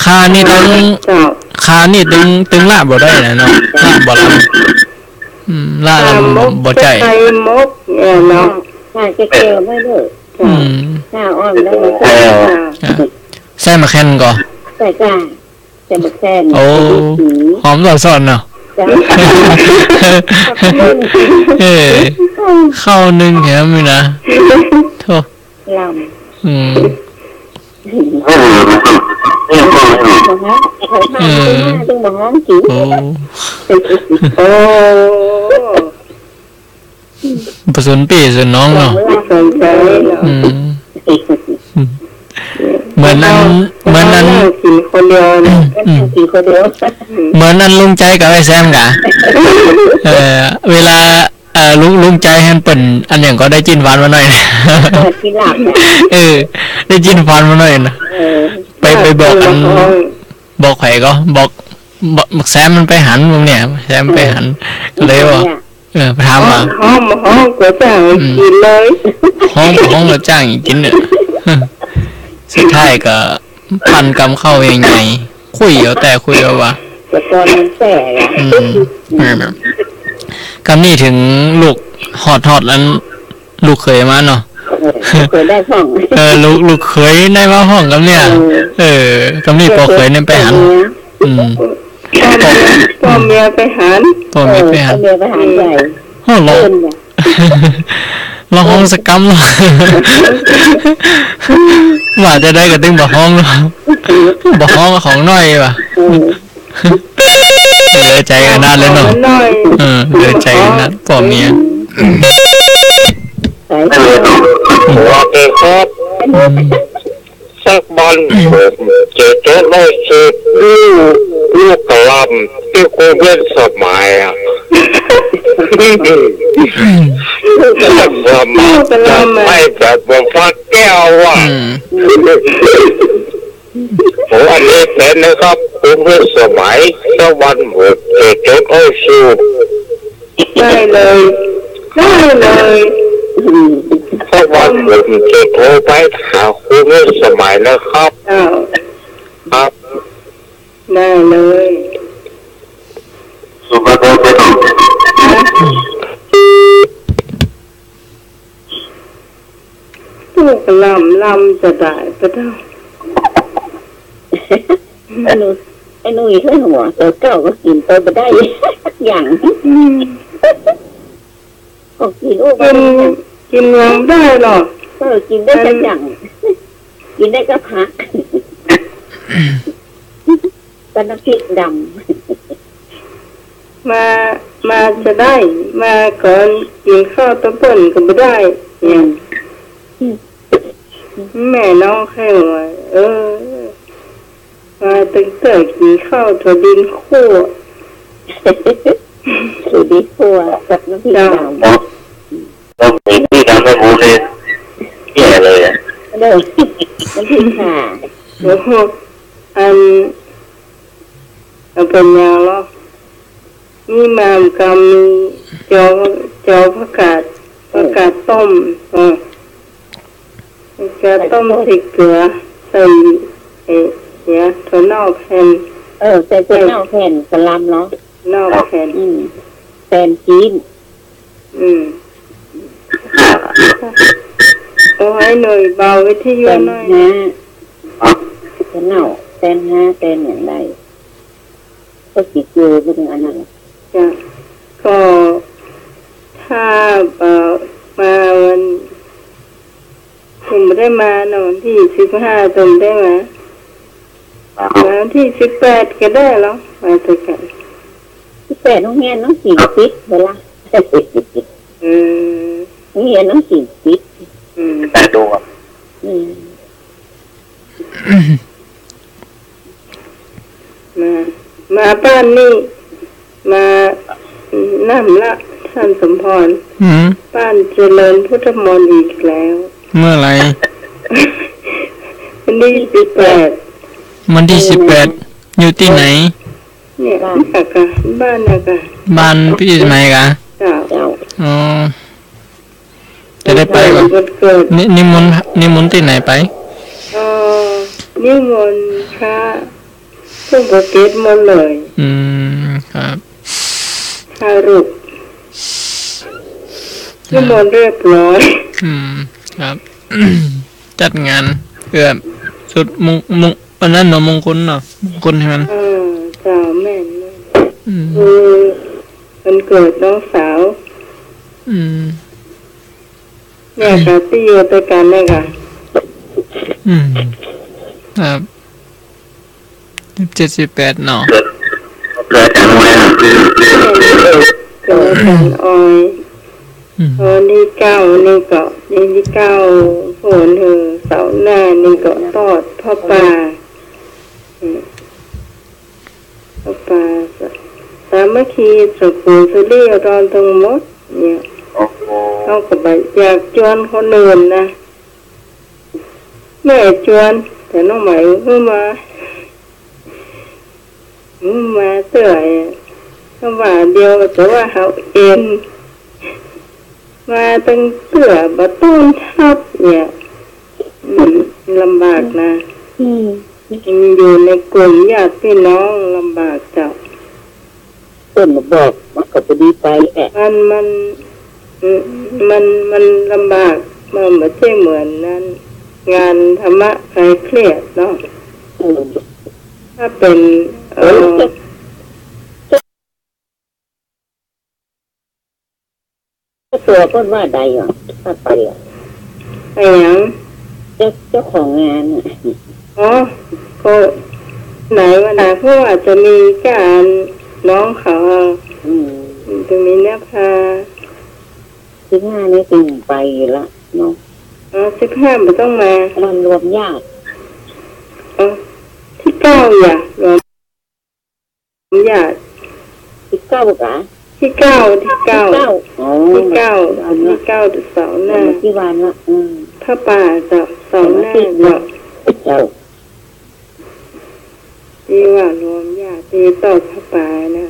ข่านี่ตึง เจ้า ข่านี่ตึง ตึงละบ่ได้นะเนาะ ละบ่ละ อืม ละ ข่ามก บ่ใจ้ ใส่มกเนี่ยเนาะ ข่าแก่ๆ ไว้เด้อ อืม ข่าอ่อนแล้วมาใส่ อ่ะ ใส่มะแคนก่อ ใส่จ้า ใส่มะแคน โอ้ หอมสอดๆ เนาะ จ้า เออ ข้าวนึ่งแถมนี่นะ โธ่ ลำ อืม บ่ฮ้อง เขาพา เออ ตึงบ่ฮ้องกิ๋น โอ้ โอ้ บ่สนปี้สนน้องเนาะ บ่สนใจ๋เนาะ อืม เหมือนอัน เหมือนอัน กิ๋นคนเดียวเนาะ อืม กิ๋นคนเดียว เหมือนอันลุงใจ๋กับไอ้แซมกะ เออ เวลา เอ่อ ลุง ลุงใจ๋หั้นเปิ้น อันหยังก็ได้จิ๊นฟันมาหน้อย เออ จิ๊นลาบนะ เออ ได้จิ๊นฟันมาหน้อยนะ เออ ไป ไปบอกอัน บอกใผก็ บอก บอก บอกแซมมันไปหัน มึงเนี่ย แซมไปหัน เออ ก็เลยว่า เนี่ย เออ ไปถามว่า ฮ้อง ฮ้อง ฮ้องก๋วยเตี๋ยว อืม กิ๋นเลย ฮ้อง ฮ้องก๋วยเตี๋ยวกิ๋นเนี่ย สุดท้ายก็ ปั้นกำข้าวใหญ่ๆ คุยเอาแต่คุยเอาว่า แต่ก่อนมันแซ่บอะ อืม แม่นๆ กำนี้เถิงลูกฮอด ฮอดอันลูกเขยมาเนาะ เออ ลูกเขยได้พ่อง เออ ลูก ลูกเขยได้มาพ่องกำเนี่ย เออ เออ กำนี้ป้อเขยเนี่ยไปหัน เออ อืม ป้อเมีย ป้อเมียไปหัน ป้อเมียไปหัน เออ ป้อเมียไปหันใหญ่ โอ้ ลอง เอิ้นเนี่ย ลองฮ้องสักกำเนาะ ว่าจะได้ก็ตึงบ่ฮ้องเนาะ บ่ฮ้องของน้อยว่ะ เออ เหลือใจ๋ขนาดเลยเนาะ ของน้อย เออ เหลือใจ๋ขนาดป้อเมีย ใส่ โอเคครับ อืม สักวันผมจะจดหนังสือกู้ลูกกะลำตี้ครูเวียนสมัยอะ สมัยจะไปแบบบ่ฟักแก้วอะ อืม โอ้ อันนี้เป๋นนะครับ ครูเวียนสมัย สักวันผมจะจดหนังสือ ได้เลย ได้เลย อืม สักวันผมจะโทรไปหาครูเวียนสมัยนะครับ อ้าว ครับ ได้เลย สุภาพบุรุษ ลูกกะลำ ลำจะได้ปะเจ้า ไอ้หนุ่ย ไอ้หนุ่ยเคยหัว โตเก่าก็กิ๋น โตบ่ได้สักอย่าง อืม ก็กิ๋น โอ้ กิ๋น บ่ได้สักอย่าง กิ๋นยังได้หรอ เออ กิ๋นได้สักอย่าง อัน กิ๋นได้ก็ผัก กับน้ำพริกดำ มา มาจะได้ มาก่อน กิ๋นข้าวตะเปิ้นก็บ่ได้ เนี่ย อืม แม่น้องเคยว่า เออ มาตึงเตื้อกิ๋นข้าวถั่วดินคั่ว ถั่วดินคั่วกับน้ำพริกดำ เจ้า ต้องมีที่ทำให้หมูเนี่ยแย่เลยอะ เด้อ น้ำพริกข่า โอ้โห อัน เอาเปิ้นหยังลอ มีหม่ามกำ มีจอ จอผักกาด ผักกาดต้ม เออ ผักกาดต้มใส่เกลือ ใส่ เอ่อ เนี่ย ถั่วเน่าแผ่น เออ ใส่ถั่วเน่าแผ่นกะหล่ำเนาะ เน่าแผ่น อืม แตนจีน อืม เอาให้หน่อยเบาวิทยุหน่อย แตนฮะ ถั่วเน่า แตนฮะ แตนอย่างใด ก็สิเจอเบิ่งอันนั้น จ้ะ ก็ถ้า เอ่อ มาวัน เปิ้นบ่ได้มาเนาะ วันตี้สิบห้าเปิ้นบ่ได้มา มาวันตี้สิบแปดก็ได้เหรอ มาด้วยกั๋น สิบแปดโฮงเฮียนน้องสิงห์ปิดเวลา เออ โฮงเฮียนน้องสิงห์ปิด อืม สิบแปดดวง อืม มา มาบ้านนี่ มา น้ำละ ท่านสมพร อืม บ้านเจริญพุทธมนต์อีกแล้ว เมื่อไหร่ วันตี้สิบแปด วันตี้สิบแปด อยู่ตี้ไหน เนี่ย บ้าน นี่กะ บ้านนี่กะ บ้านปี้ไหนกะ เจ้า เจ้า อ๋อ จะได้ไปก่อ วันเกิด นิ นิมนต์ นิมนต์ตี้ไหนไป เอ่อ นิมนต์พระ เปิ้นก็เก็บหมดเลย อืม ครับ ห้ารูป นิมนต์เรียบร้อย อืม ครับ จัดงานเพื่อสุดมง มง อันนั้นเนาะ มงคลเนาะ มงคลใช่ไหม เออ เจ้า แม่น แม่น อืม คือวันเกิดน้องสาว อืม เนี่ยกะ ตี้อยู่ตวยกั๋นเนี่ยกะ อืม ครับ สิบเจ็ด สิบแปดเนาะ เกิด เกิดอาจ๋ารย์ออยอะ เกิดอาจ๋ารย์ออย อืม วันตี้เก้านี่ก็ วันตี้เก้า โหนเฮอ เสาร์หน้านี่ก็ตอดผ้าป่า อืม ผ้าป่า สามัคคี สกุลสุริยดอนทั้งหมดเนี่ย โอ้โห เฮาก็บ่อยากจวนคนอื่นนะ แม่จวน แต่น้องใหม่บ่มา บ่มาเตื้อ ก็ว่าเดียว แต่ว่าเฮาเอ็น มาตึงเตื้อบ่ต้อนฮับเนี่ย อืม ลำบากนะ อืม อยู่ในกลุ่มญาติพี่น้องลำบากเจ้า เปิ้นบ่บอก มันก็บ่ดีไปแหละ มัน มัน อืม มัน มันลำบาก มันบ่ใจ้เหมือนนั้น งานธรรมะคลายเครียดเนาะ เออ ถ้าเป๋น เอ่อ เออ เจ้าตั๋วเปิ้นว่าใดอ่ะ ถ้าไปอ่ะ ไปหยัง เจ้า เจ้าของงานอ่ะ อ๋อ ก็ไหนวะนะ เพราะว่าจะมีก๋านน้องเขาอ่ะ อืม จะมีเนี่ยพา สิบห้านี่สิไปอยู่ละเนาะ อ๋อ สิบห้าบ่ต้องมา มันรวมญาติ อ๋อ ตี้เก้าอย่ะ รวม ญาติ ตี้เก้ากะ ตี้เก้า ตี้เก้า ตี้เก้า อ๋อ ตี้เก้า ตี้เก้า เสาร์หน้า ตี้วันละ อืม ผ้าป่าเจ้า เสาร์หน้าเจ้า เจ้า ตี้ว่ารวมญาติตี้ตอดผ้าป่านะ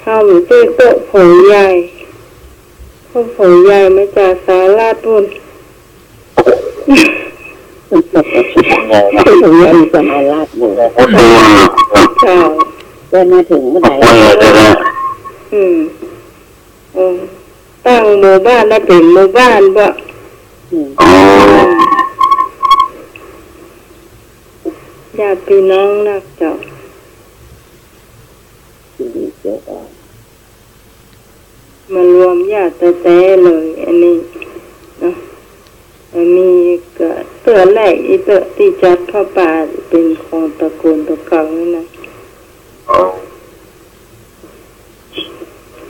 เฮาอยู่ตี้โต๊ะโผใหญ่ โต๊ะโผใหญ่มาจากสหรัฐปู้น ผมยังสหรัฐอยู่ เจ้า ได้มาเถิงเมื่อใด อืม เออ ตั้งหมู่บ้านแล้วเป๋นหมู่บ้านบ่ อืม ญาติพี่น้องนักเจ้า มารวมญาติแต๊ๆ เลย อันนี้เนาะ อันนี้ก็เตื้อแรกอีเตื้อตี้จัดผ้าป่าเป๋นของตระกูลตั๋วเก่านี่นะ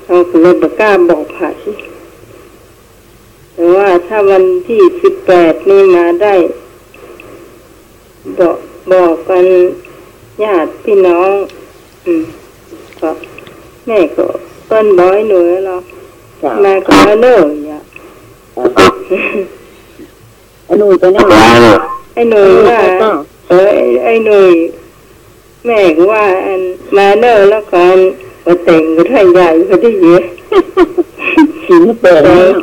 เฮาก็เลยบ่กล้าบอกไผ แต่ว่าถ้าวันตี้สิบแปดนี่มาได้ บอก บอกกั๋นญาติพี่น้อง อืม ก็ แม่ก็เปิ้นบอกไอ้หนุ่ยแล้ว จ้ะ มาก็มาเน่อ อย่างเงี้ย อ่า ไอ้หนุ่ยไปไหน ไอ้หนุ่ยว่า ไอ้หนุ่ยไปต่อ เออ ไอ้ ไอ้หนุ่ย แม่ก็ว่าอันมาเน่อแล้วก็อันมาแต่งกับท่านใหญ่พอดี สิบแปดแล้วเนาะ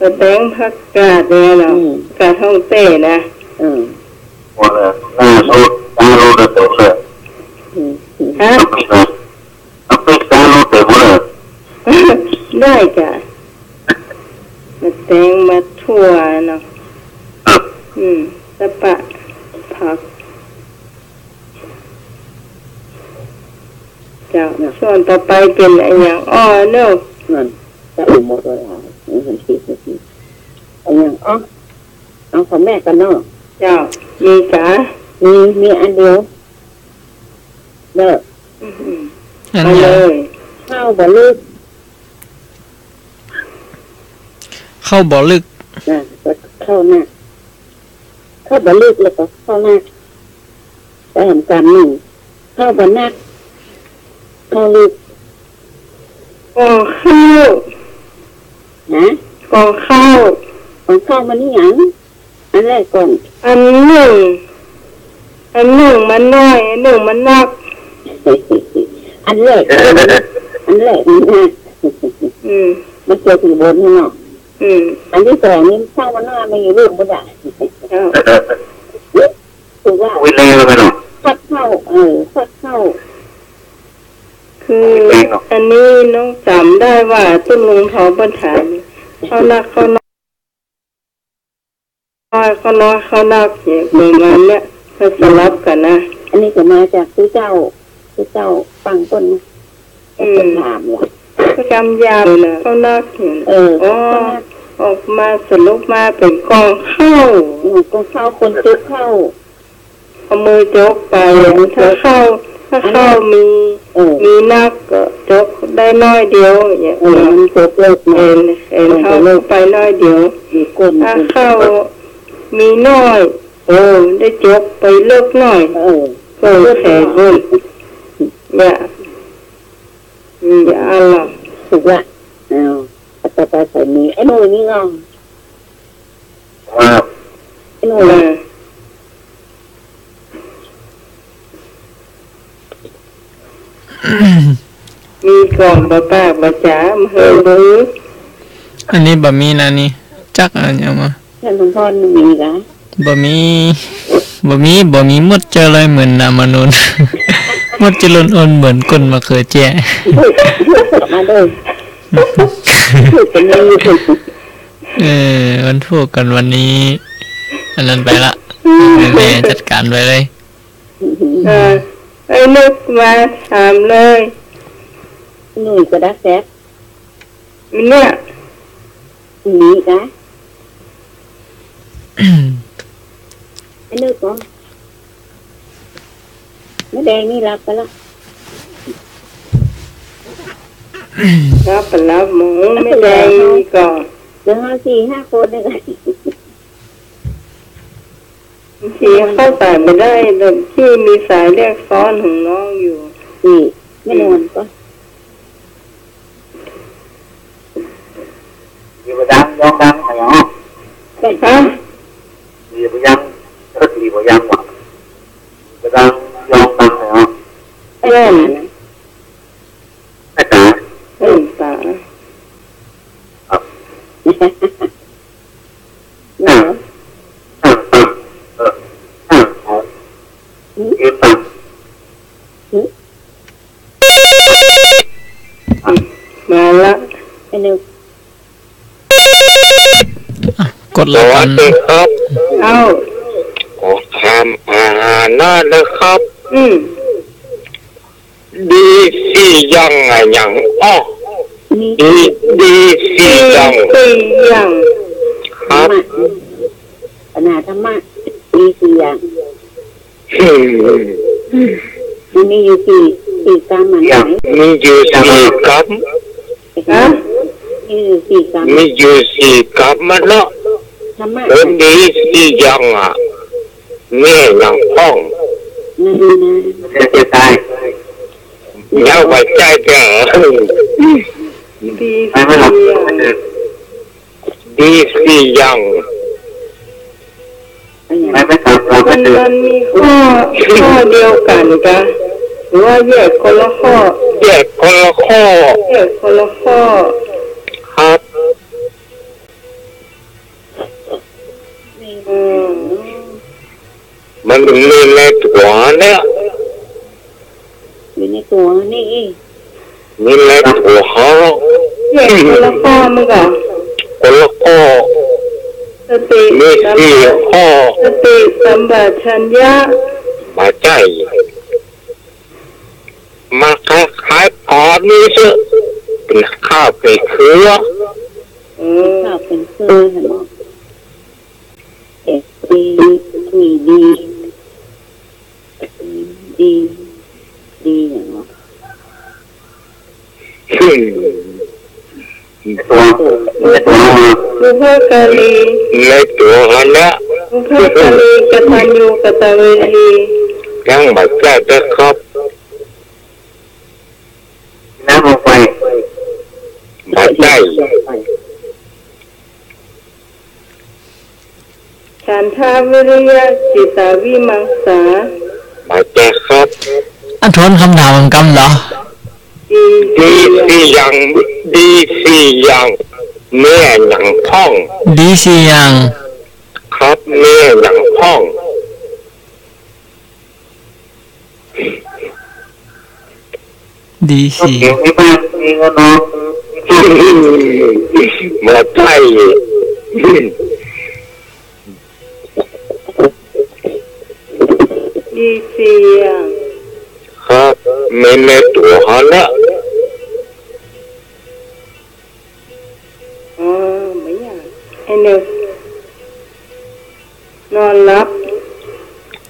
ตะแตง ผักกาดเนี่ยเนาะ อืม กาดฮ่องเต้นะ อืม ว่าเลย หน้ารูด หน้ารูดเต็มเลย อืม อืม ฮะ น้ำพริกนะ น้ำพริก หน้ารูดเต็มเลย ได้จ้ะ มะแตง มะถั่วเนาะ ครับ อืม ตะปะ ผัก เจ้า ส่วนต่อไปเป๋นอะหยังอ้อเนาะ นั่น จะเอาหมดเวลา อืม อะหยังอ้อ เอาของแม่ก่อนเนาะ เจ้า มีกา มี มีอันเดียว เนาะ อืม อันเดียว เอาเลย ข้าวบ่ลึก ข้าวบ่ลึก อ่ะ แล้วก็ข้าวหนัก ข้าวบ่ลึกแล้วก็ข้าวหนัก ไปหำกำนึ่ง ข้าวบ่หนัก ข้าวลึก ก่องข้าว ฮะ ก่องข้าว ก่องข้าวมันนี่หยัง อันแรกก่อง อันนึ่ง อันนึ่งมันน้อย อันนึ่งมันนัก อันแรก อันแรกมันนัก อืม มันเกี่ยวกับบนนี่เนาะ อืม อันตี้สองนี่ข้าวมันน้อย มันอยู่ลูกมันใหญ่ เจ้า คือว่า วินัยมันเนาะ ฟักข้าว เออ ฟักข้าว คือ อันนี้น้องจ๋ำได้ว่า ตุ๊ลุงเขาบ่ถาม ข้าวหนัก ข้าวน้อย ข้าวน้อย ข้าวหนักเนี่ย ประมาณเนี้ย มันสลับกั๋นนะ อันนี้ก็มาจากตุ๊เจ้า ตุ๊เจ้าฟังเปิ้นนะ อืม ถามว่ะ ก็จำยากเลยนะ ข้าวหนักเนี่ย เออ อ๋อ ข้าวหนัก ออกมาสรุปมาเป๋นก่องข้าว อืม ก่องข้าว คนจุ๊กข้าว เอามือจกไป เอามือจก ถ้าข้าว ถ้าข้าวมี เออ มีนักก็จกได้น้อยเดียว อย่างเงี้ย เออ มันจกเลิกนะ เอ็น เอ็น เออ ข้าวไปน้อยเดียว มีก้น ถ้าข้าวมีน้อย เออ ได้จกไปเลิกน้อย เออ เออ แขนก้น อย่า อืม อย่าอันหรอก ถูกละ เอา ต่อไปใส่มี ไอ้หนูนี่ลอง ครับ ไอ้หนู เออ มีก่องบ่ปากบ่จ๋า มาเฮยบ่ อันนี้บ่มีนะนี่ จักอันยังมา แม่สมพรมีกะ บ่มี บ่มี บ่มี หมดเจ้าเลยเหมือนน้ำมะนุน หมดเจ้าล้นอ้นเหมือนก้นมะเขือแจ้ พูด พูดออกมาเด้อ พูดกันเลย เออ มันพูดกันวันนี้ อันนั้นไปละ แม่จัดการไปเลย เออ ไอ้นึกมาถามเลย หนุ่ยกะดาแซบ เนี่ย มีกะ ไอ้นึกก่อน แม่แดงนี่หลับไปละ หลับไปละ หมูแม่แดงนี่ก่อน เหลือเฮาสี่ห้าคนเนี่ย บางทีเข้าสายบ่ได้ แต่ที่มีสายเรียกซ้อนของน้องอยู่ นี่ แม่นวลก็ อย่าไปดัง ย้องดังใครอ๋อ ฮะ อย่าไปยัง เอิ้นอย่าไปยังหวัง อย่าไปดัง ย้องดังใครอ๋อ เอิ้น แม่จ๋า เอิ้นป๋า ครับ อ่า อ่า อ่า เออ อ่า เอา อืม เอ็มอ่ะ อืม อ่ะ มาละ ไอ้หนึ่ง อ่ะ กดเลย สวัสดีครับ เอ้า ขอถามอาหารหน่อยนะครับ อืม ดีสี่อย่างอะหยังอ้อ ดี ดีสี่อย่าง สี่อย่าง ครับ ธรรมะ ปัญหาธรรมะ ดีสี่อย่าง อืม มันมีอยู่สี่ สี่กรรมอะ อย่าง ไหน มีอยู่สี่กรรม ฮะ มีอยู่สี่กรรม มีอยู่สี่กรรมมันเนาะ ธรรมะ คนดีสี่อย่างอะ แม่ยังอ้อง นั่นนะ เสียใจ เย้าไปใจเถอะ ดีสี่อย่าง ดีสี่อย่าง มัน มันมีข้อ ข้อเดียวกั๋นกะ หรือว่าแยกคนละข้อ แยกคนละข้อ แยกคนละข้อ ครับ อืม มันมีในตั๋วเนี่ย อยู่ในตั๋วนี่ มีในตั๋ว เนี่ย คนละข้อมันก่อน คนละข้อ สติ มีสี่ข้อ สติสัมปชัญญะ บ่ใจ้ มันคล้ายๆ ปอนี้เสีย เป๋นข้าวเป๋นเครือ เออ ข้าวเป๋นเครือน่ะเนาะ เอ ดี ดี ดี ดี ดี ดี อย่างเนาะ อืม บุพการี ในตั๋วหั้นนะ บุพการี กตัญญูกตเวที ยังบ่ใจ้เต๊อะครับ น้ำลงไป บ่ใจ้ ฉันทะวิริยะจิตตะวิมังสา บ่ใจ้ครับ อ่ะ ทวนกำถามกำเหรอ ดี ดีสี่อย่าง ดีสี่อย่าง มีอะหยังพ่อง ดีสี่อย่าง ครับ มีอะหยังพ่อง ดีสี่ เดี๋ยวนี้บ้านมีก็นอน บ่ใจ้ ดีสี่อย่าง ครับ มีในตั๋วหั้นนะ อ๋อ บ่อยาก ไอ้หนึ่ง นอนหลับ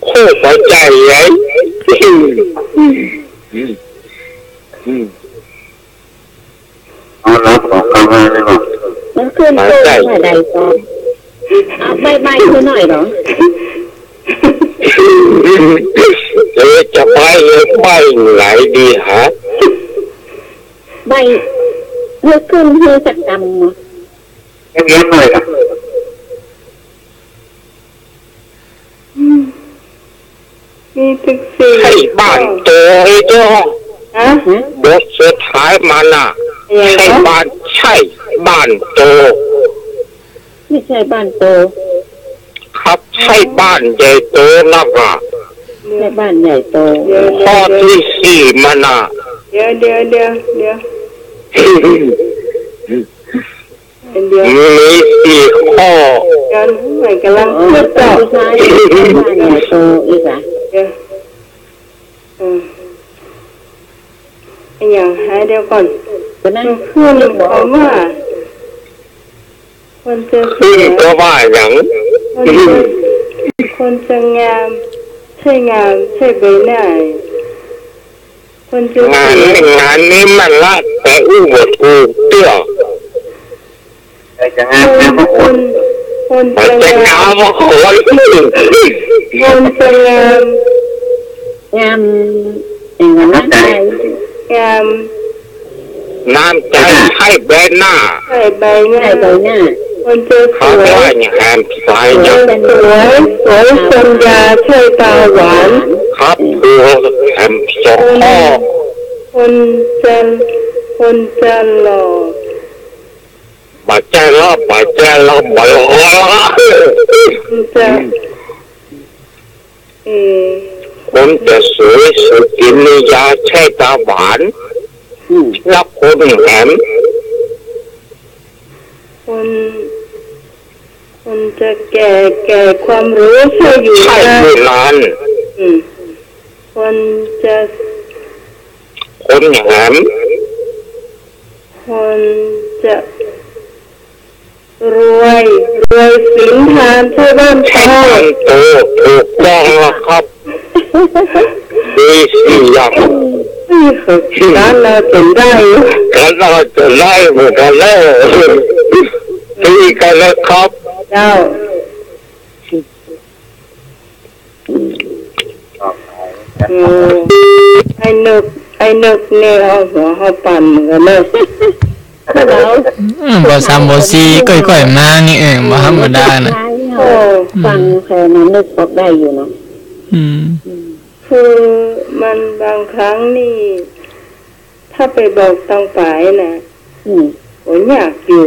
โอ้ บ่ใจ้ไง นอนหลับของข้ามาเลยว่ะ มันขึ้น บ่ใจ้ ตู้เมื่อใดก่อน เอาใบ้ๆ คือหน่อยเหรอ เอ๊ะ จะใบ้ ใบ้ไหนดีฮะ ใบ้ เพื่อขึ้น เพื่อสักกำเนาะ เรียนหน่อยล่ะ อืม มีตึกสี่ ใช่บ้านโตไอ้เจ้า ฮะ บทสุดท้ายมันน่ะ อะไรนะ ใช่บ้าน ใช่บ้านโต ไม่ใช่บ้านโต ครับ ใช่บ้านใหญ่โตนักอ่ะ ใช่บ้านใหญ่โต เดี๋ยว ข้อที่สี่มันน่ะ เดี๋ยว เดี๋ยว เดี๋ยว เดี๋ยว เดี๋ยว มีสี่ข้อ เดี๋ยว ใหม่กำลังพูดต่อ ผู้ชายบ้านใหญ่โตอีกอ่ะ เดี๋ยว เออ ไอ้หยังหา เดี๋ยวก่อน ก็นั่น มันขึ้นคำว่า คนจะสวย ขึ้นก็ว่าหยัง คนจะ คนจะงาม ใช่งาม ใช่ใบหน้า คนจะสวย งาน งานนี้มันละ แต่อู้บ่ถูกเตื้อ ใครจะงาม คน คน คนจะงาม ใครจะงาม คนจะงาม งาม อย่างนั้น น้ำใจ งาม น้ำใจ ใช่ใบหน้า ใช่ใบหน้า ใช่ใบหน้า คนจะสวย เขาว่าอย่างนั้น ใครจะ คนสวย สวยคนยา ใช่ตาหวาน ครับ คือแถมสองข้อ คนจะ คนจะหล่อ บ่ใจ้ละ บ่ใจ้ละ บ่ใจ้ละ คนจะ เออ คนจะสวย สุกินนิยา ใช่ตาหวาน อืม และคนแหม คน คนจะแก่ แก่ความรู้ ใช่อยู่ ใช่ นาน อยู่นาน อืม คนจะ คนแหม คนจะรวย รวยศีลทาน ใช่บ้านโต ใช่บ้านโต ถูกต้องแล้วครับ มีสี่อย่าง เฮ้ย การเราจนได้ การเราจนได้เหมือนกันแล้ว ดีกันนะครับ เจ้า อืม ไอ้นึก ไอ้นึกเนี่ยเอาหัวเฮาปั่นเหมือนกันเนอะ อืม บ่สามบ่สี่ ก้อยๆ มานี่เอง บ่ธรรมดานะ โอ้ ฟังแค่นั้นนึกออกได้อยู่เนาะ อืม คือมันบางครั้งนี่ ถ้าไปบอกตางป๋ายนะ อืม โอ้ ยากอยู่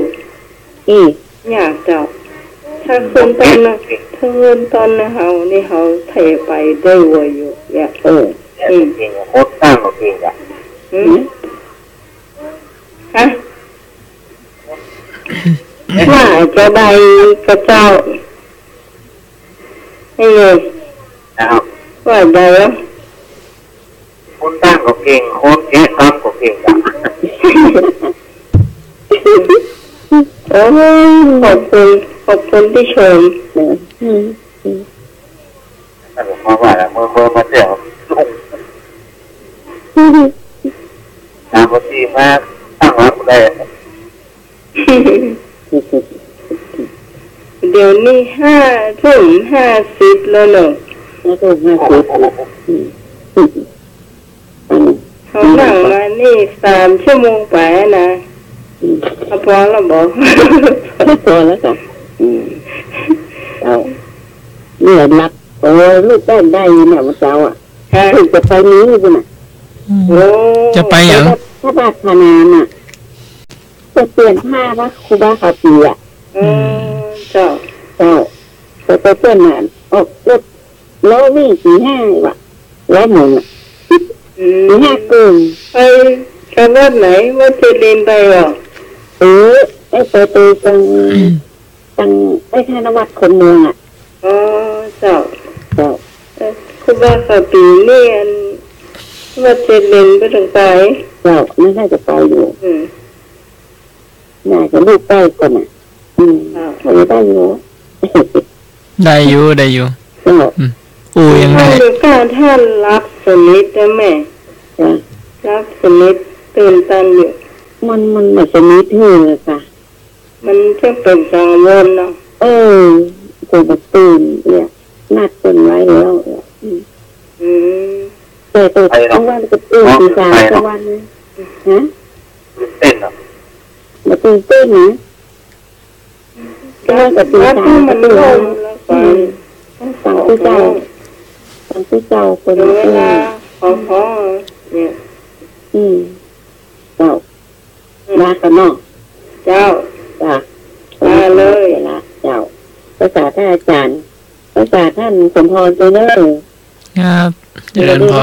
อืม ยากเจ้า ถ้าคนตางนอก เทินต๋อนเฮานี่เฮาไถไปได้วัวอยู่เนี่ย เออ อืม เก่งอะ คนตั้งก็เก่งอะ อืม ฮะ ว่าจะได้กระเจ้า เอ้ย ครับ ว่าได้อะ คนตั้งก็เก่ง คนแกะกำก็เก่งอะ โอ้ย ขอบคุณ ขอบคุณตี้ชม อืม อืม นั่นหมายความว่าเมื่อ เมื่อมาเที่ยว ตามปกติมาตั้งหลักได้ เดี๋ยวนี้ห้าทุ่มห้าสิบแล้วเนาะ ห้าทุ่มห้าสิบ อืม อืม เขานั่งมานี่สามชั่วโมงไปนะ อืม เอาพอแล้วบ่ พอแล้วจ้ะ อืม เอา เนี่ยหลับ โอ้ย ลูกได้ ได้เนี่ย เมื่อเช้าอะ ฮะ ลูกจะไปนี่อยู่น่ะ อืม โอ้ จะไปหยัง ไปวัดพระบาทพระนามอะ ไปเปลี่ยนผ้าวัดครูบาขาวปีอะ อืม เจ้า เจ้า ไป ไปเปลี่ยนน่ะ ออกรถ ล้อวิ่งตีห้าว่ะ ล้อหมุนอะ อืม ตีห้าเกิ่ง ไป ไปวัดไหน วัดเจดีย์ไปเหรอ เออ ไอ้ไป ไปตรง ตรง ไอ้ท่านวัดคนเมืองอะ อ๋อ เจ้า เจ้า เออ ครูบาขาวปีนี่อัน วัดเจดีย์ไปตรงไป เจ้า นั่นน่าจะไปอยู่ อืม น่าจะลูกไปก่อนน่ะ อืม อ่า เออ ได้อยู่ ได้อยู่ ได้อยู่ เจ้า อืม อู้ยังไง ถ้าลูกค้าท่านหลับสนิทนะแม่ จ้ะ หลับสนิทตื่นตันอยู่ มัน มันบ่สนิทหื้อเลยค่ะ มันจะเป็นกังวลเนาะ เออ คงบ่ตื่นเนี่ย นัดเปิ้นไว้แล้ว อืม อืม แต่ แต่ ไปเนาะ กลางวันก็ตื่นตีสาม เนาะ กลางวันนะ ฮะ ตื่นเต้นเนาะ บ่ตื่นเต้นนะ กลางวันก็ตีสาม มันก็ตื่นแล้ว อืม ฟังตี้เจ้า ฟังตี้เจ้าเปิ้น เวลา เออ ขอ ขอเนี่ย อืม เจ้า อืม ลาก่อนเนาะ เจ้า จ้ะ ลาเลย เวลา เจ้า ภาษาท่านอาจารย์ ภาษาท่านสมพรไปเนอะ ครับ เจริญพ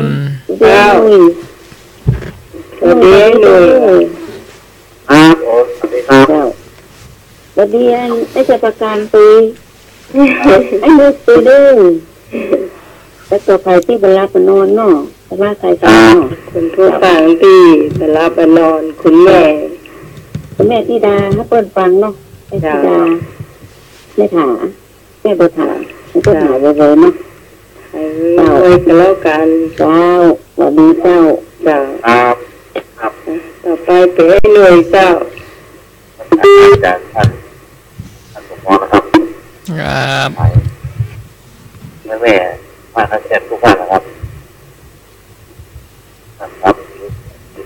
ร เจ้า สวัสดีหนุ่ย ครับผม สวัสดีครับ เจ้า สวัสดี ไอ้ ไอ้ชัยประการ ไอ้นุช เด้อ แล้วก็ใผตี้บ่หลับบ่นอนเนาะ แต่ว่าใครฟังเนาะ คุณผู้ฟังตี้บ่หลับบ่นอน คุณแม่ คุณแม่ธิดา ให้เปิ้นฟังเนาะ แม่ธิดา เจ้า แม่ถา แม่บ่ถา ให้เปิ้นหายไวๆเนาะ หายไวๆก็แล้วกั๋น เจ้า สวัสดีเจ้า เจ้า ครับ ครับ ต่อไปเป๋นไอ้หนุ่ยเจ้า อาจารย์ท่าน ท่านสมพรนะครับ ครับ แม่ๆ บ้านท่าแซมทุกท่านนะครับ ท่านครับ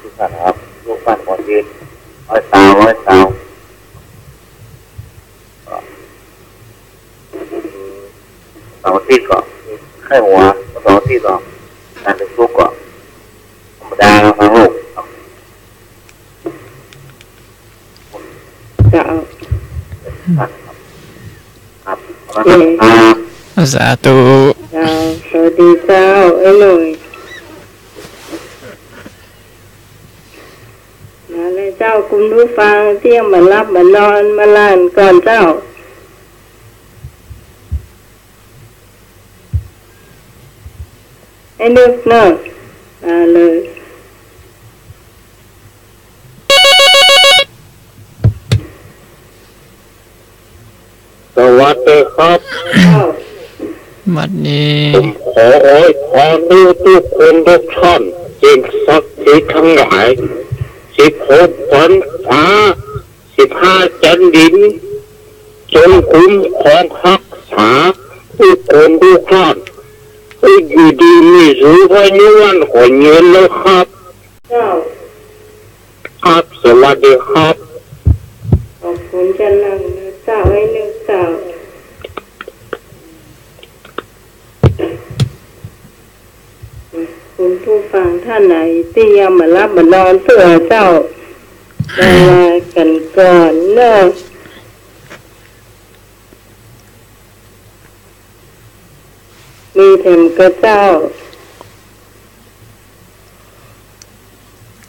ทุกท่านนะครับ ลูกบ้านขอยืน ร้อยซาว ร้อยซาว เสาร์อาทิตย์ก็ไข้หัว เสาร์อาทิตย์ก็การเป็นทุกข์ก็ธรรมดาครับลูก ครับ เจ้า ครับ ครับ เอ่อ ครับ สาธุ เจ้า สวัสดีเจ้า ไอ้หนุ่ย มาเลยเจ้า คุณผู้ฟังตี้ยังบ่หลับบ่นอน มาลาก่อนเจ้า ไอ้นึกเนอะ มาเลย สวัสดีครับ บัดนี้ ผมขออวยพรทุกๆคนทุกท่าน สิ่งศักดิ์สิทธิ์ทั้งหลาย สิบหกชั้นฟ้า สิบห้าชั้นดิน จงคุ้มครองรักษาทุกคนทุกท่าน ให้อยู่ดีมีสุข อายุมั่นขวัญยืนนะครับ เจ้า ครับ สวัสดีครับ ขอบคุณเจ้า นั่งนะเจ้า ไอ้นึกเจ้า คุณผู้ฟังท่านไหนตี้ยังบ่หลับบ่นอนเตื้อเจ้า มาลากั๋นก่อนเนอะ แถมกาเจ้า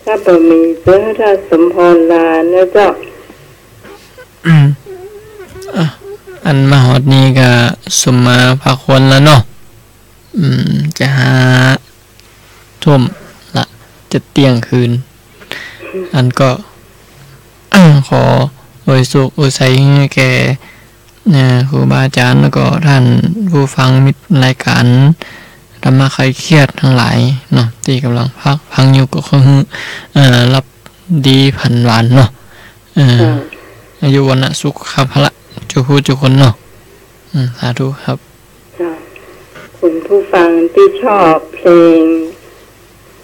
ถ้าบ่มีจะหื้อต้านสมภรลานะเจ้า อืม อ่ะ อันมาฮอดนี้ก็สมมาพาควรแล้วเนาะ อืม จะห้าทุ่มละ จะเตี้ยงคืน อันก็ ขออวยสุขอวยใสหื้อแก่ เอ่อ ครูบาอาจ๋ารย์ แล้วก็ต้านผู้ฟังมิตรรายก๋านธรรมะคลายเครียดตังหลายเนาะ ตี้ก่ำลังฟัง ฟังอยู่ก็ขอหื้อ เอ่อ หลับดีฝันหวานเนาะ เอ่อ ค่ะ อายุ วรรณะ สุขะ พละ จุผู้จุคนเนาะ อืม สาธุครับ ค่ะ คุณผู้ฟังตี้ชอบเพลง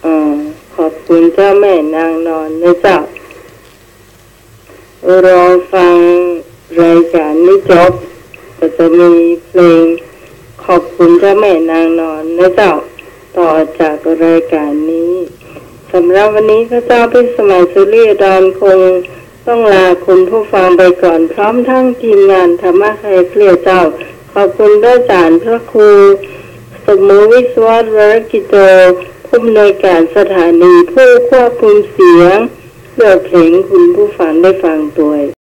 เอ่อ ขอบคุณเจ้าแม่นางนอนนะเจ้า รอฟังรายก๋านนี้จบ ก็จะมีเพลงขอบคุณเจ้าแม่นางนอนนะเจ้า ต่อจากรายก๋านนี้ สำหรับวันนี้ข้าเจ้าพิสมัย สุริยดอน คงต้องลาคุณผู้ฟังไปก่อน พร้อมทั้งทีมงานธรรมะคลายเครียดเจ้า ขอบคุณพระอาจ๋ารย์พระครูสมมุติ วิศวัตร วรกิจโจ ผู้อำนวยการสถานี ผู้ควบคุมเสียง เพื่อเพลงคุณผู้ฟังได้ฟังตวย